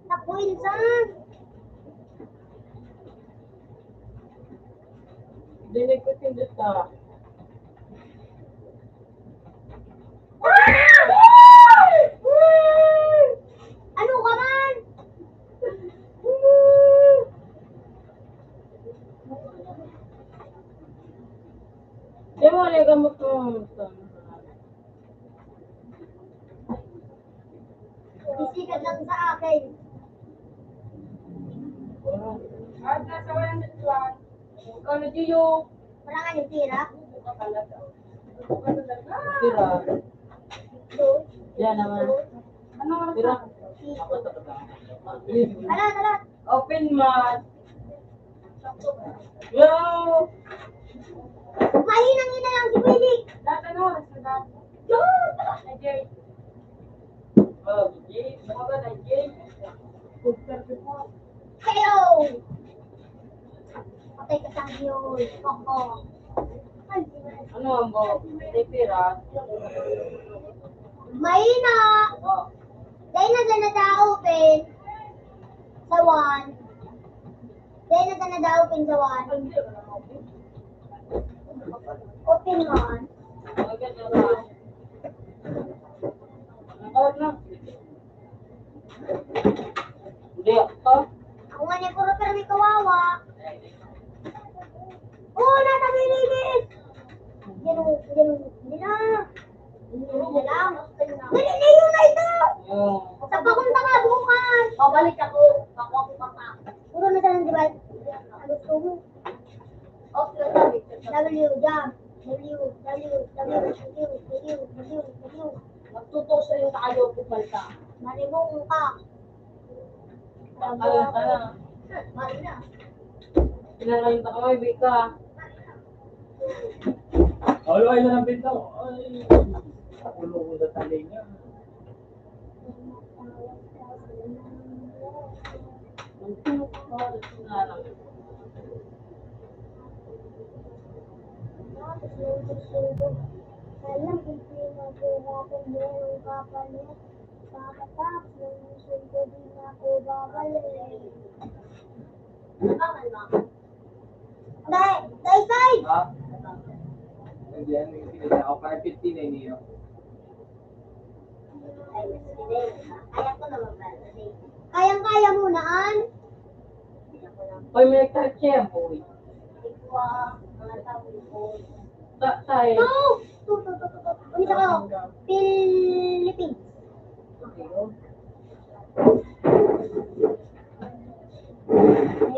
Takbo, insan! Dinig ko, tindot ka. Ano ka man? Di mo, alam ka mo kung Bisikat lang sa akin. At nasa walang nagtuwag. Ikaw na, Gio. Wala nga yung tira. Tira. Yan naman. Ano nga tira? Tara, tara. Open mouth. Yo! Mahinang ina lang si Pwede. Lahat ano, sa lahat. Yo! Ajay. Oh, Jay. Ano ba na, Jay? Good service mo. Hello! Patay ka sa yun. Koko. Ano ang bo? May pera? Mahina! Oh. Dahil na dyan na open. Sa one. Dahil na dyan na open sa one. Open one. Ang tawag na. Hindi ako. Ako nga niya, puro pero may kawawa. Oo, nasa Pilipinas! Yan o, yan o, yan na. Yan na lang. Dali na yun na ito! Oo. Sa papunta ka bukas. Babalik ako. Ako, ako, papa. Puro na tayo, di ba? Ang gusto mo. W, jump. W, W, W, W, W, W, W. Magtutuos na yung tayo, pumalta. Maribong ka. Kaya ka na. Mali na. Pinarayon ka kami, Bika. Ay, ay, na ng pinto. Ay, ulo ko sa talinga. Alam, hindi mahirapan, merong kapalit. Pagkatapos ng mission ko, di na ako babalik. Dai, dai, dai! Ha? Hindi, ano yung pinili ako? Five fifty na yun. Kayang-kaya mo na, An? Hoy, may nagtag siya, boy. Ta-, tayo. No! Tu, tu, tu, tu, tu. Ulit ako. Philippines. Hindi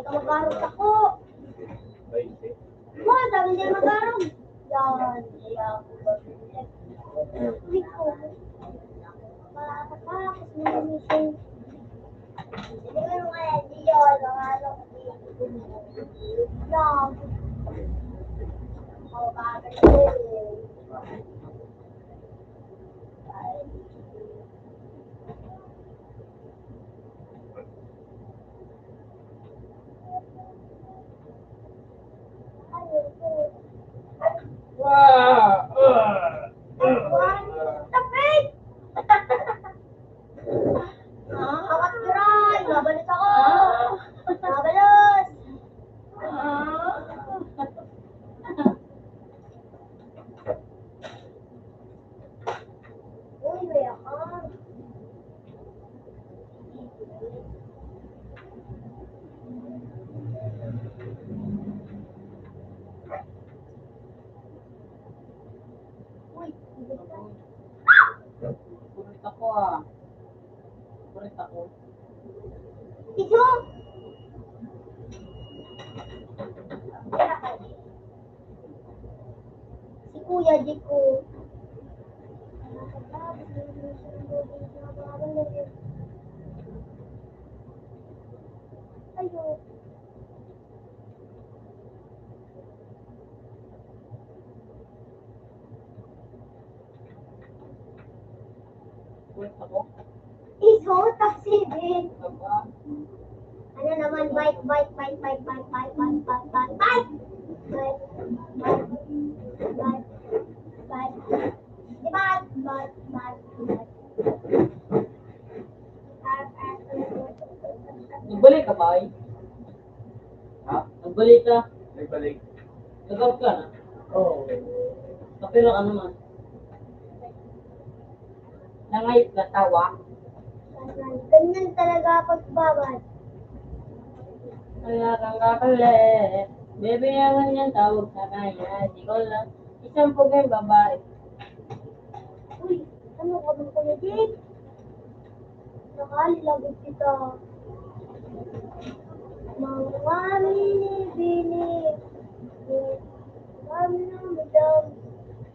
ka mag-arog ako. Wala, sabi niya mag-arog. Yan, kaya ako ba? Uy, ko. Makakatapos na yung mission. Hindi mo yung kaya, di yun, ang ano, yan. Oh, bakit yun? Tapik! Ah, awat ko rin! Mabalos ako! Mabalos! Ah. Uy, may akam. Uy, Kulit ako, ah. Kulit ako. Ijo! Si Kuya Jiko. Ayun. Iso, taksibi. Ano naman, bike, bike, bike, bike, bike, bike, bike, bike, bike, bike. Bike, bike, bike, bike, bike, bike, bike. Di ba? Bike, bike, bike. Nagbalik ka, Pai? Ha? Nagbalik ka? Nagbalik. Nag-out ka na? Oo. Kapila ka naman? Nangayot ka, tawa? Ganyan talaga pagbabad. Kaya kang kakali. Baby, ang ganyan tawag sa kanya. Di ko lang. Isang pugay babae. Uy, ano ka ba, Kuya Jake? Nakalilagot kita. Mga mini-bini. Kami ng madam.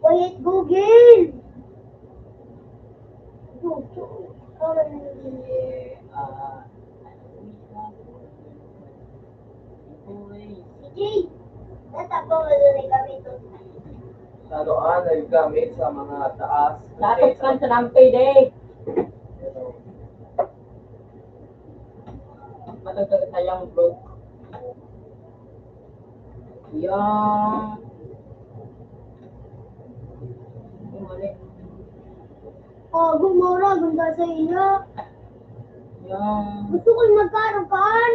Wait, Google! Google. Kami ng bini. Ah, Sige. Natapo mo doon ay kami ito. Saloan ay gamit sa mga taas. Dapat kan sa lampay, de. Matagtag tayang vlog. Yan. Yung mali. Oh, gumura, ganda sa inyo. Yan. Gusto ko yung magkaroon.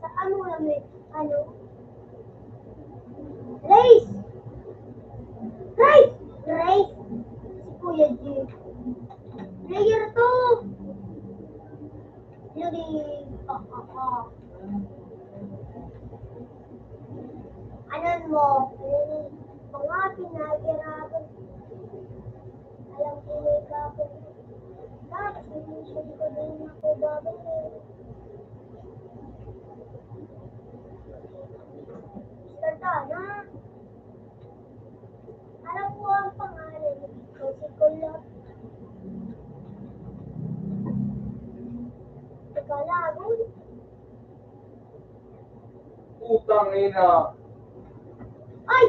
Sa ano nga may, ano? Race! Race! Race! Si Kuya G. Player to! Lagi, ah, ah, ah. Anan mo, mga pinagirapan. Alam ko may kapag. Tapos, hindi ko din ako babalik. Tanda na. Alam ko ang pangalan. Ikaw si Kulot. Ikaw lang. Putang ina. Ay!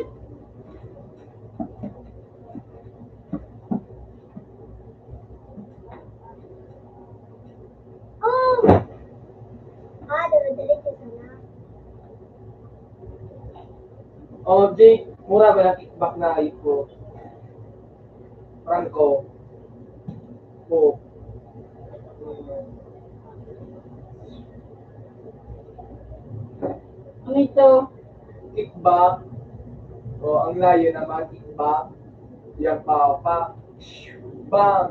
Oh! Ah, dire-diretso sana. Oh, Jake, mura ba na kickback na ayos ko? Franco. Oh. Ano ito? Kickback. O, ang layo naman, kickback. Yan pa, pa. Bang!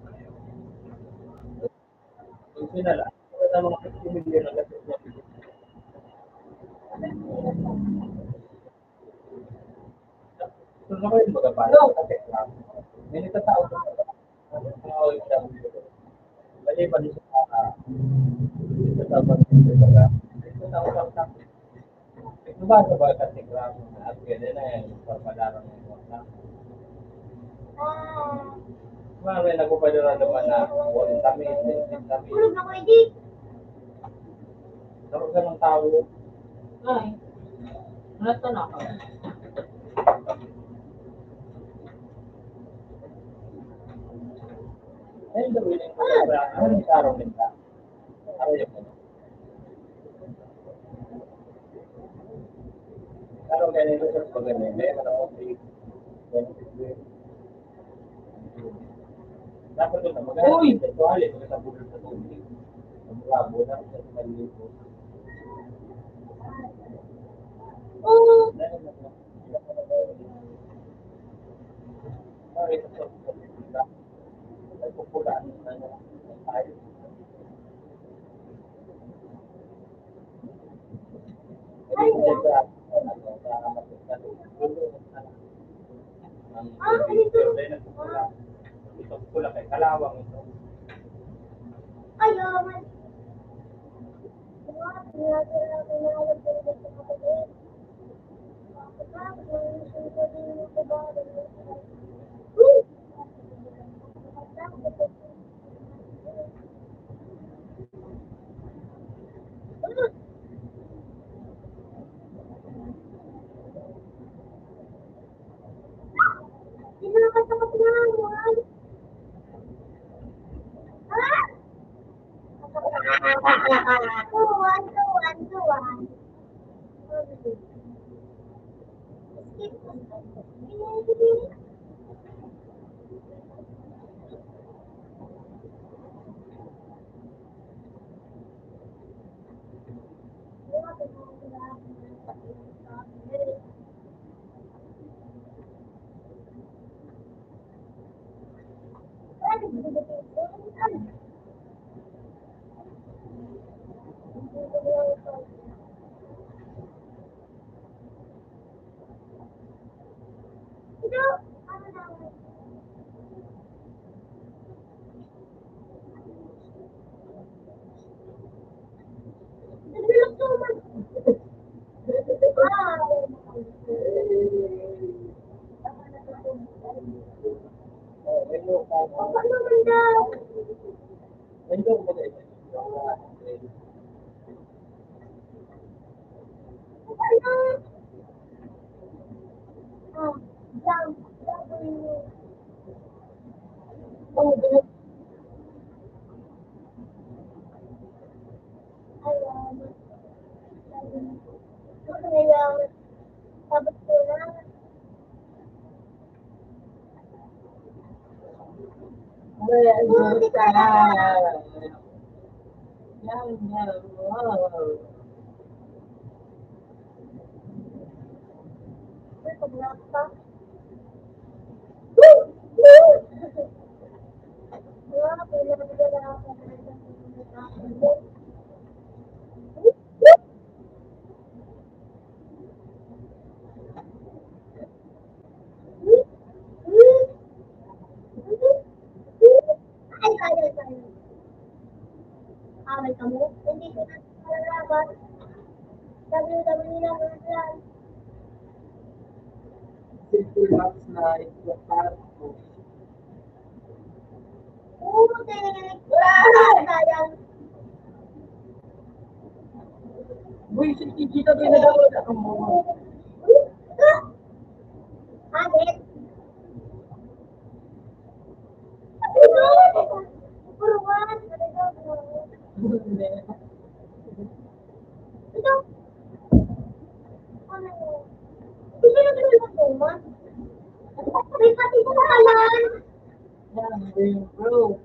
Kung sila lang, wala mga fifty million na gastos niya. Gusto ko yung magabalo, kasi, ah, may nagtatao sa mga O F W. Maliban sa, ah, sa tabang ng iba, may nagtatao sa, sa, ito ba, sa mga katikram, at kaya na yan, yung pagpalarang ng mga tao. Mga may nagpapadala naman na, one kami, ten kami. Tulog na ko, hindi. Tapos ka ng tao. Ay. Wala to na ako. Ay, gawin ko ba? Ano yung araw nila? Araw yung ano? Araw kaya nila sa pagano? May mga konti. Dapat ito, maganda. Uy! Ito, hali, maganda bulong sa tubig. Ang labo na, sa pagaligo. Ayaw man. Tuwan, tuwan, tuwan. What? W W E na, wala lang. Simple maths na ito, parang Putik! Ah! Sayang. Buwisit, Gigi, ka ba na daw? Agit. Number one. Ito. Ano? Hindi na ito yung number one. May pati ko na lang. Yan, bro.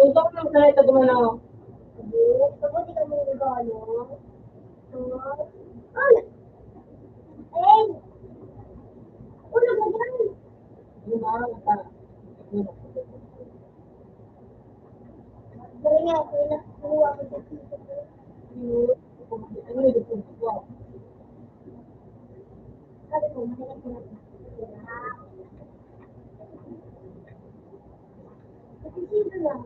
Ikaw lang sa ito gumalaw. Gusto ko, di kami regalo. Ay! Ay! Ulo ka dyan! Yun na, ata. Dali nga, ako na. Kuha ko sa tito ko. Yun. Ano yung gusto ko? Sabi ko, mahilig ko na. Kasi sino lang?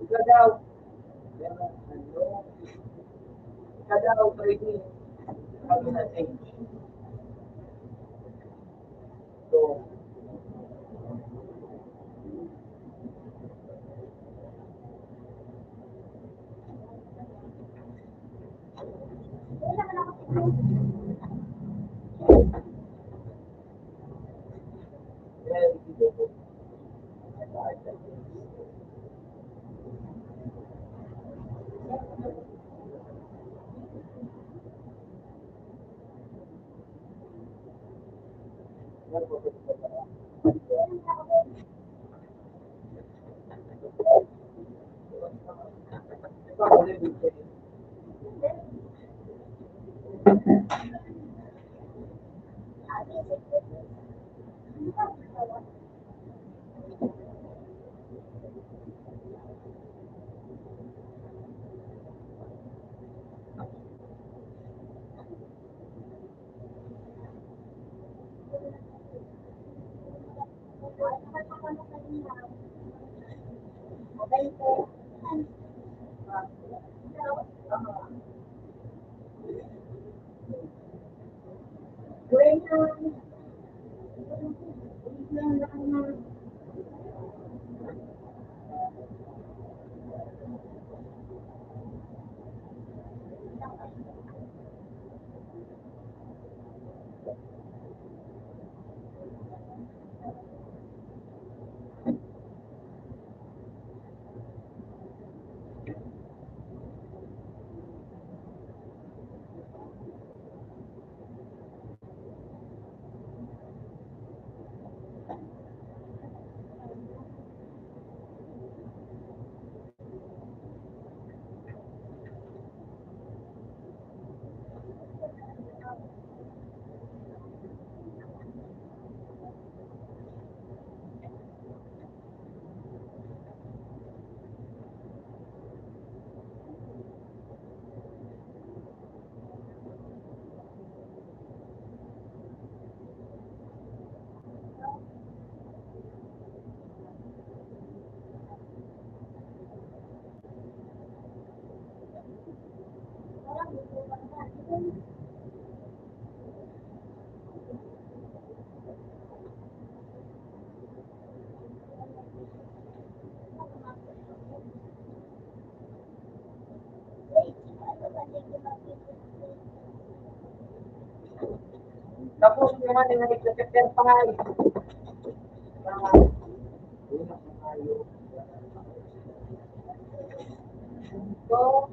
Ika daw, ika daw, pwede, pag na-change. So, Morning, Alex, chapter five. Ah, so,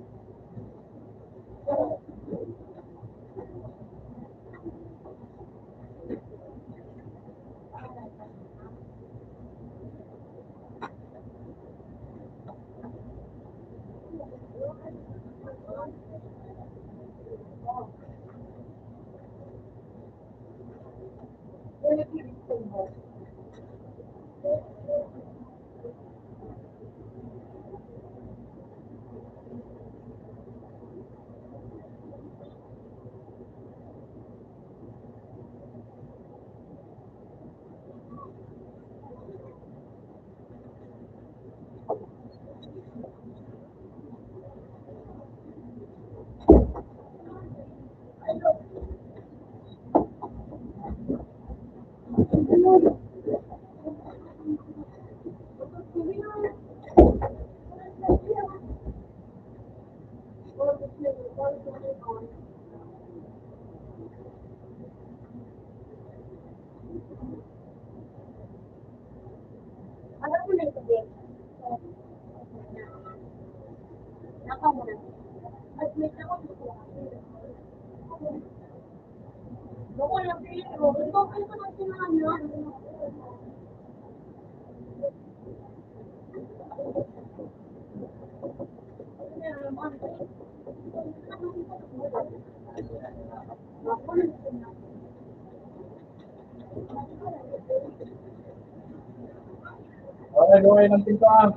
Okay, okay ng pinto, ah.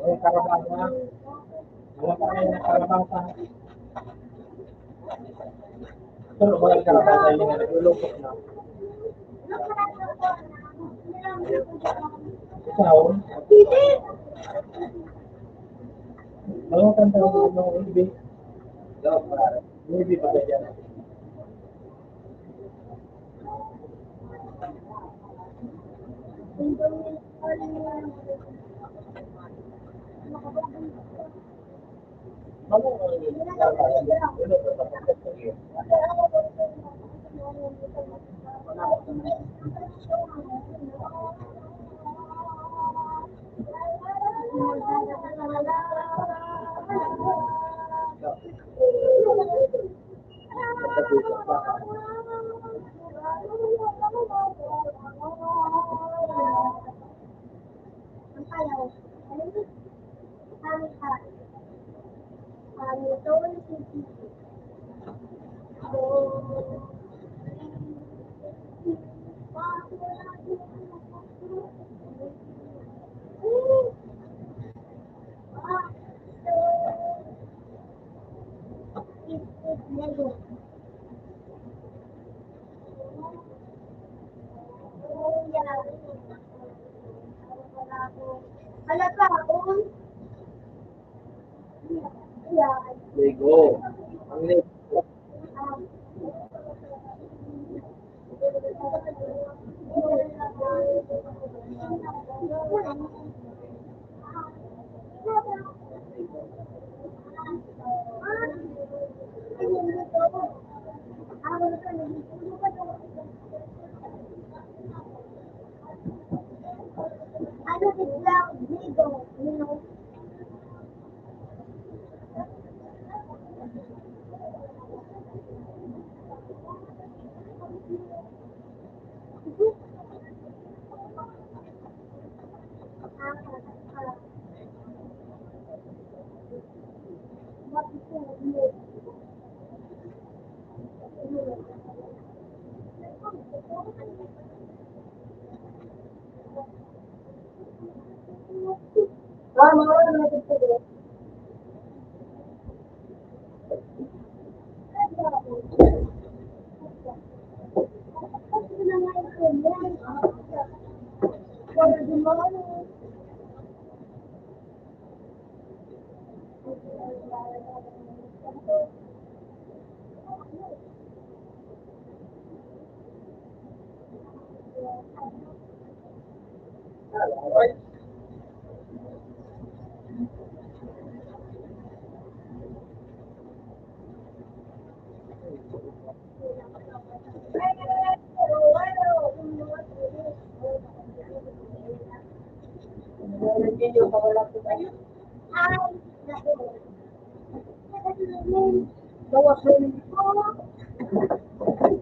May karabasan. Wala pa kayo nakarabasan. Pero wala karabasan yung naglulukot na. Ikaw? Ano ang kanta mo ng Ruby? Ruby pa ba yan? Hala pa, um. Lego. Ang Lego.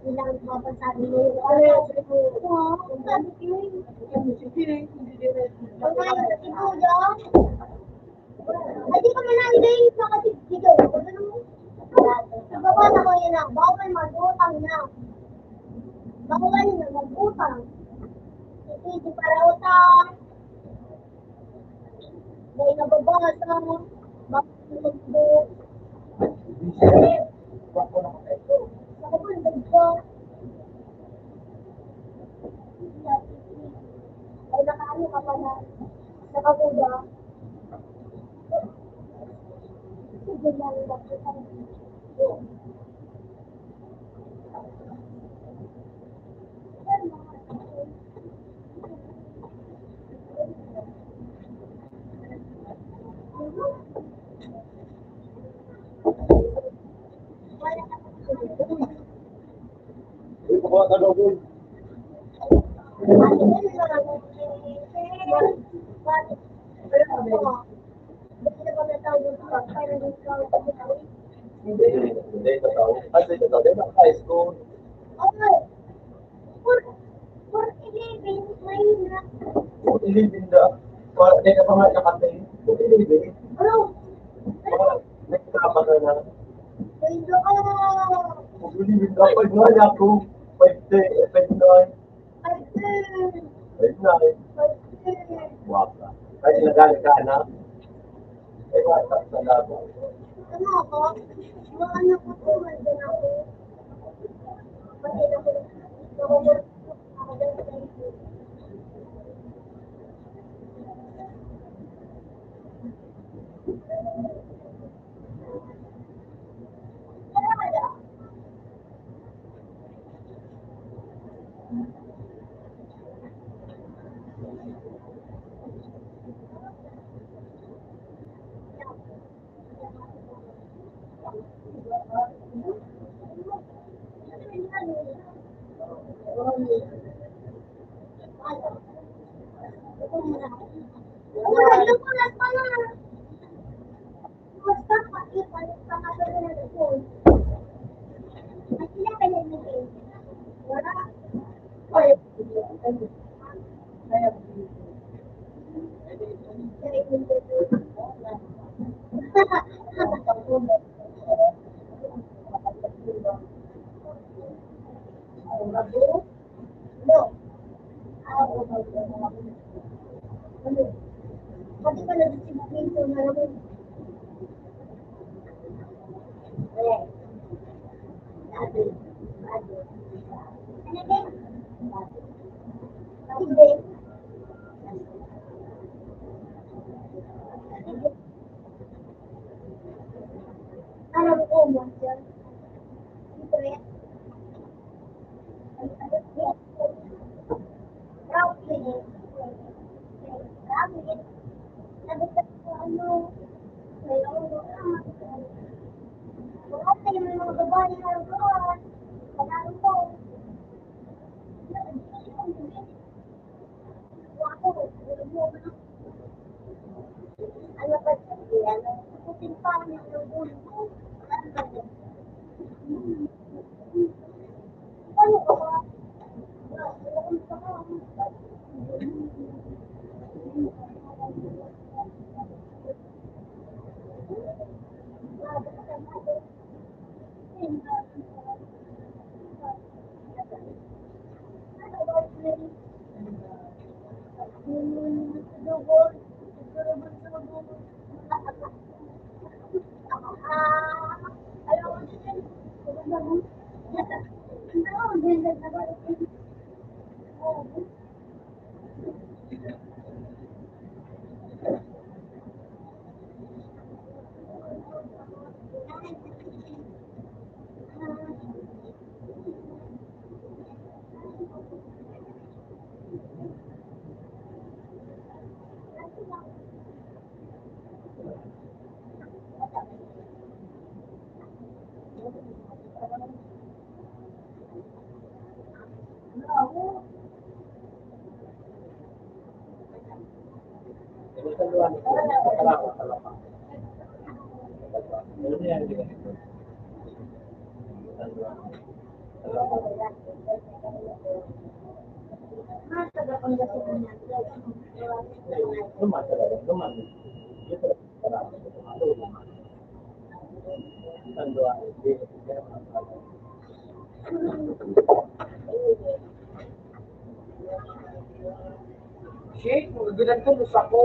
Kailangan ko mapasabi mo yung ano. Oo, sabi ko yun. Sige, sige, sige. Pagkain ko si Kuya. Ay, di ko man nalagay yung mga tig-, dito. Nababasa ko yun na, bawal mag-utang na. Bawal na mag-utang. Hindi, di para utang. May nababasa. Bakit nagbo-, sa kabundog ko. Ay, nakaano ka pala? Nakabuda. Sige lang, bakit ang Hindi, hindi, totoo. Kasi totoo, di ba, high school? Four, four eleven, may na. Four eleven na. Para, di ka pa nga nakatingin. Four eleven. Ano? Para, may kapag ka na. Ay, no. Four eleven na. Five nine ako. Five ten, eh, five nine. Five ten. Five nine. Five ten. Waka. Ay, nagalit ka na? Ay, wata, salamat. Ano ako? Mga anak ko po, nandun ako. Pati na po. Alam ko, Monster. Siyempre. Proud ko yun. Proud ko yun. Sabi ko, ano, may ako, ah, wala pa yung mga babae na nagawa. Kailangan ko. Shit, ginan ko, lusa ko.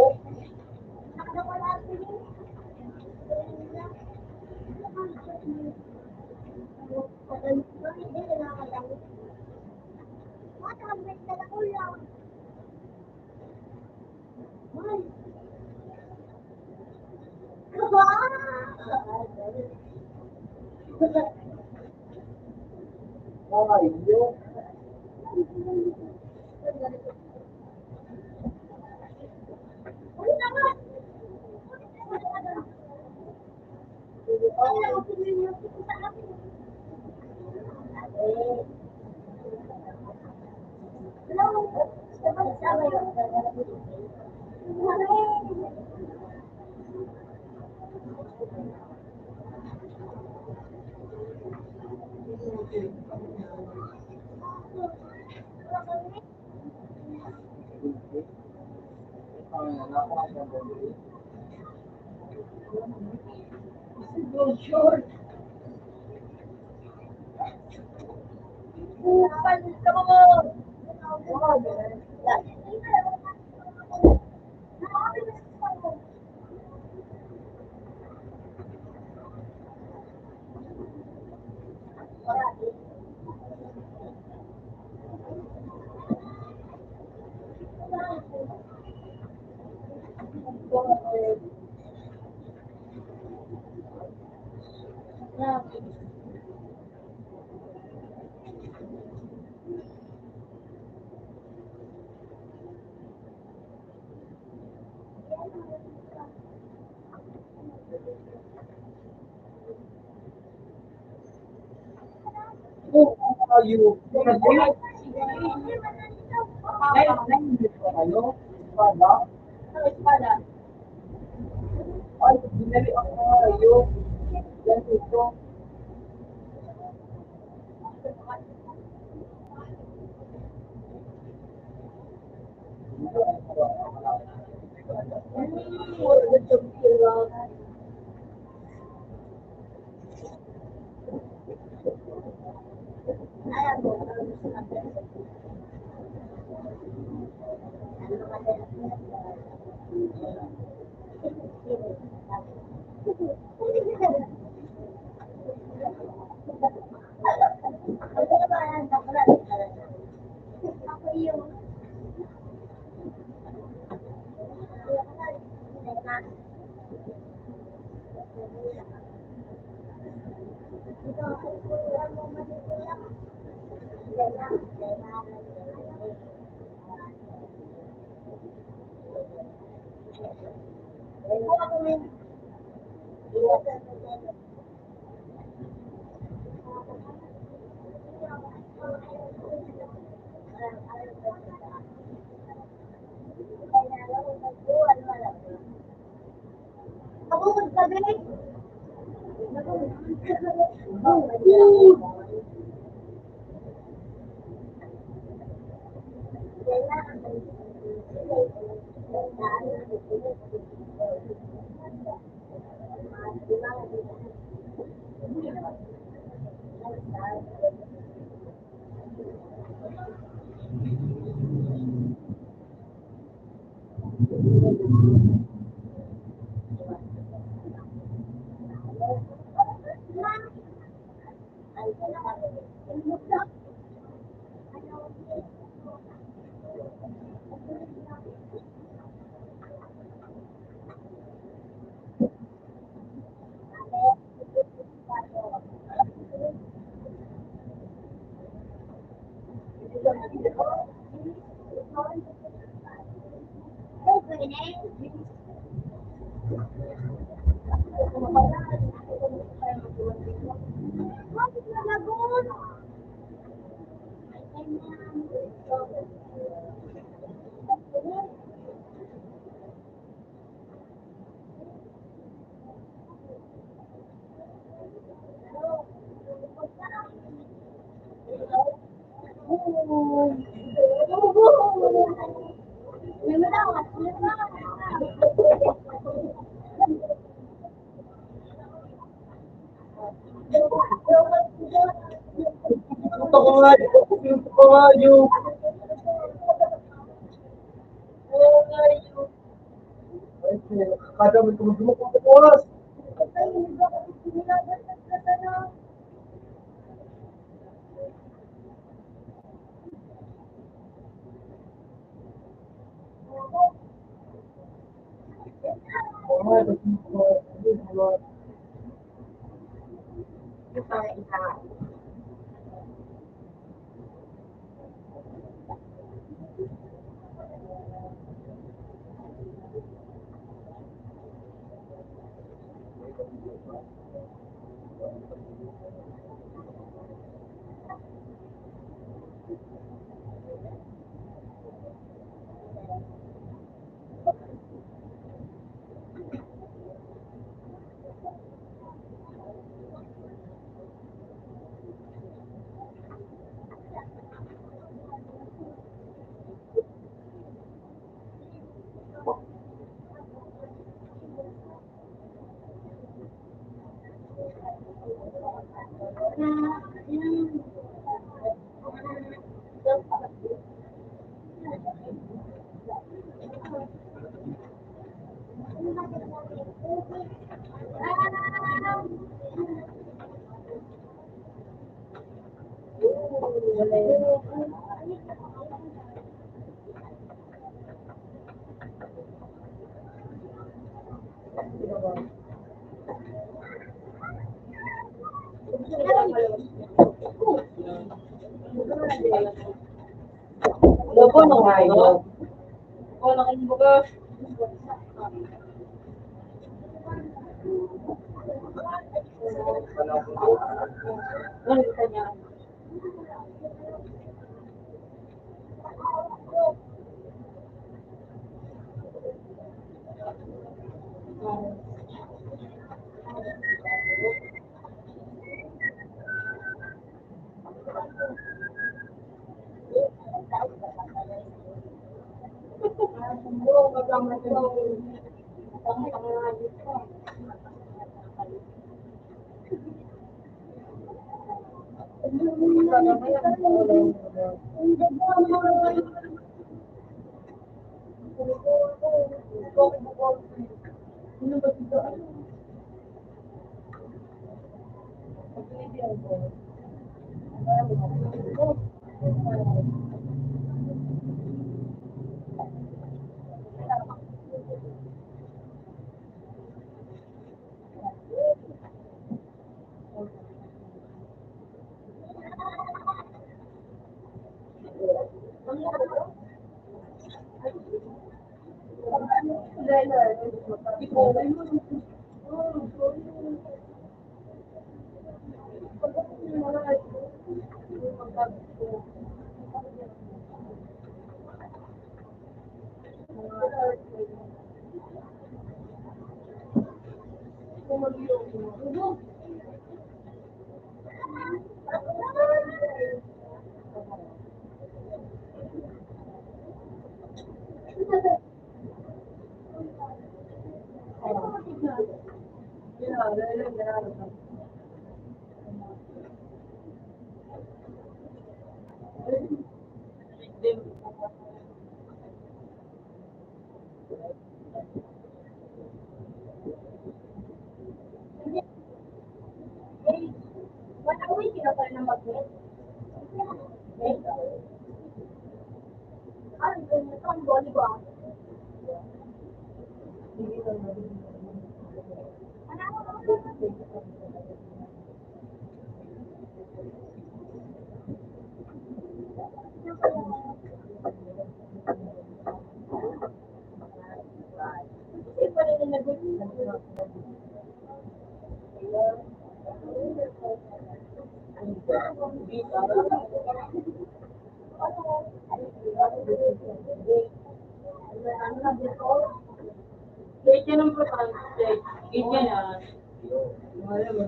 Lobo ng hayop. Wala kang bugas. Ano ka niya?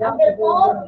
Number four.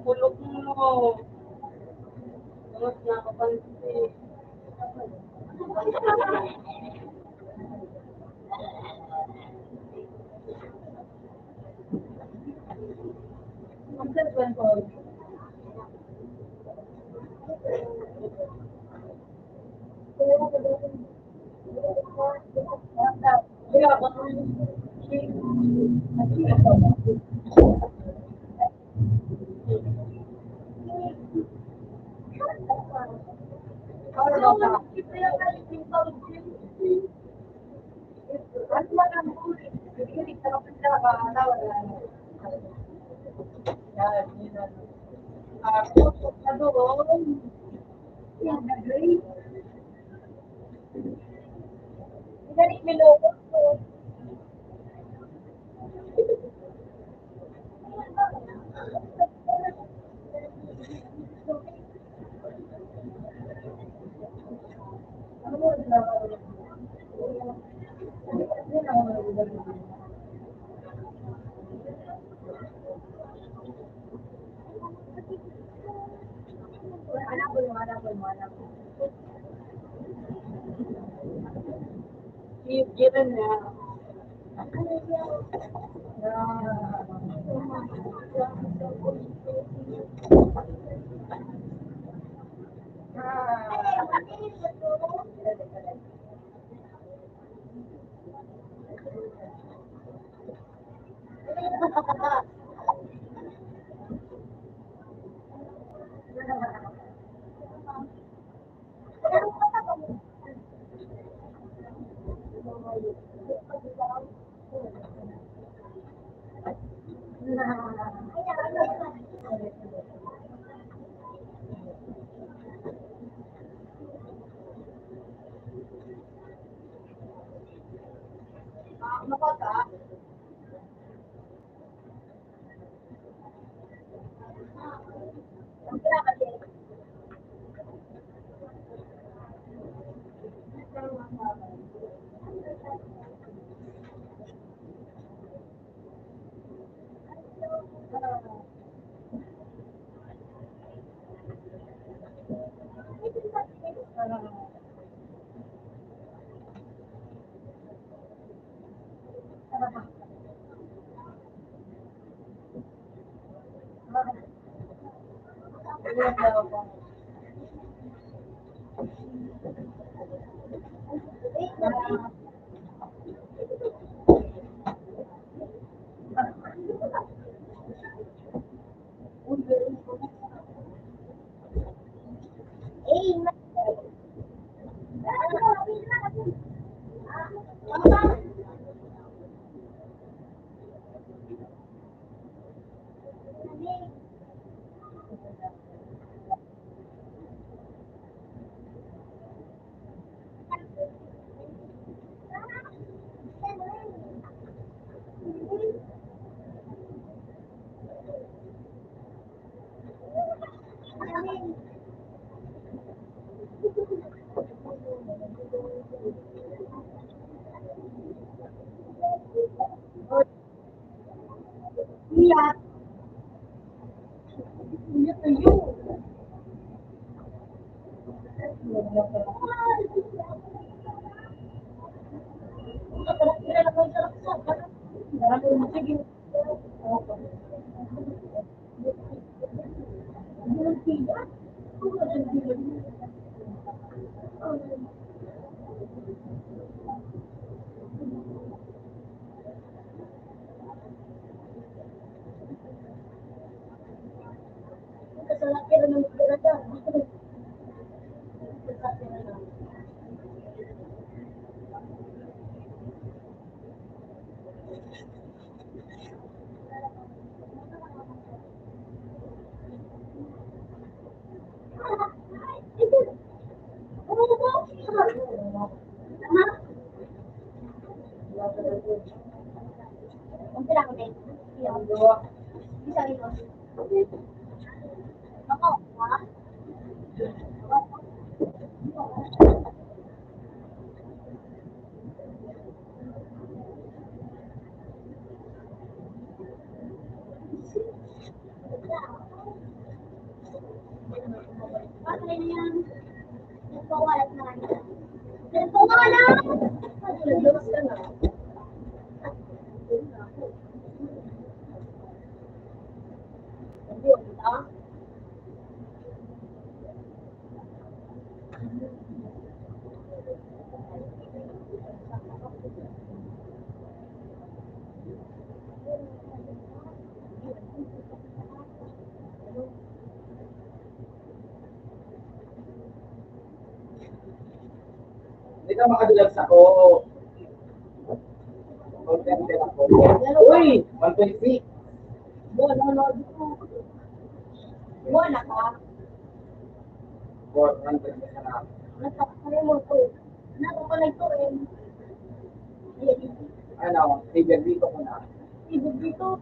Kulog mo. Kulog na ako, pansin. You've given now. Hindi ka makadulag sa ko. Contented ako. Uy! One twenty-six. Buwan, ano, ano, ano? Buwan na ka? Buwan, one twenty-six na. Nasa, ano mo to? Nasa ko na ito eh. Ano, favorite ko na. Favorite ko.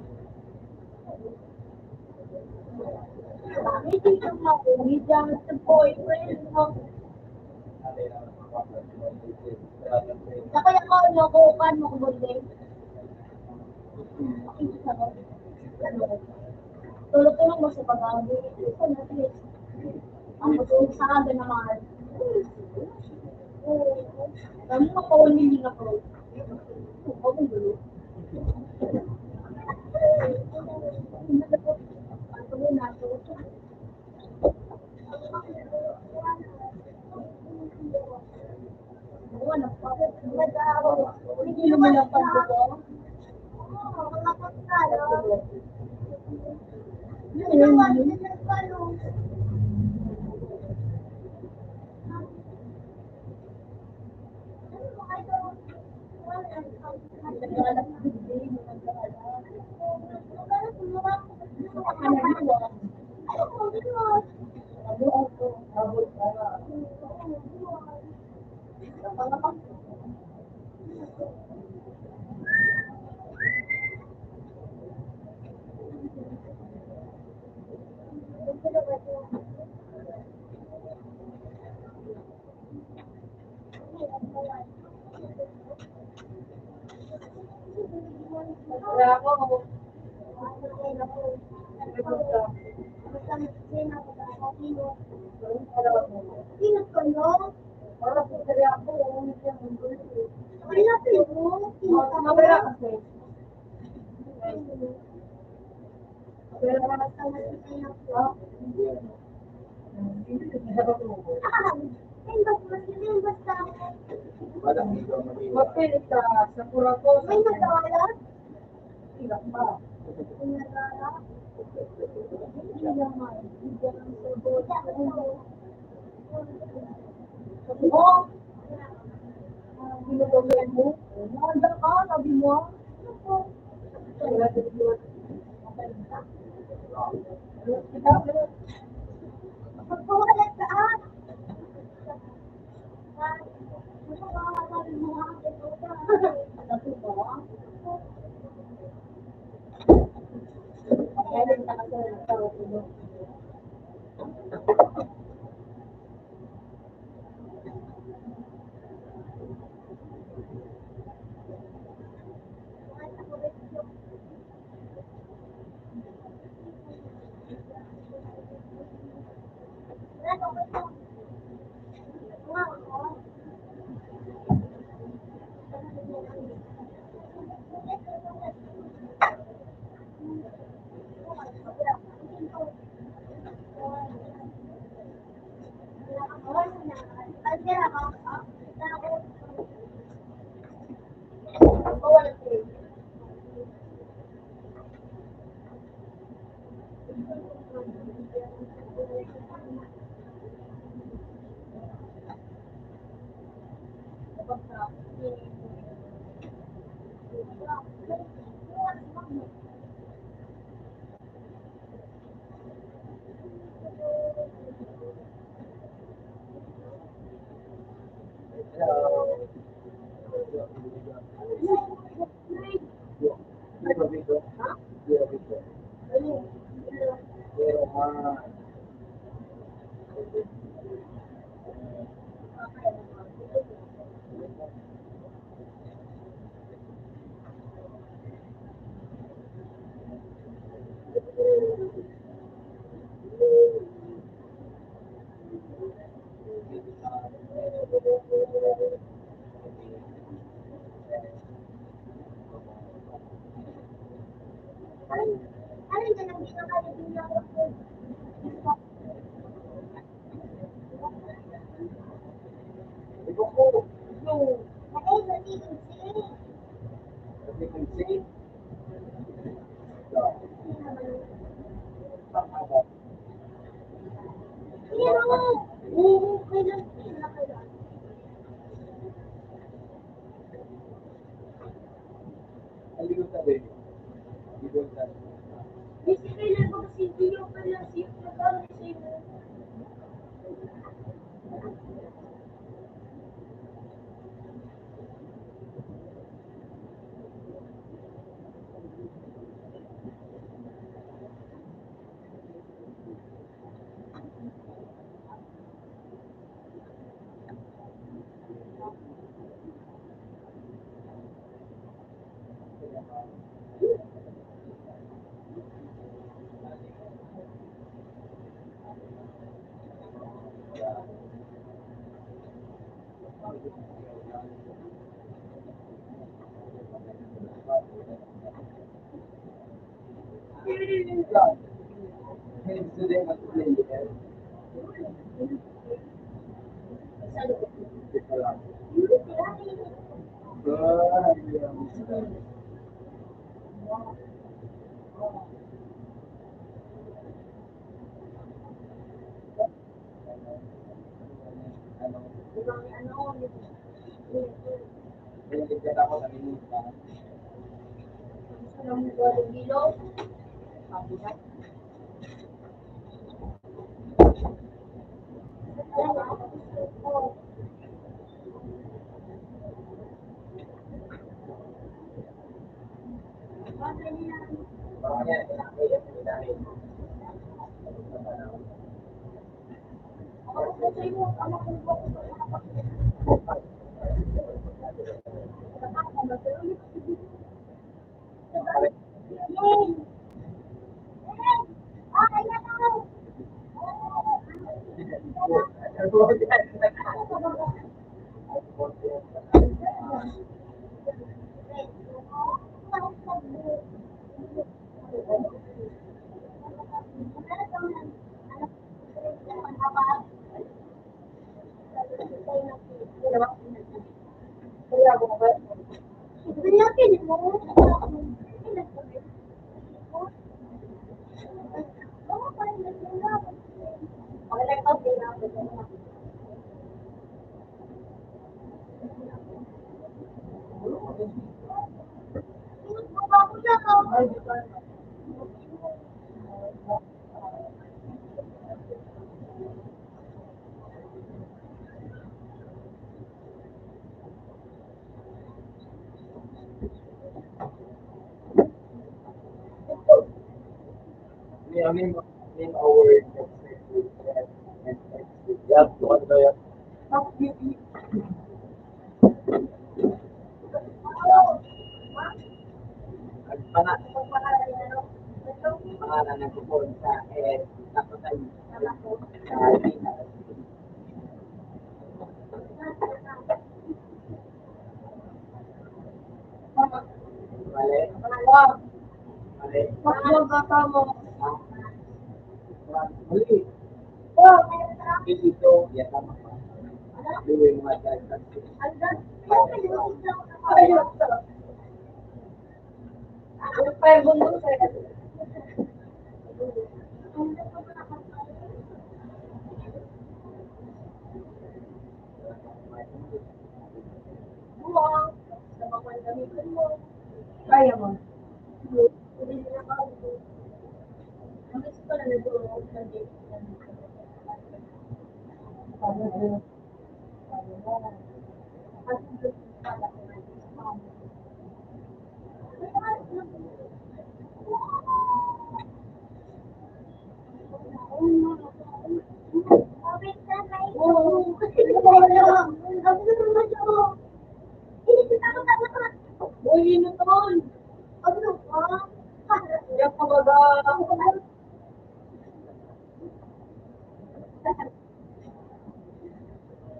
Bakit yung mga kaibigan sa boyfriend mo? Sa kaya ko, ano, kukuhan mo kung birthday? Tulog-tulog mo sa pag-aabot. Ang gusto mo sa aga naman. Kami makawan din ako. Ako gulo. Ako na ako. Mapilit ka sa Curacoa. May nagkawala? Ilang pa. Oh! Ano ba mo? Ano ka? Sabi mo? Magpawalat ka, ah! Kaya mo. Uy, yun na to. Ano ka? Yan ka baga.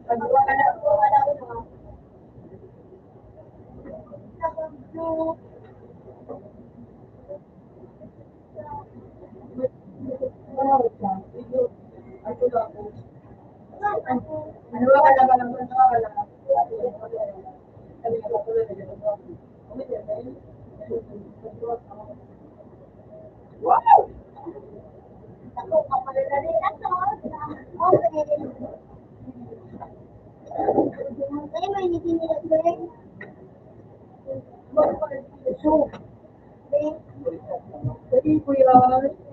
Pag wala ko, wala ko. Wow! Ay, may hindi nila, sir. So, Sabi ko yan.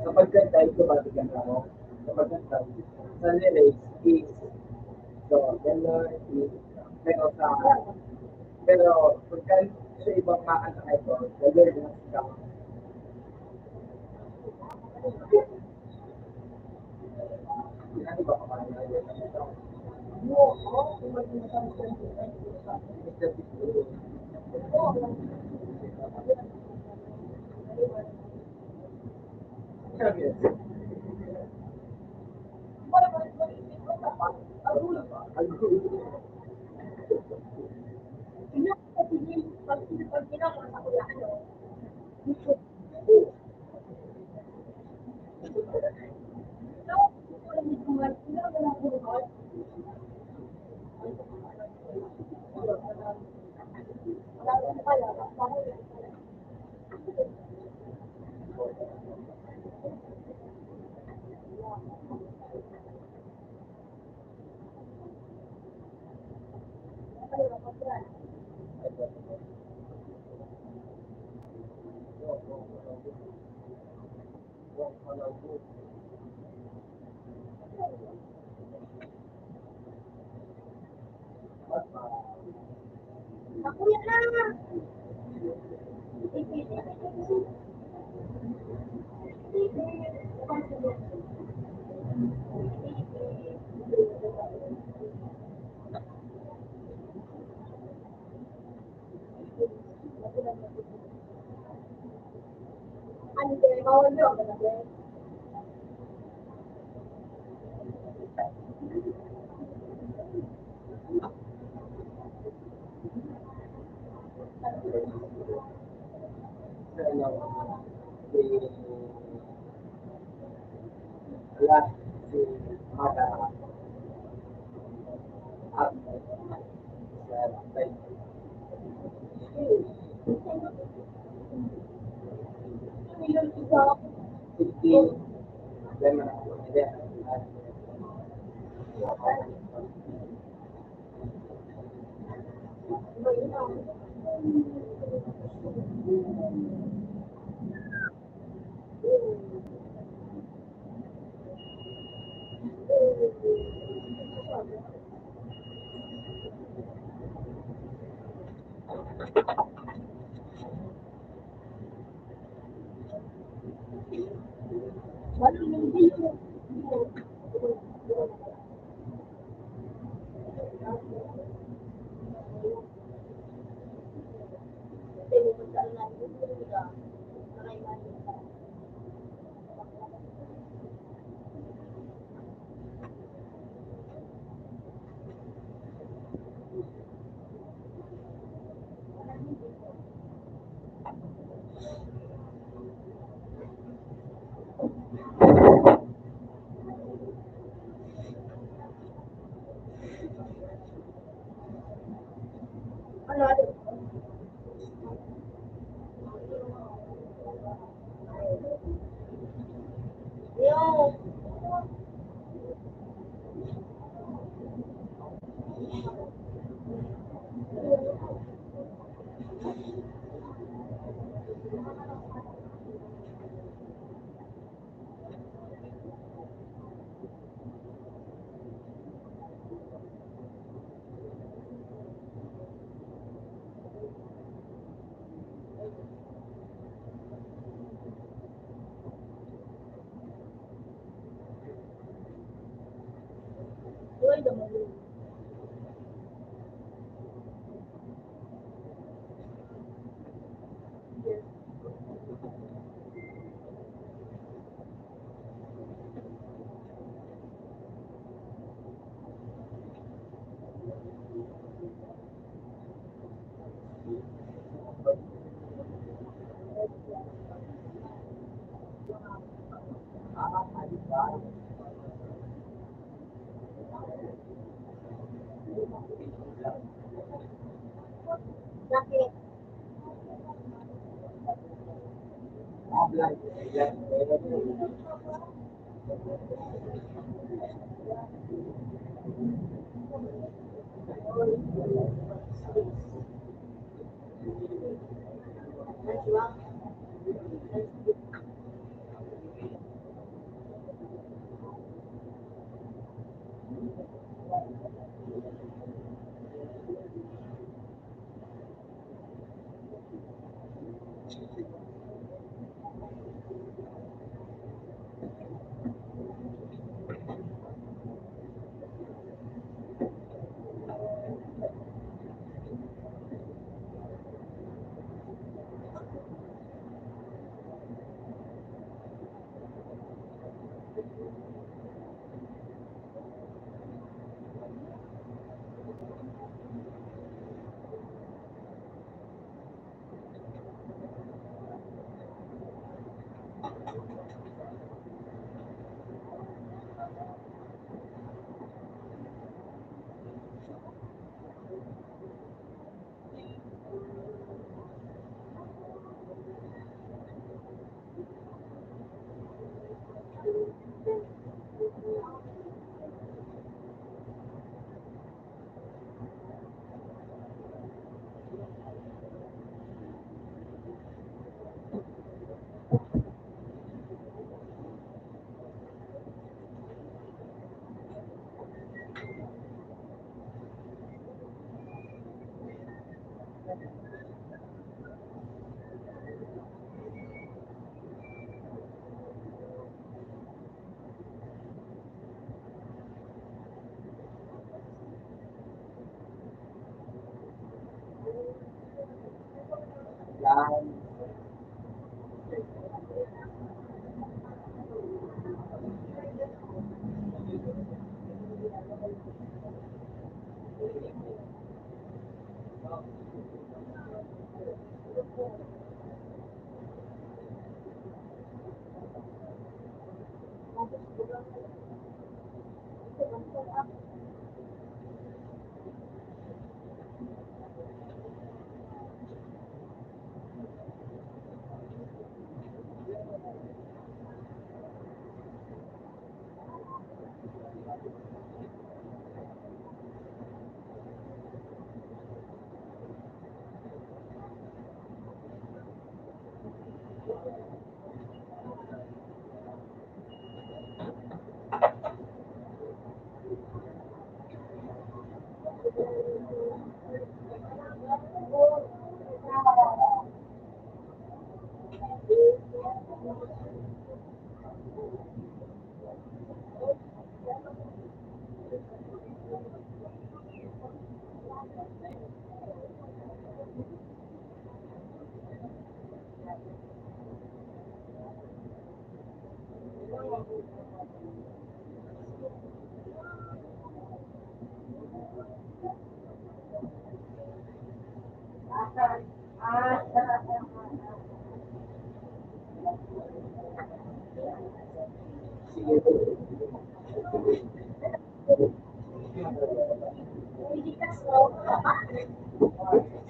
Kapag ka-, dahil ko babigyan ka mo, kapag ka-, sa lyrics is, so, gano'n, is, pero sa, pero pagka sa ibang mga kanta na ito, gano'n yung sigaw.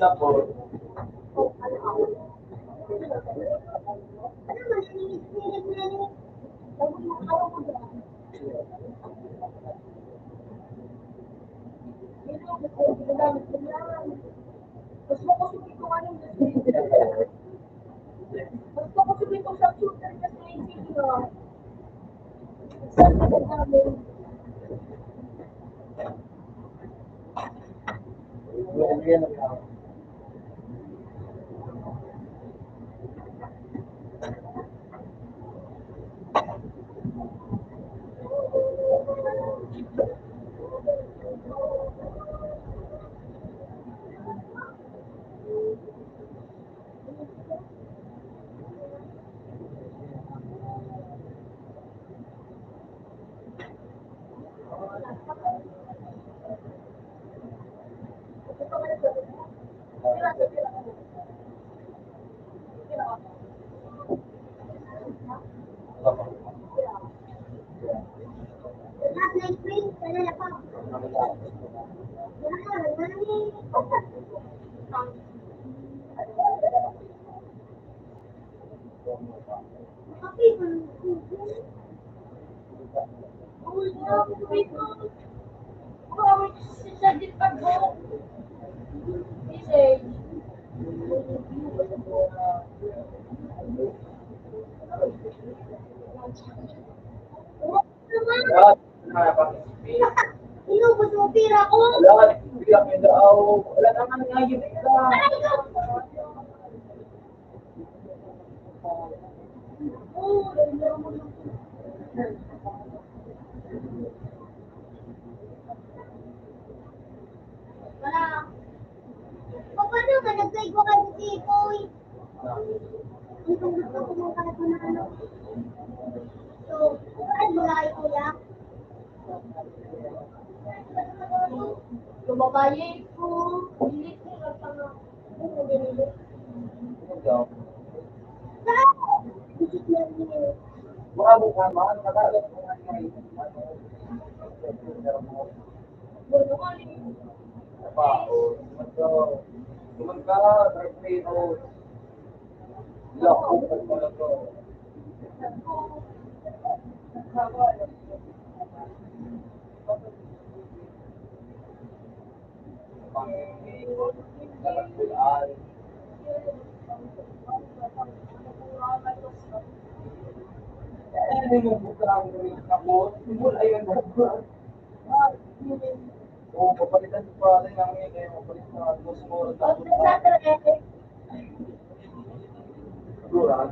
Isa po. Inubos mo pira ko. Wala, pira ko daw. Wala naman nga yun ka. Wala. Paano ka nagkaigo ka sa Tipoy? Ang gusto ko mong kato na ano. So, ano ba, kuya? Lumabayin ko. Hindi ko nagpanga-, hindi ko binili. Mukha mo ka, mahal ka talaga. Ano? Ano ba? O, ito. Tumang ka, Dark Pay Road. Lako, pag mga to. Ano mo buka ang kapot? Mula yun. Oo, papalitan ko pa rin ang ingay mo. Palit na, dos oras na. Siguro, ah,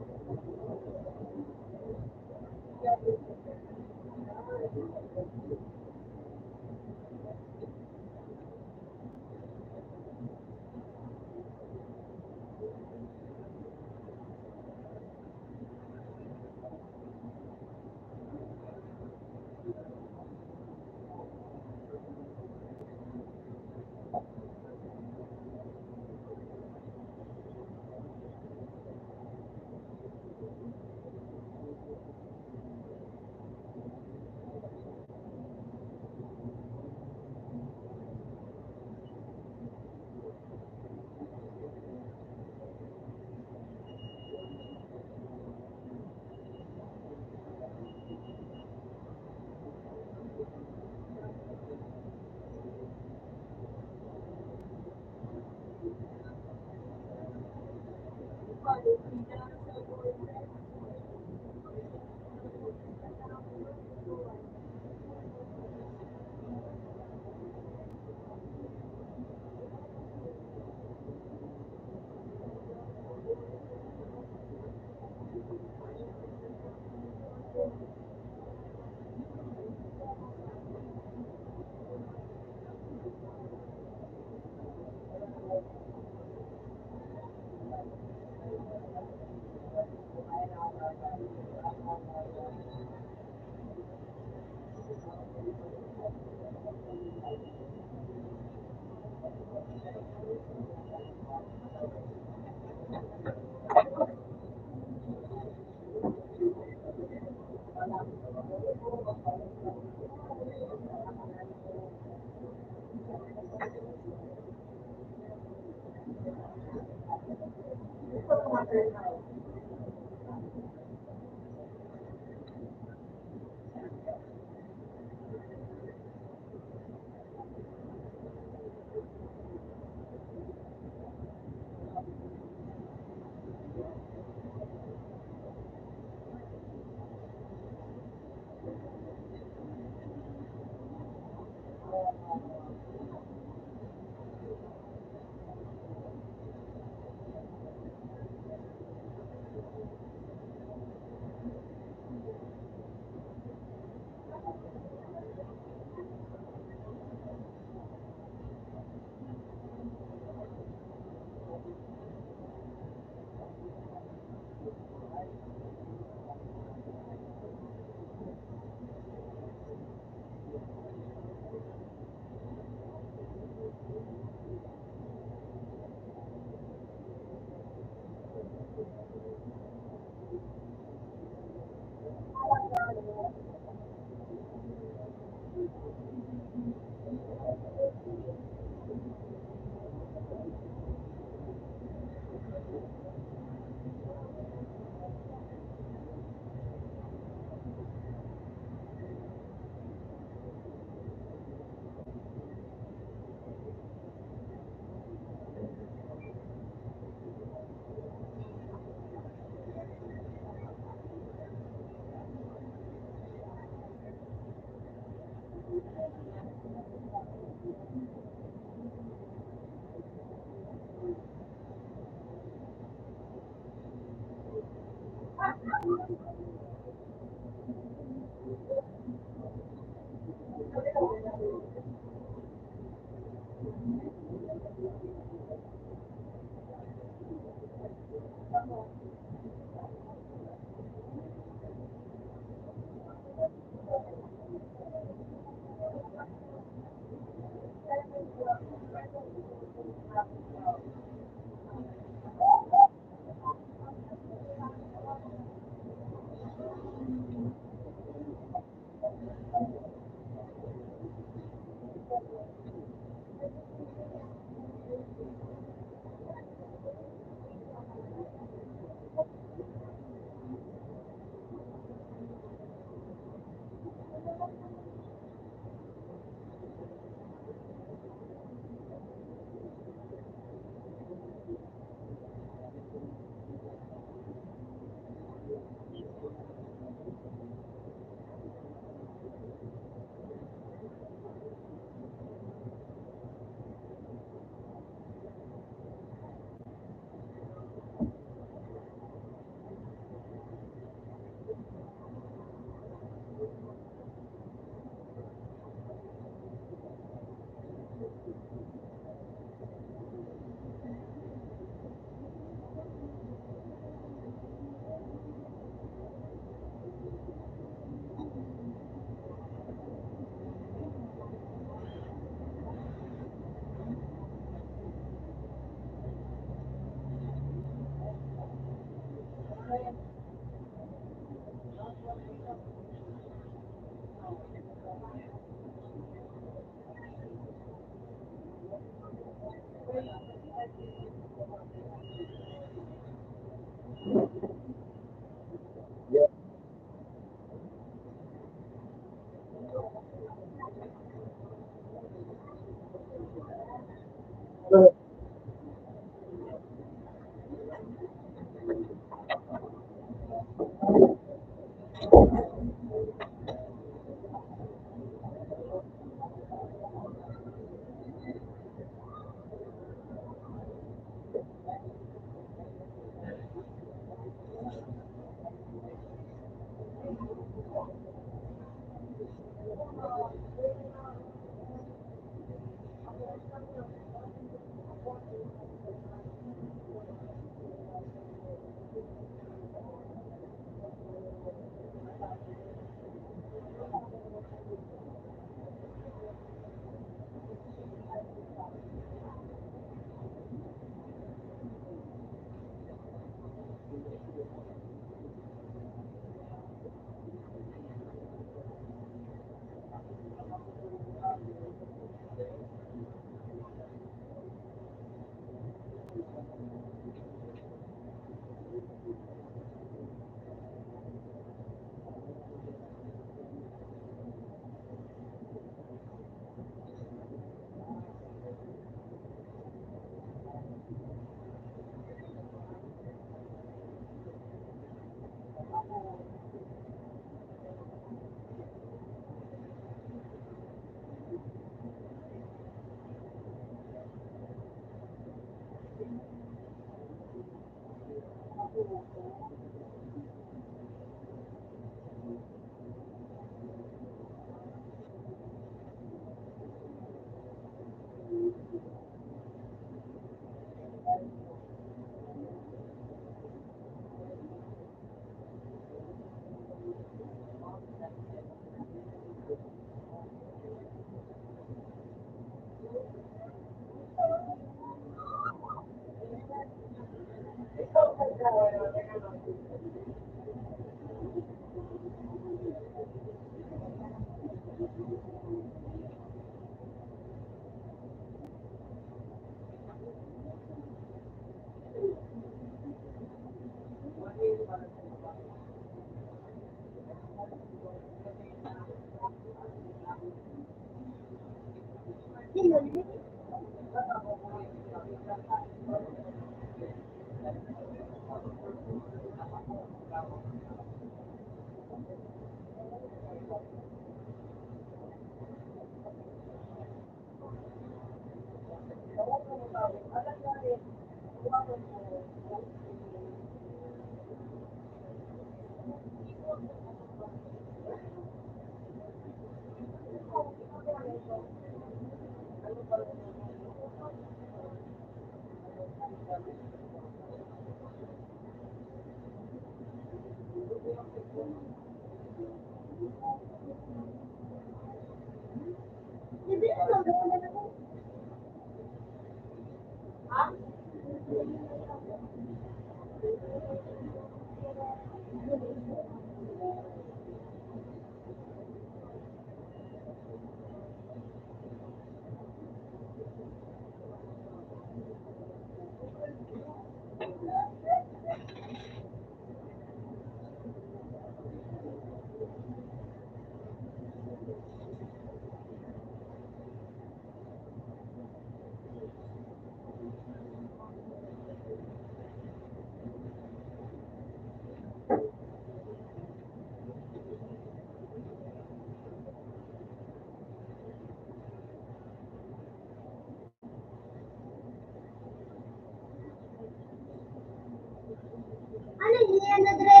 Ano yan, Andre?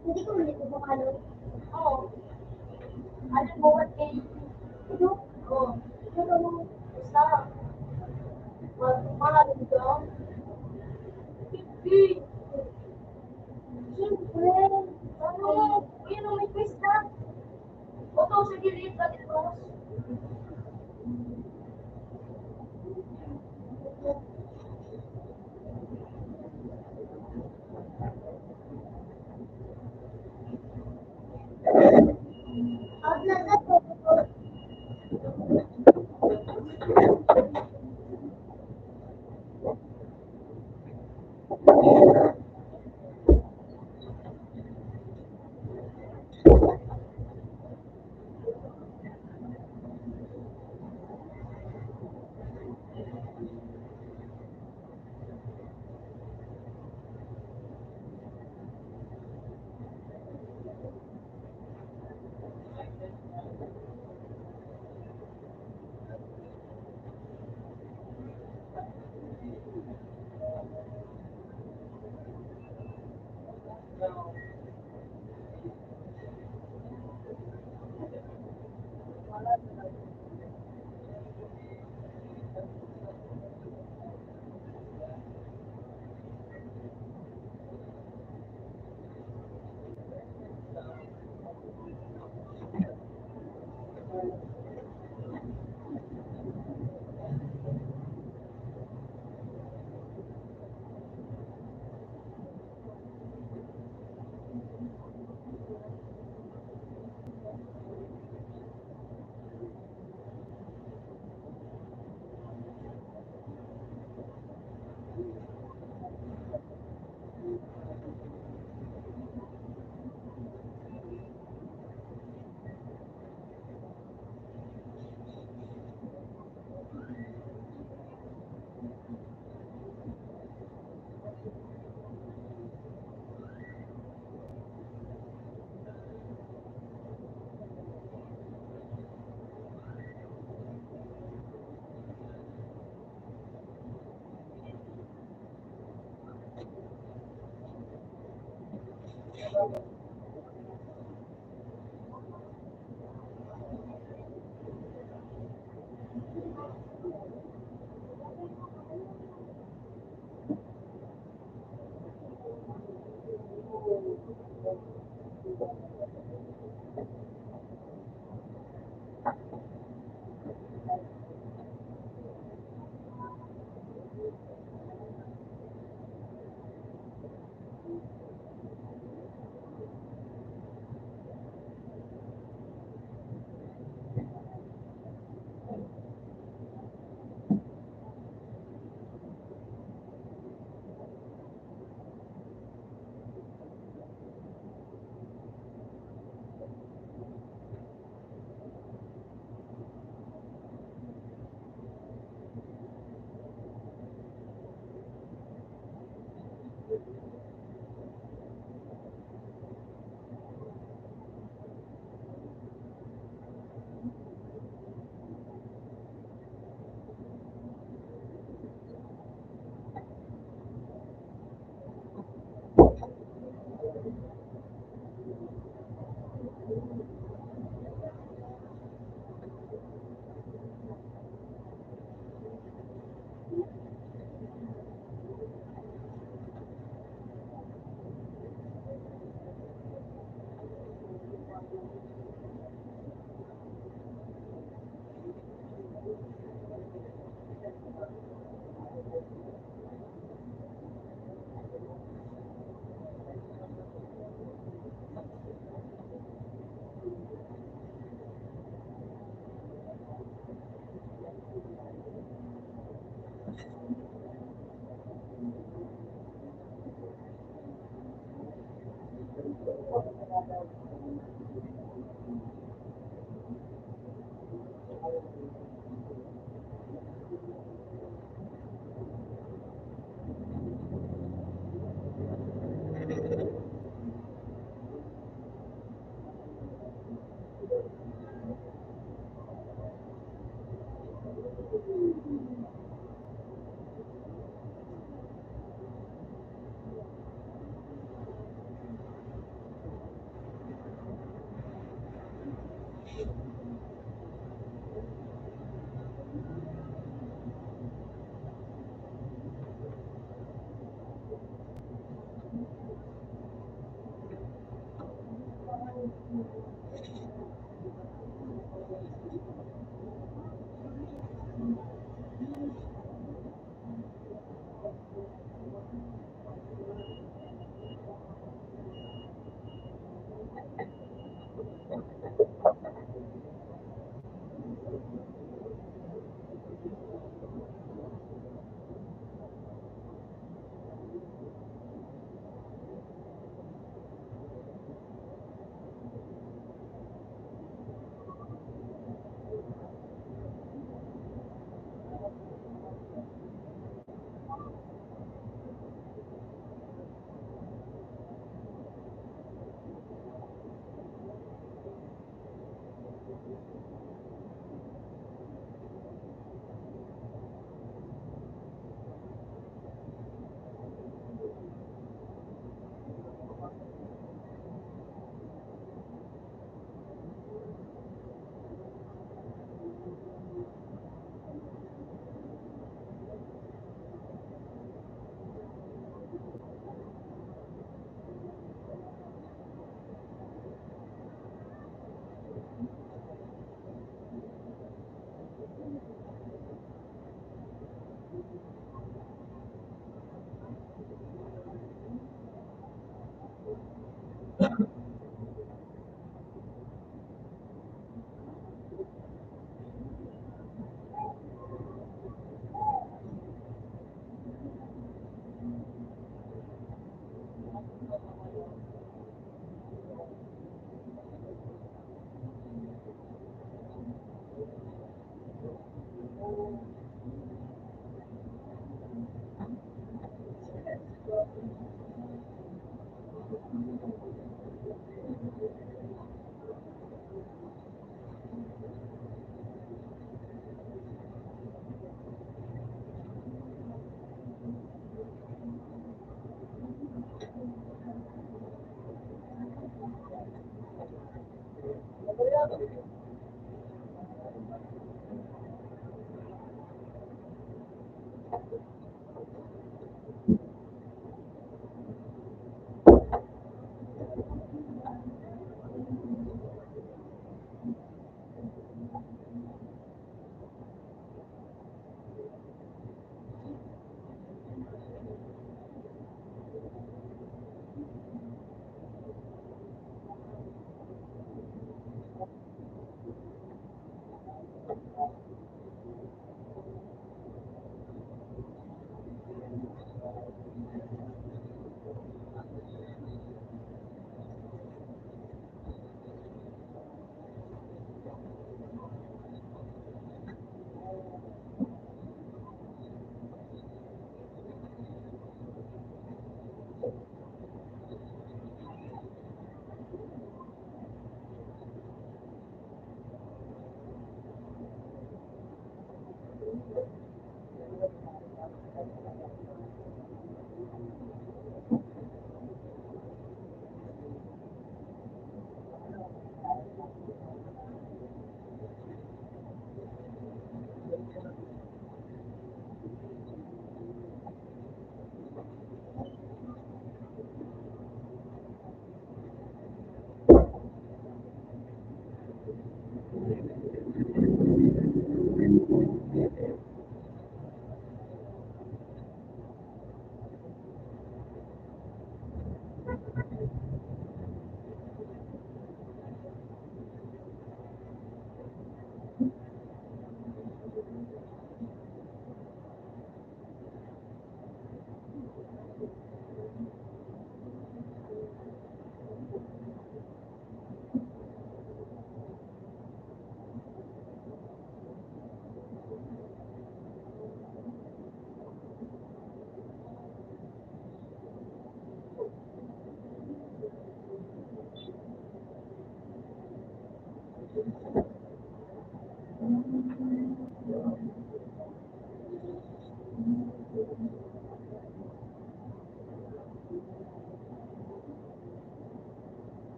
Hindi ko ulit ito ano. Oo. Alam mo, what day? Ito? Oo. Ito mo. Basta. Mahal ito. Hindi. Siyempre. Ano? Yun ang may pista. Oto, sige, liit na liit, boss.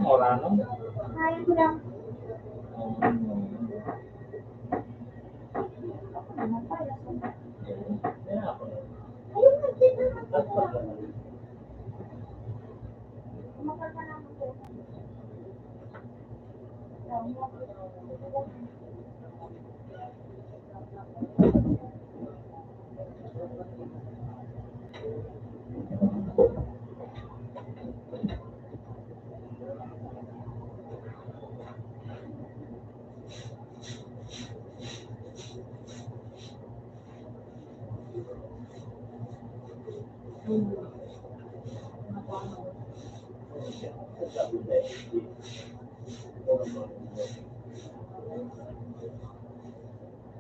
Orano?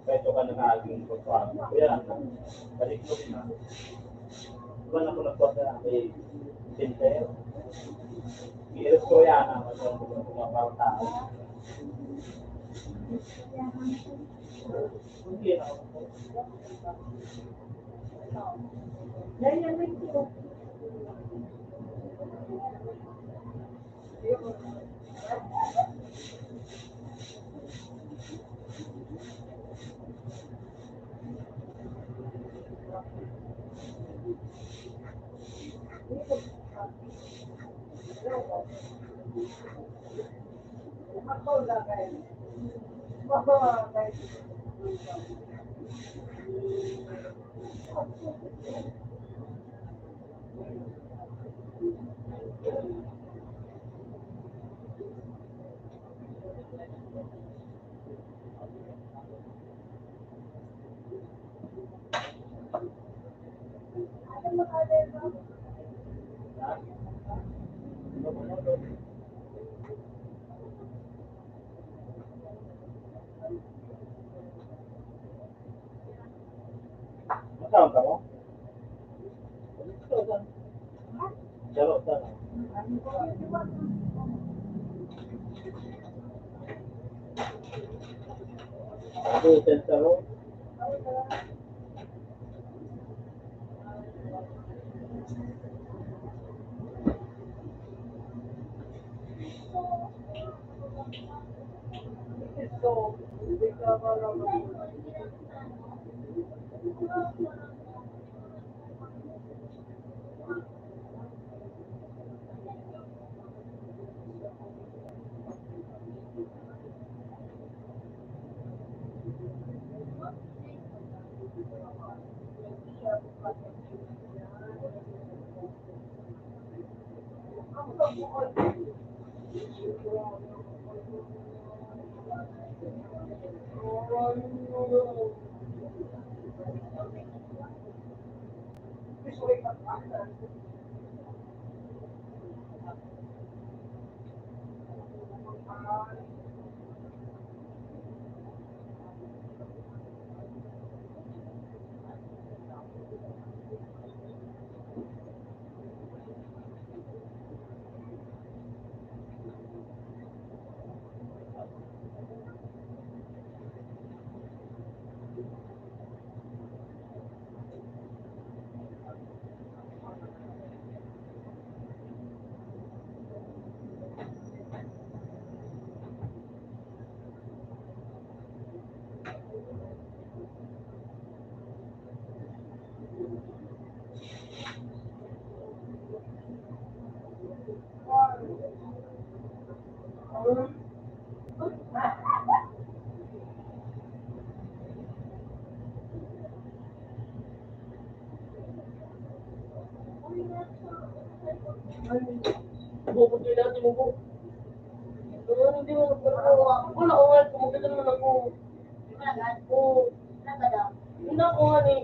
Kaya ito ka na naging kuwan. Kaya, balik mo rin na. Iwan ako nagkuha sa may center. I-restore yan na. Mas ang mga pangtao. Hindi na ako. Mataon ka mo? Charo, charo. Ako, charo. Bukod yun natin mo po. Ano, hindi mo nagpapagawa. Wala ko nga, kumukitan naman ako. Oo. Hindi ako nga ni,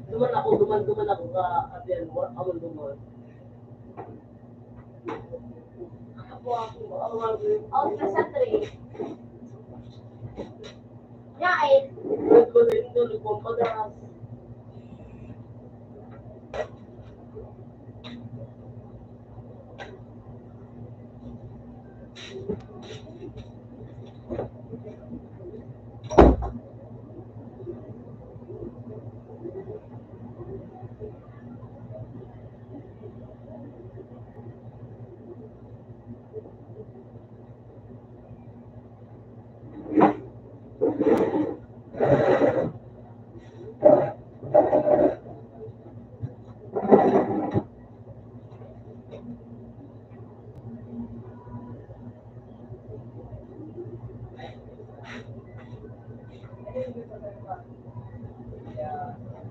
duman ako, duman, duman ako ka, abiyan mo, ako duman. Ako, ako, ako, ako. Ako, nasa three. Yain. Ito, ito, ito, ito,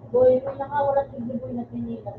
Boy, may nakawalat yung boy na pinila.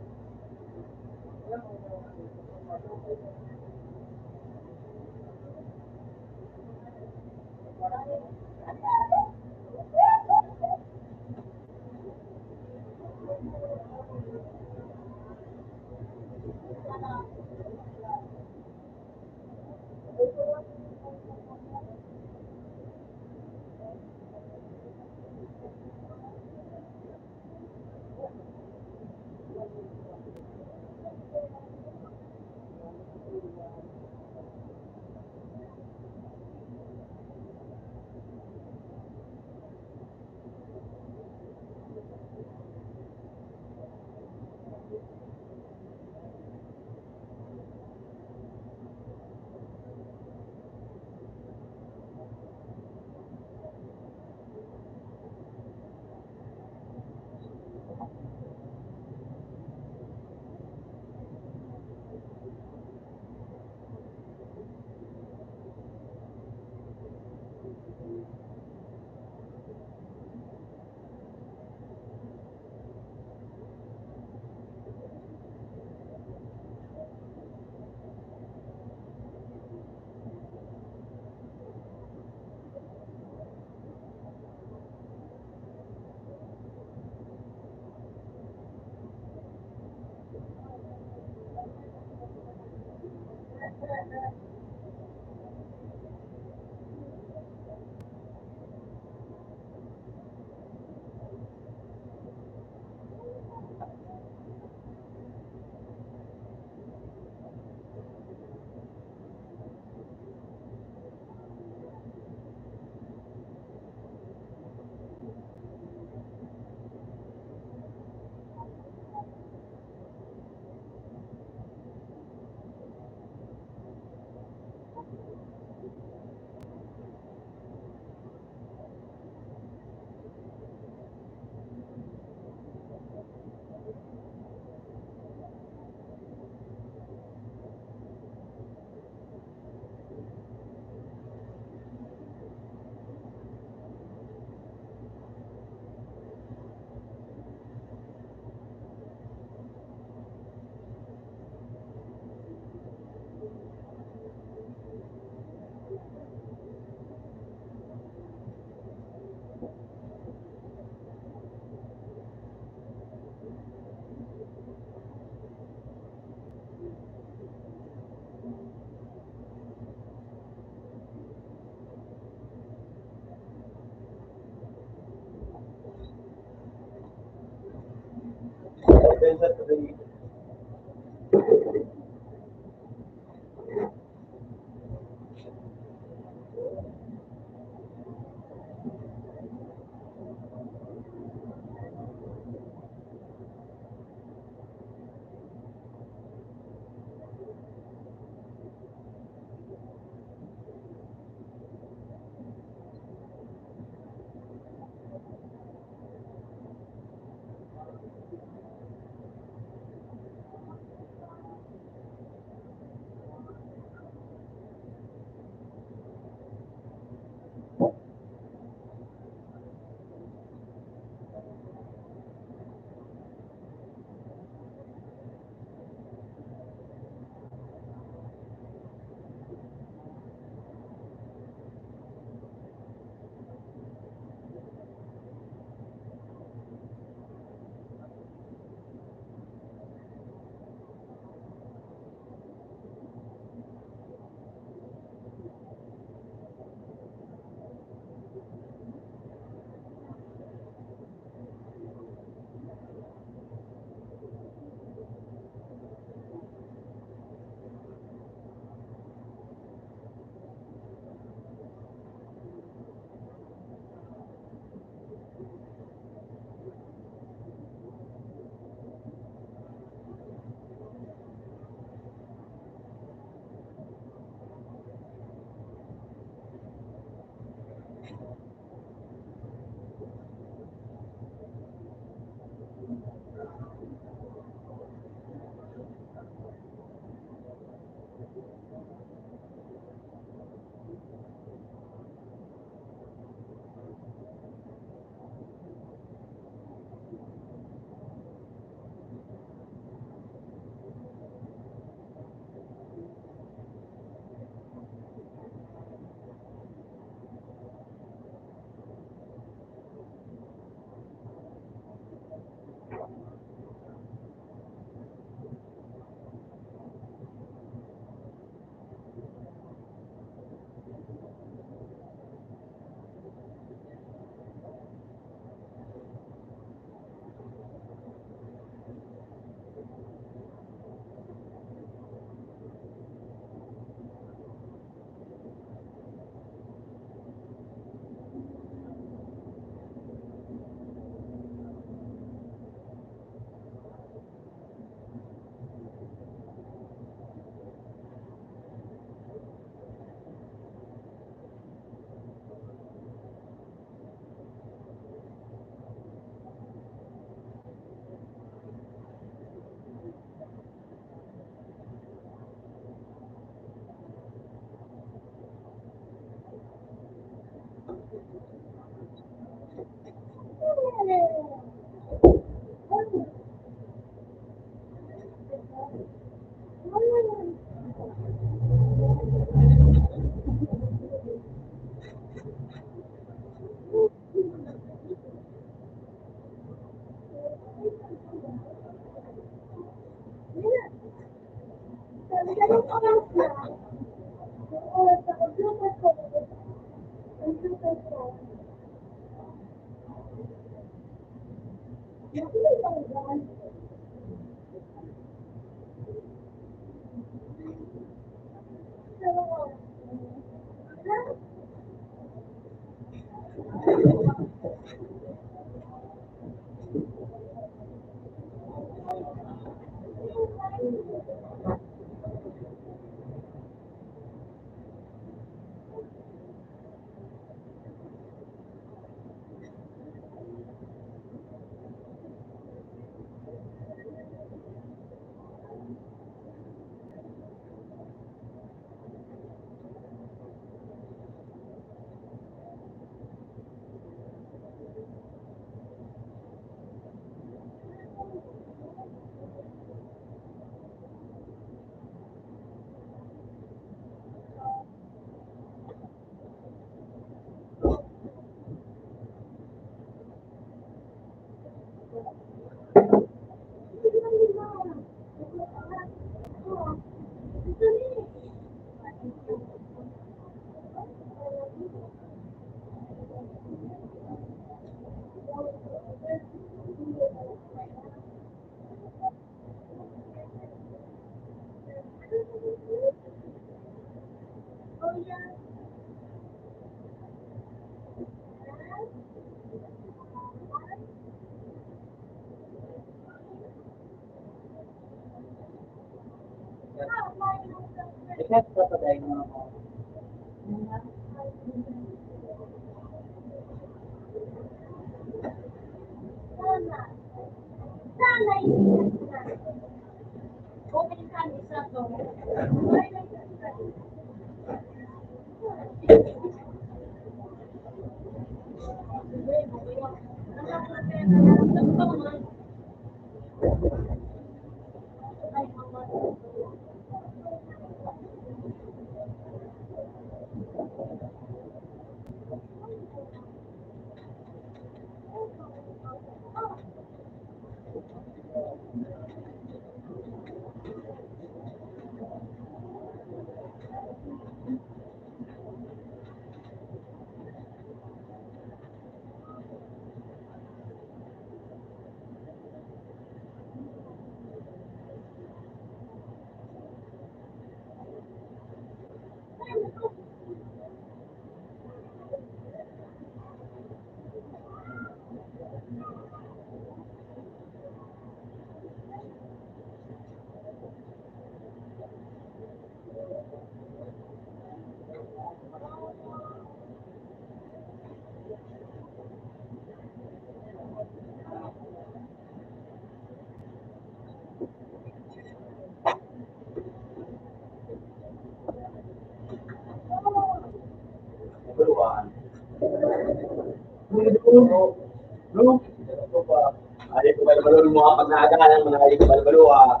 Ay, ko balo-balo mo ang pagnaagahan, mga ay ko balo-balo, ah.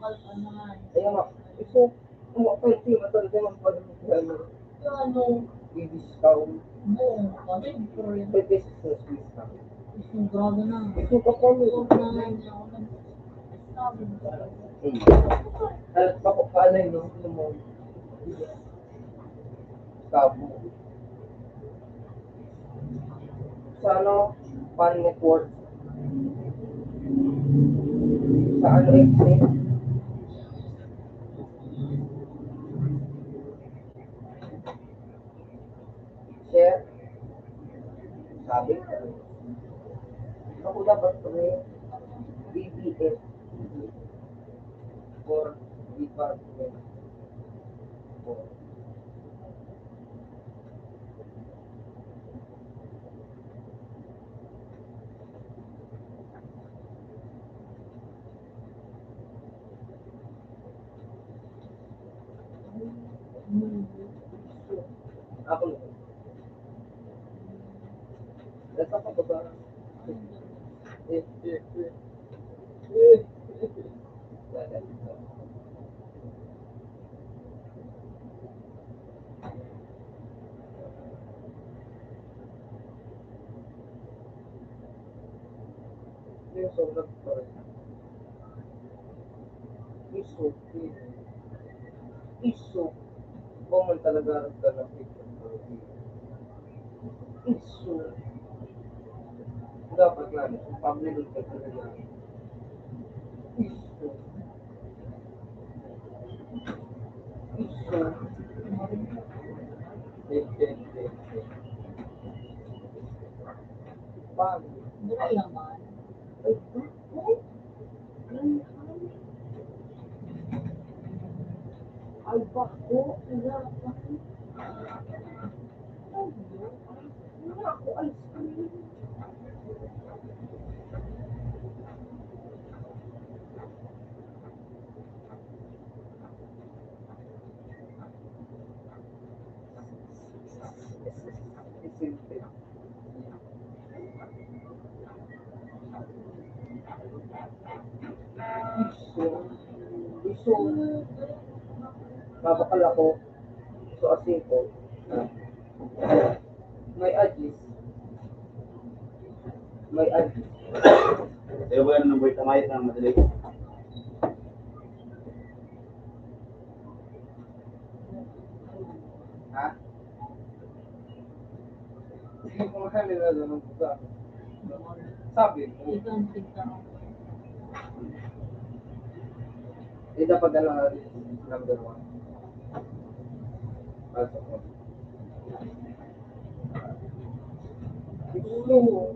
Ayan nga. Ito, ang mga pwede, matanda naman pa rin. Ano? I-discount. Pwede sa Swiss na. Ito, grabe na. Ito, kapag Ay, paano yun, no? Ano mo? Sabo. Sa ano? Pan Network. Sa ano, X M? Share? Sabi? Ako dapat ko na yun. B B F. For department. For Ako na. Nasa ka ba ba? Eh, eh, eh. Eh. Yung sobrang pa rin. Iso. Iso. Ikaw man talaga ang talaga. Iso. Dapat nga, pabulong ka talaga. Iso. Iso. Pag- Dry naman. Ay, ay, ay. Ay, bako, wala pa. Ay, wala ako ice cream. Iso. Iso. Mabakal ako. So, asin ko. May agis. May agis. Kaya ba yan ang buhay kamay na madali? Ha? Hindi ko nga nila ganun sa sabi mo. Eh, dapat na lang number one. Pasok mo. Gusto mo.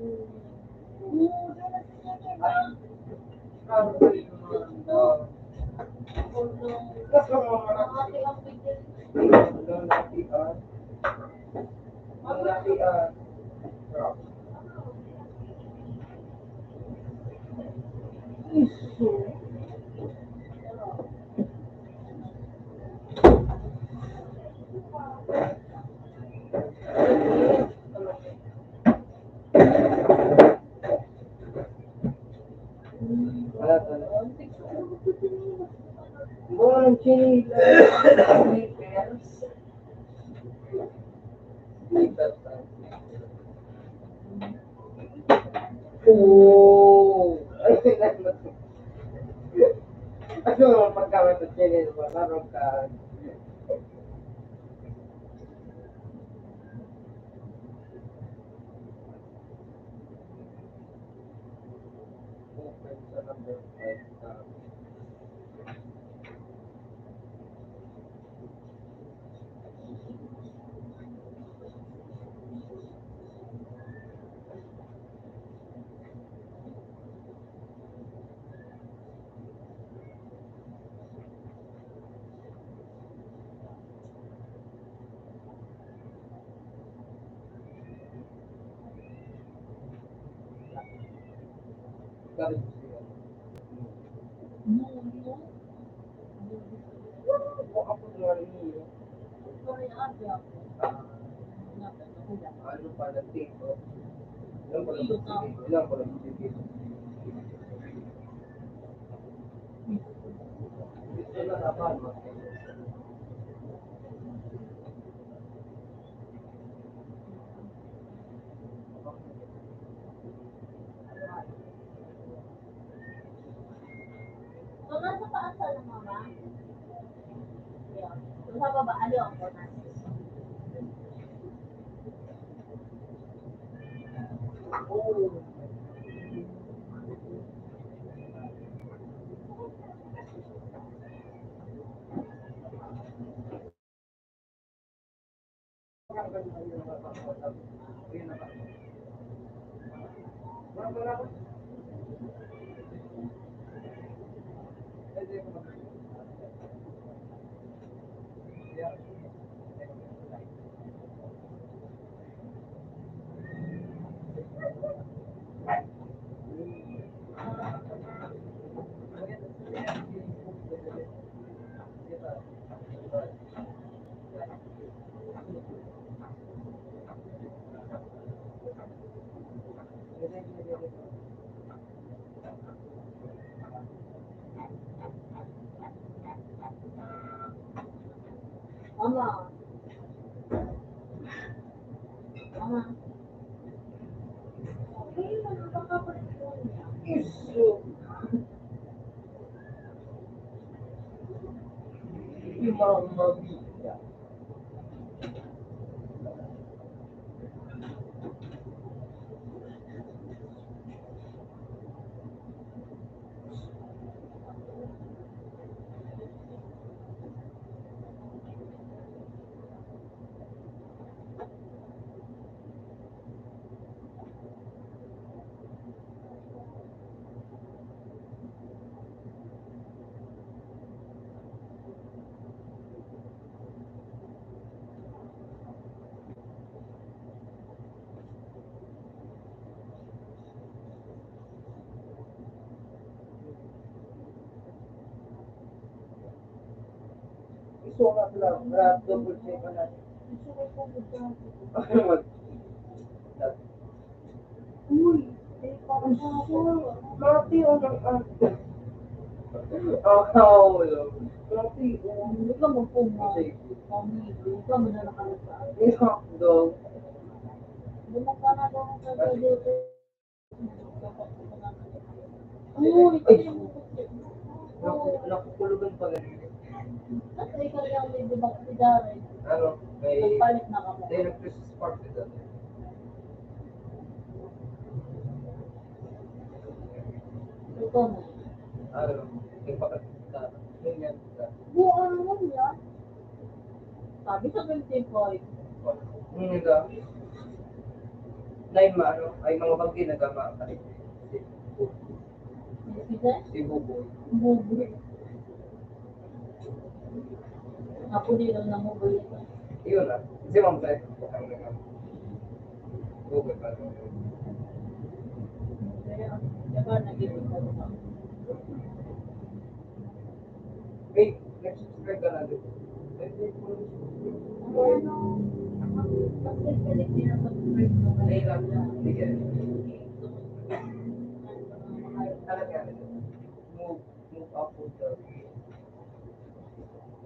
Wala talaga. Buwan ng chinila. Oo. Ano ang pagkamatutsilin mo? Parang ka... Open sa number five na. Ano pa, nagtito? Ilang pa lang, ilang pa lang, So, nasa taas ka na, mama? Yun. So, sa baba, ano ang bonus? Oh. Mama. Mama. Iso. Mama mia. Iso nga sila, na double check ka na. Uy, dati o nang, ah, ah, wala. Dati o. Hindi ka magpuma. Sige. Kami, hindi ka mo na nakalagay. Isang daw. Hindi mo pa na daw ang kagalitin. Uy, ay, naku-, nakukulugan pa ganun. At ikaw yung may dibak si Darren. Ano? May, nagpalit na kamo. May nag-Christmas party dati. Ito mo. Ano? Nagpakita. Yun yan. Buwan mo yan. Sabi sa twenty-five. Hmm, ito. Nay, ma-, ano, ay mga bagay na gama. Sino? Si Buboy. Buboy. Ako din ang namuboy. Yun na. Si Ma'am Beth. Buboy pa. Kaya, diba, nagiging Wait, nag-subscribe ka na dito. Ay, lang. Sige. Talaga. Move, move upward daw.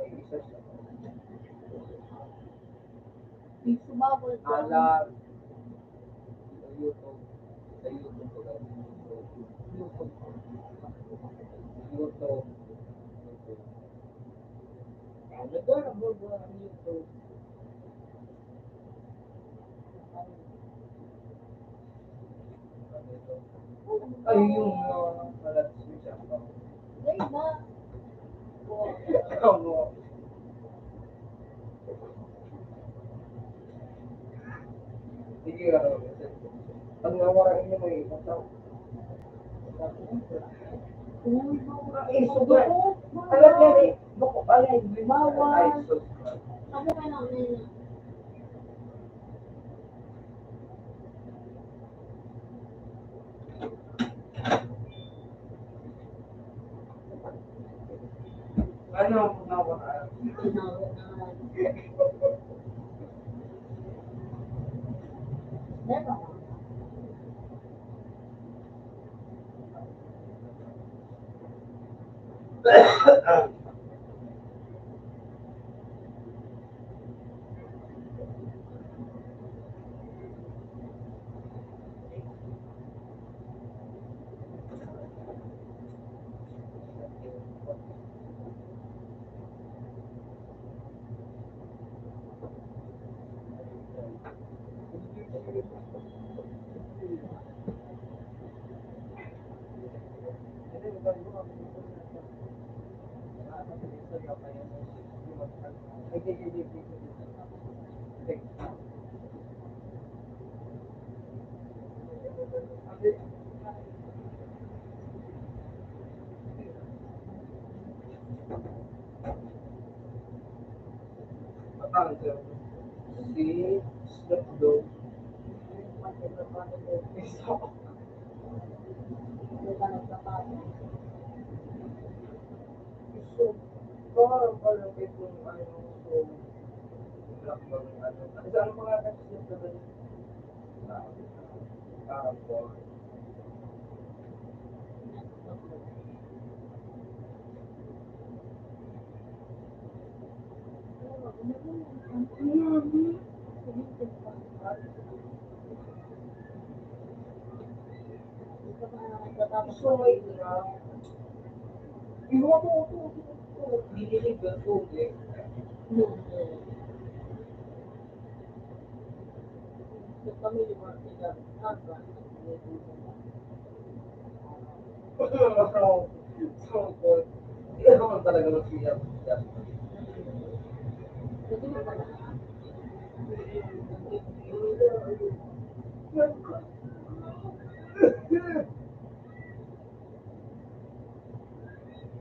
May isa siya. Sumabol ka. Alam. Sa YouTube. Sa YouTube ko lang. YouTube. YouTube. Ano ba? Ano ba ang YouTube? Ay, yung, uh, pala, switch up. Ay, na. Amo. Sige, ano, pag nawara inyo, may isang tao. Uy, mura. Ay, sobra. Alam niya, eh, bako, ay, limawan. Ay, sobra. Ano ka na, ano yun? Ano, nawara? Matanggal. Si Snoop Dogg. Isa. So, parang pala itong ano, so, black bang ano. Ano sa, ano pangalan ni Snoop Dogg? Ah, ah,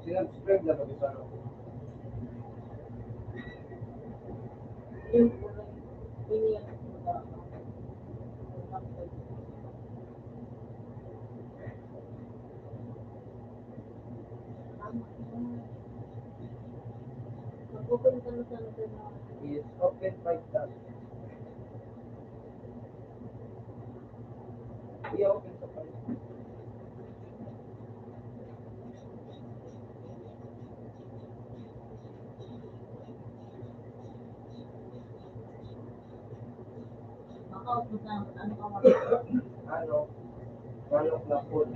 Sinubscribe na pati sa ano. Is open five times. I-open sa five. Ano? Manok na food.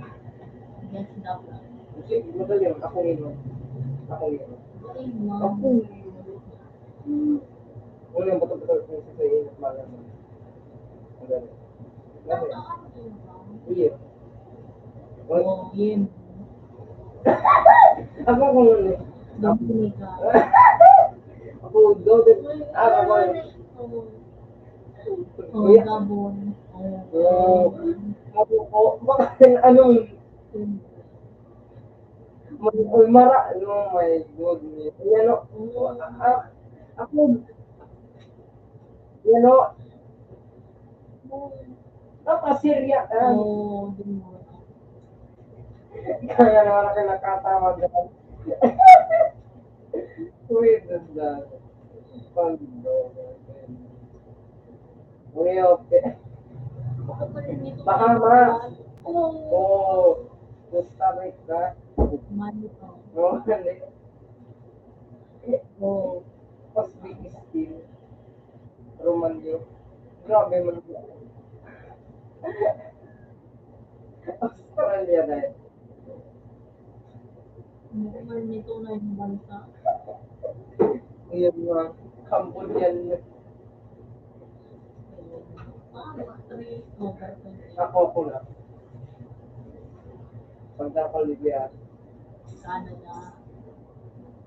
Yes, dapat. Kasi madali yun. Ako yun. Ako yun. Ako yun. Ako yun. Wala yung bato-bato kung sa init, mahal naman. Ang galing. Bakit? Iya. Oh, yun. Ako kung ano. Dominica. Ako, Golden. Ah, ako. Oh, Gabon. Oh. Ako ko, bakit ano? Mag-, mara-, oh my goodness. Yan o. Ah, ako, yan o. Napasirya ka. Oo, dun mo. Kaya naman ako nakatawag na. Wait, that's that. Pando. Uy, okay. Bahamas. Oo. Oo. Costa Rica. Manila. Oo, Manila. Oo. Mas big scale. Romanyo. Grabe man. Australia na yun. Ano man may tunay na bansa? Ayan nga. Cambodian. Ako, ako na. Pagkakalibihan. Canada.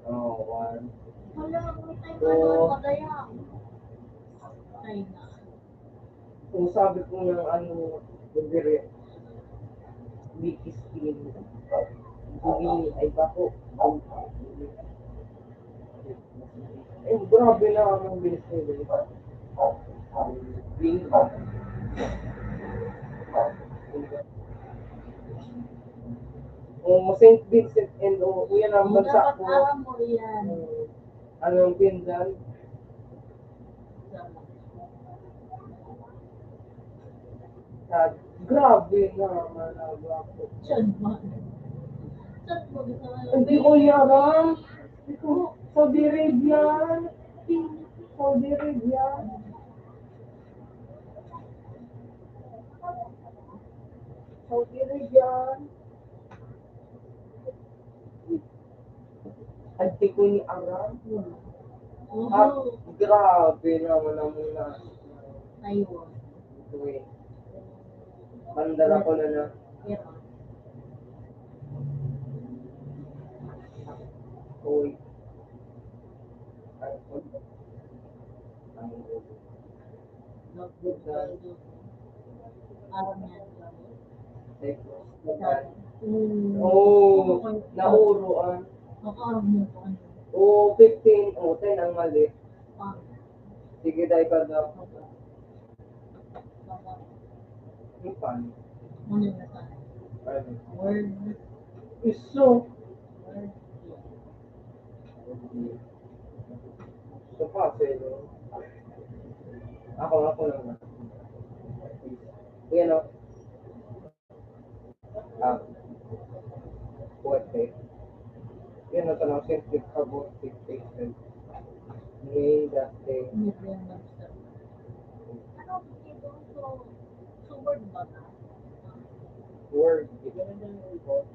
Oh, one. Wala, may tayo ano, Pagayang. China. Kung sabi ko ng ano, bibiri, weak skin, bibini ay bako. Eh, grabe na ang bilis nila. Bingo. Oh, Saint Vincent and, oh, yan ang bansa ko. Dapat alam mo yan. Hmm. Anong pinsan? Ah, grabe naman ang gwapo. Siya naman. Siya naman. Hindi ko yan alam. Hindi ko, Saudi Arabia. Saudi Arabia. Saudi Arabia. Anti ko ni Aram. Mhm. Ah, grabe naman ang mga Taiwan. Uy. Mandala ko na na. Uy. Ay, uy. Ang ulo. Notebook ka, ano? Parang yan. Ay, mm. Oo, nauro, ah. Makaarog mo pa, ano? Oo, fifteen. Oo, ten ang mali. Ah. Sige, dai ka daw. Ano pa? Ano na tayo? Ano? Word. Iso. Word. Sa puzzle, no? Ako, ako lang na. Yan, o. Ah. Puwerte. Yan ang tanong, simple pag-motivation. Ngayon, dati. Ano, dito, so, so word ba na? Word. Ito na yung report.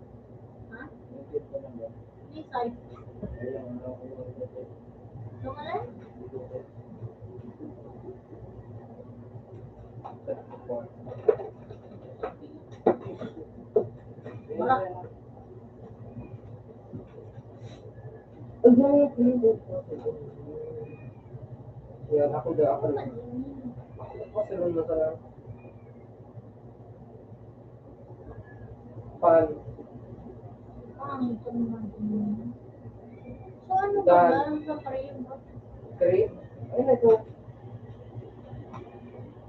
Ha? Yung report na ba? Ni side. Nung alin? Wala. Yan, ako daw, ako. Ako, ako, ako, ako. Pan. Pangit naman. So, ano ba Dan. Yan sa frame? Frame? Ay, nag-,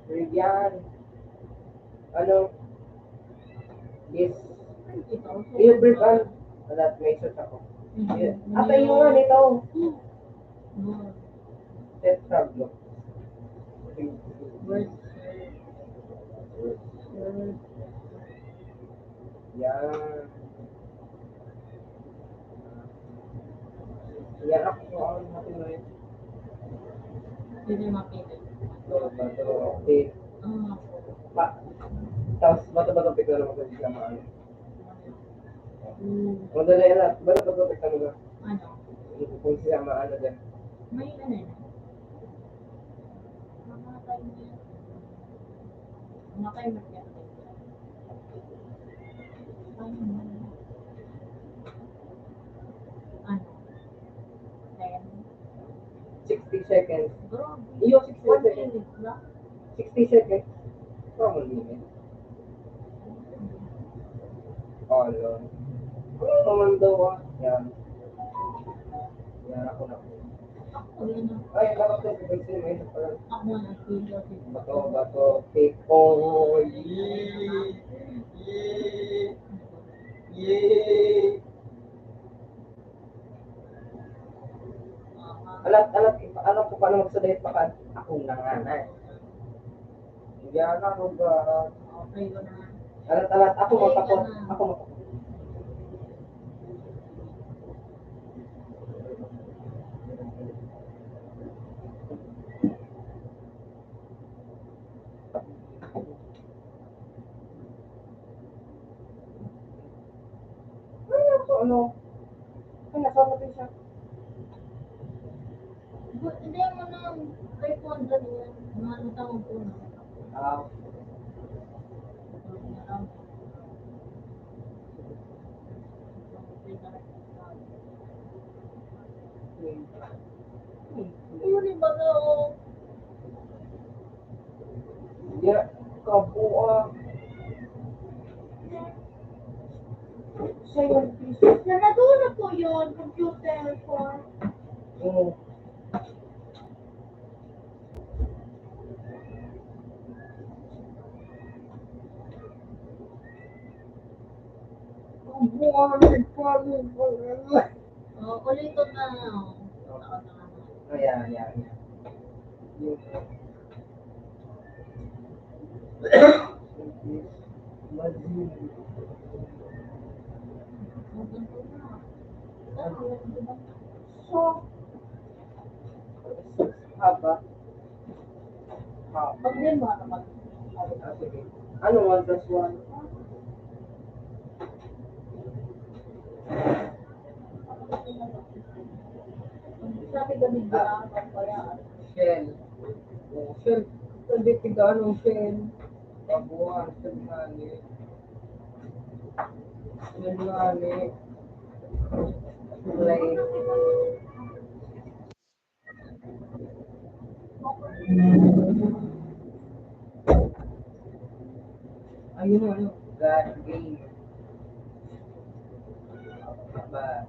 frame yan. Ano? Yes. Ay, ito. Yung brief, ano? Wala, may search ako. Mhm. Yun. Ano? Atay mo nga nito. Hmm. Tetraglops. Word. Word. Yan. Yan ako, ano natin na yun. Hindi makita. Bato, bato, okay. Ah. Pa, tapos bato, bato, pigla naman sa mga ano. Hmm. Madali na. Ba't nagpapapit ka na? Ano? Kung siya maano dyan. May ano na. Mga time na. Mga time na. Ano? Ano? Ten? Sixty seconds. Grabe. Iyo, sixty seconds. One minute na. Sixty seconds. Parang one minute. Oh, Lord. Ano naman daw, ah? Yan. Yan, ako na. Ako na. Ay, dapat ko, may isa pa lang. Ako na, sige, sige. Bato, bato, pick. Oh, yee. Yee. Yee. Alat, alat, alam ko paano magsadayat baka akong nanganay. Yan ako ba? Okay ko na. Alat, alat, ako magpapot. Ako magpapot. Ay, ako, ano? Ay, nasa natin siya. Bu-, hindi mo na kay Juan ganun. Mga ano tawag ko na. Ah. Yun yung baga, oh. Ya, kabuang. Seven pieces. Na nadula po yun, computer ko. Oo. Kabuang, nagpalo ko. Oh, ulitin na. Oh. Ayan, ayan, ayan. So, haba. Ah, pag din mga kapag-, ah, sige. Ano, one plus one? Sabi ganun ba? Shell. Oh, shell. Sabi, tiga ano, Shen? Pabuhan, Shen, ngani. Shen, ngani. Like, ayun na, ano, God gave. Ba?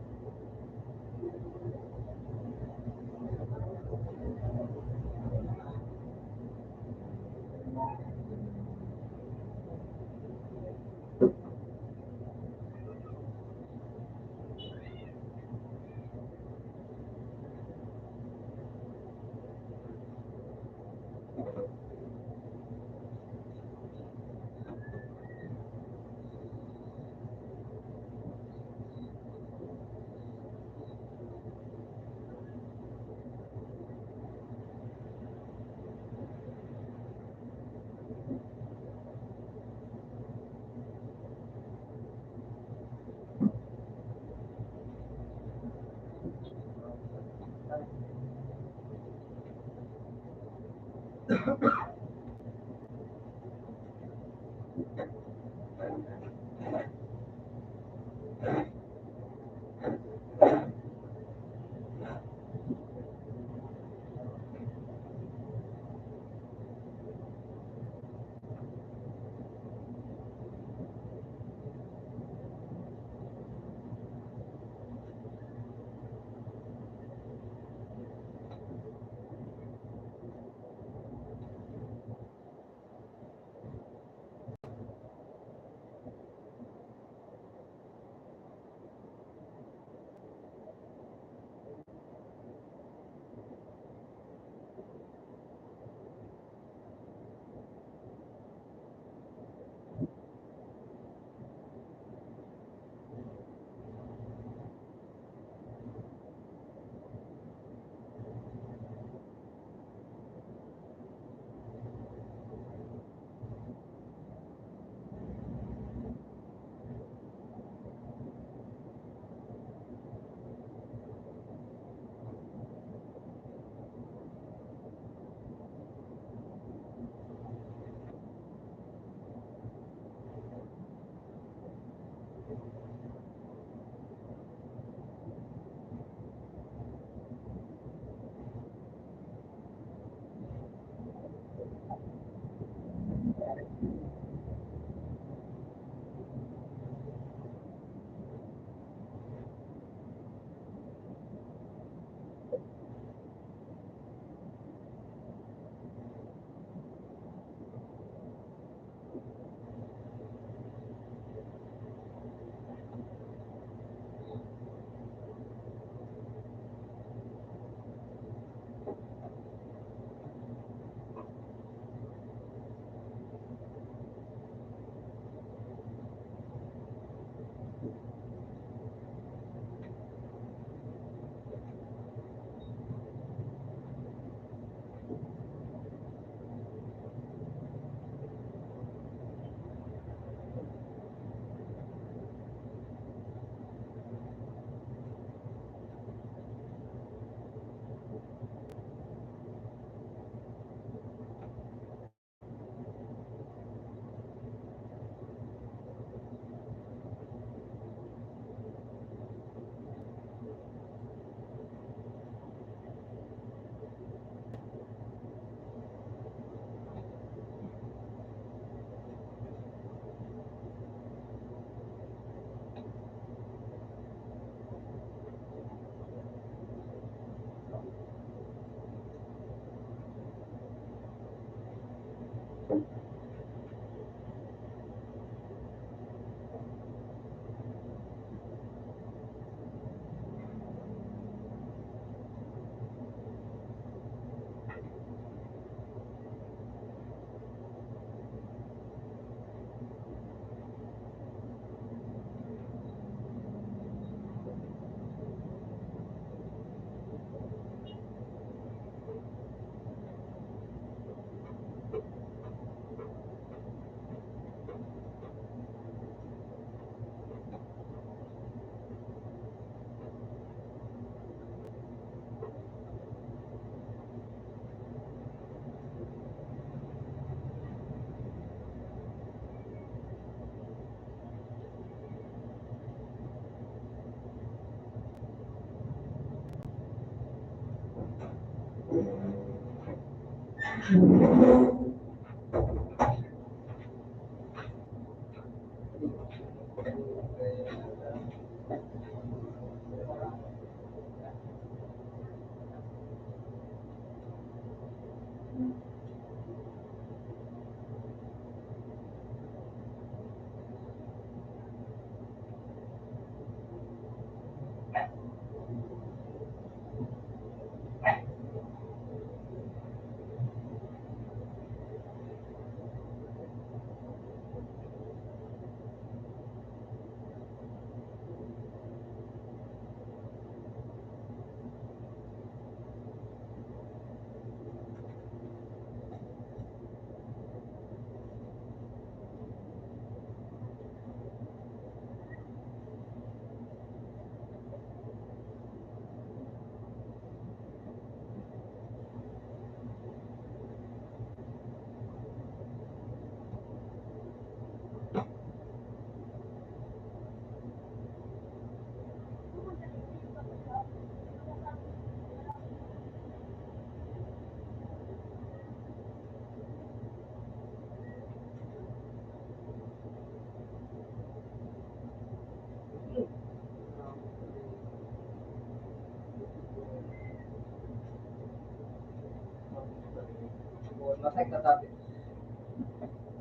Masay ka, tabi.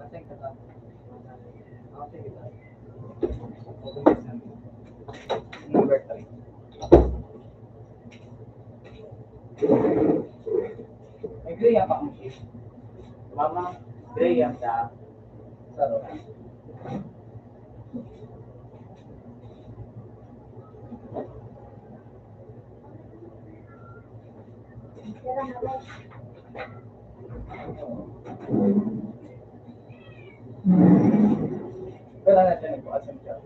Masay ka, tabi. Masay ka, tabi. Number three. May gray ang packaging. Mama, gray ang da. Sa room. Kailangan natin nagbukas ng job.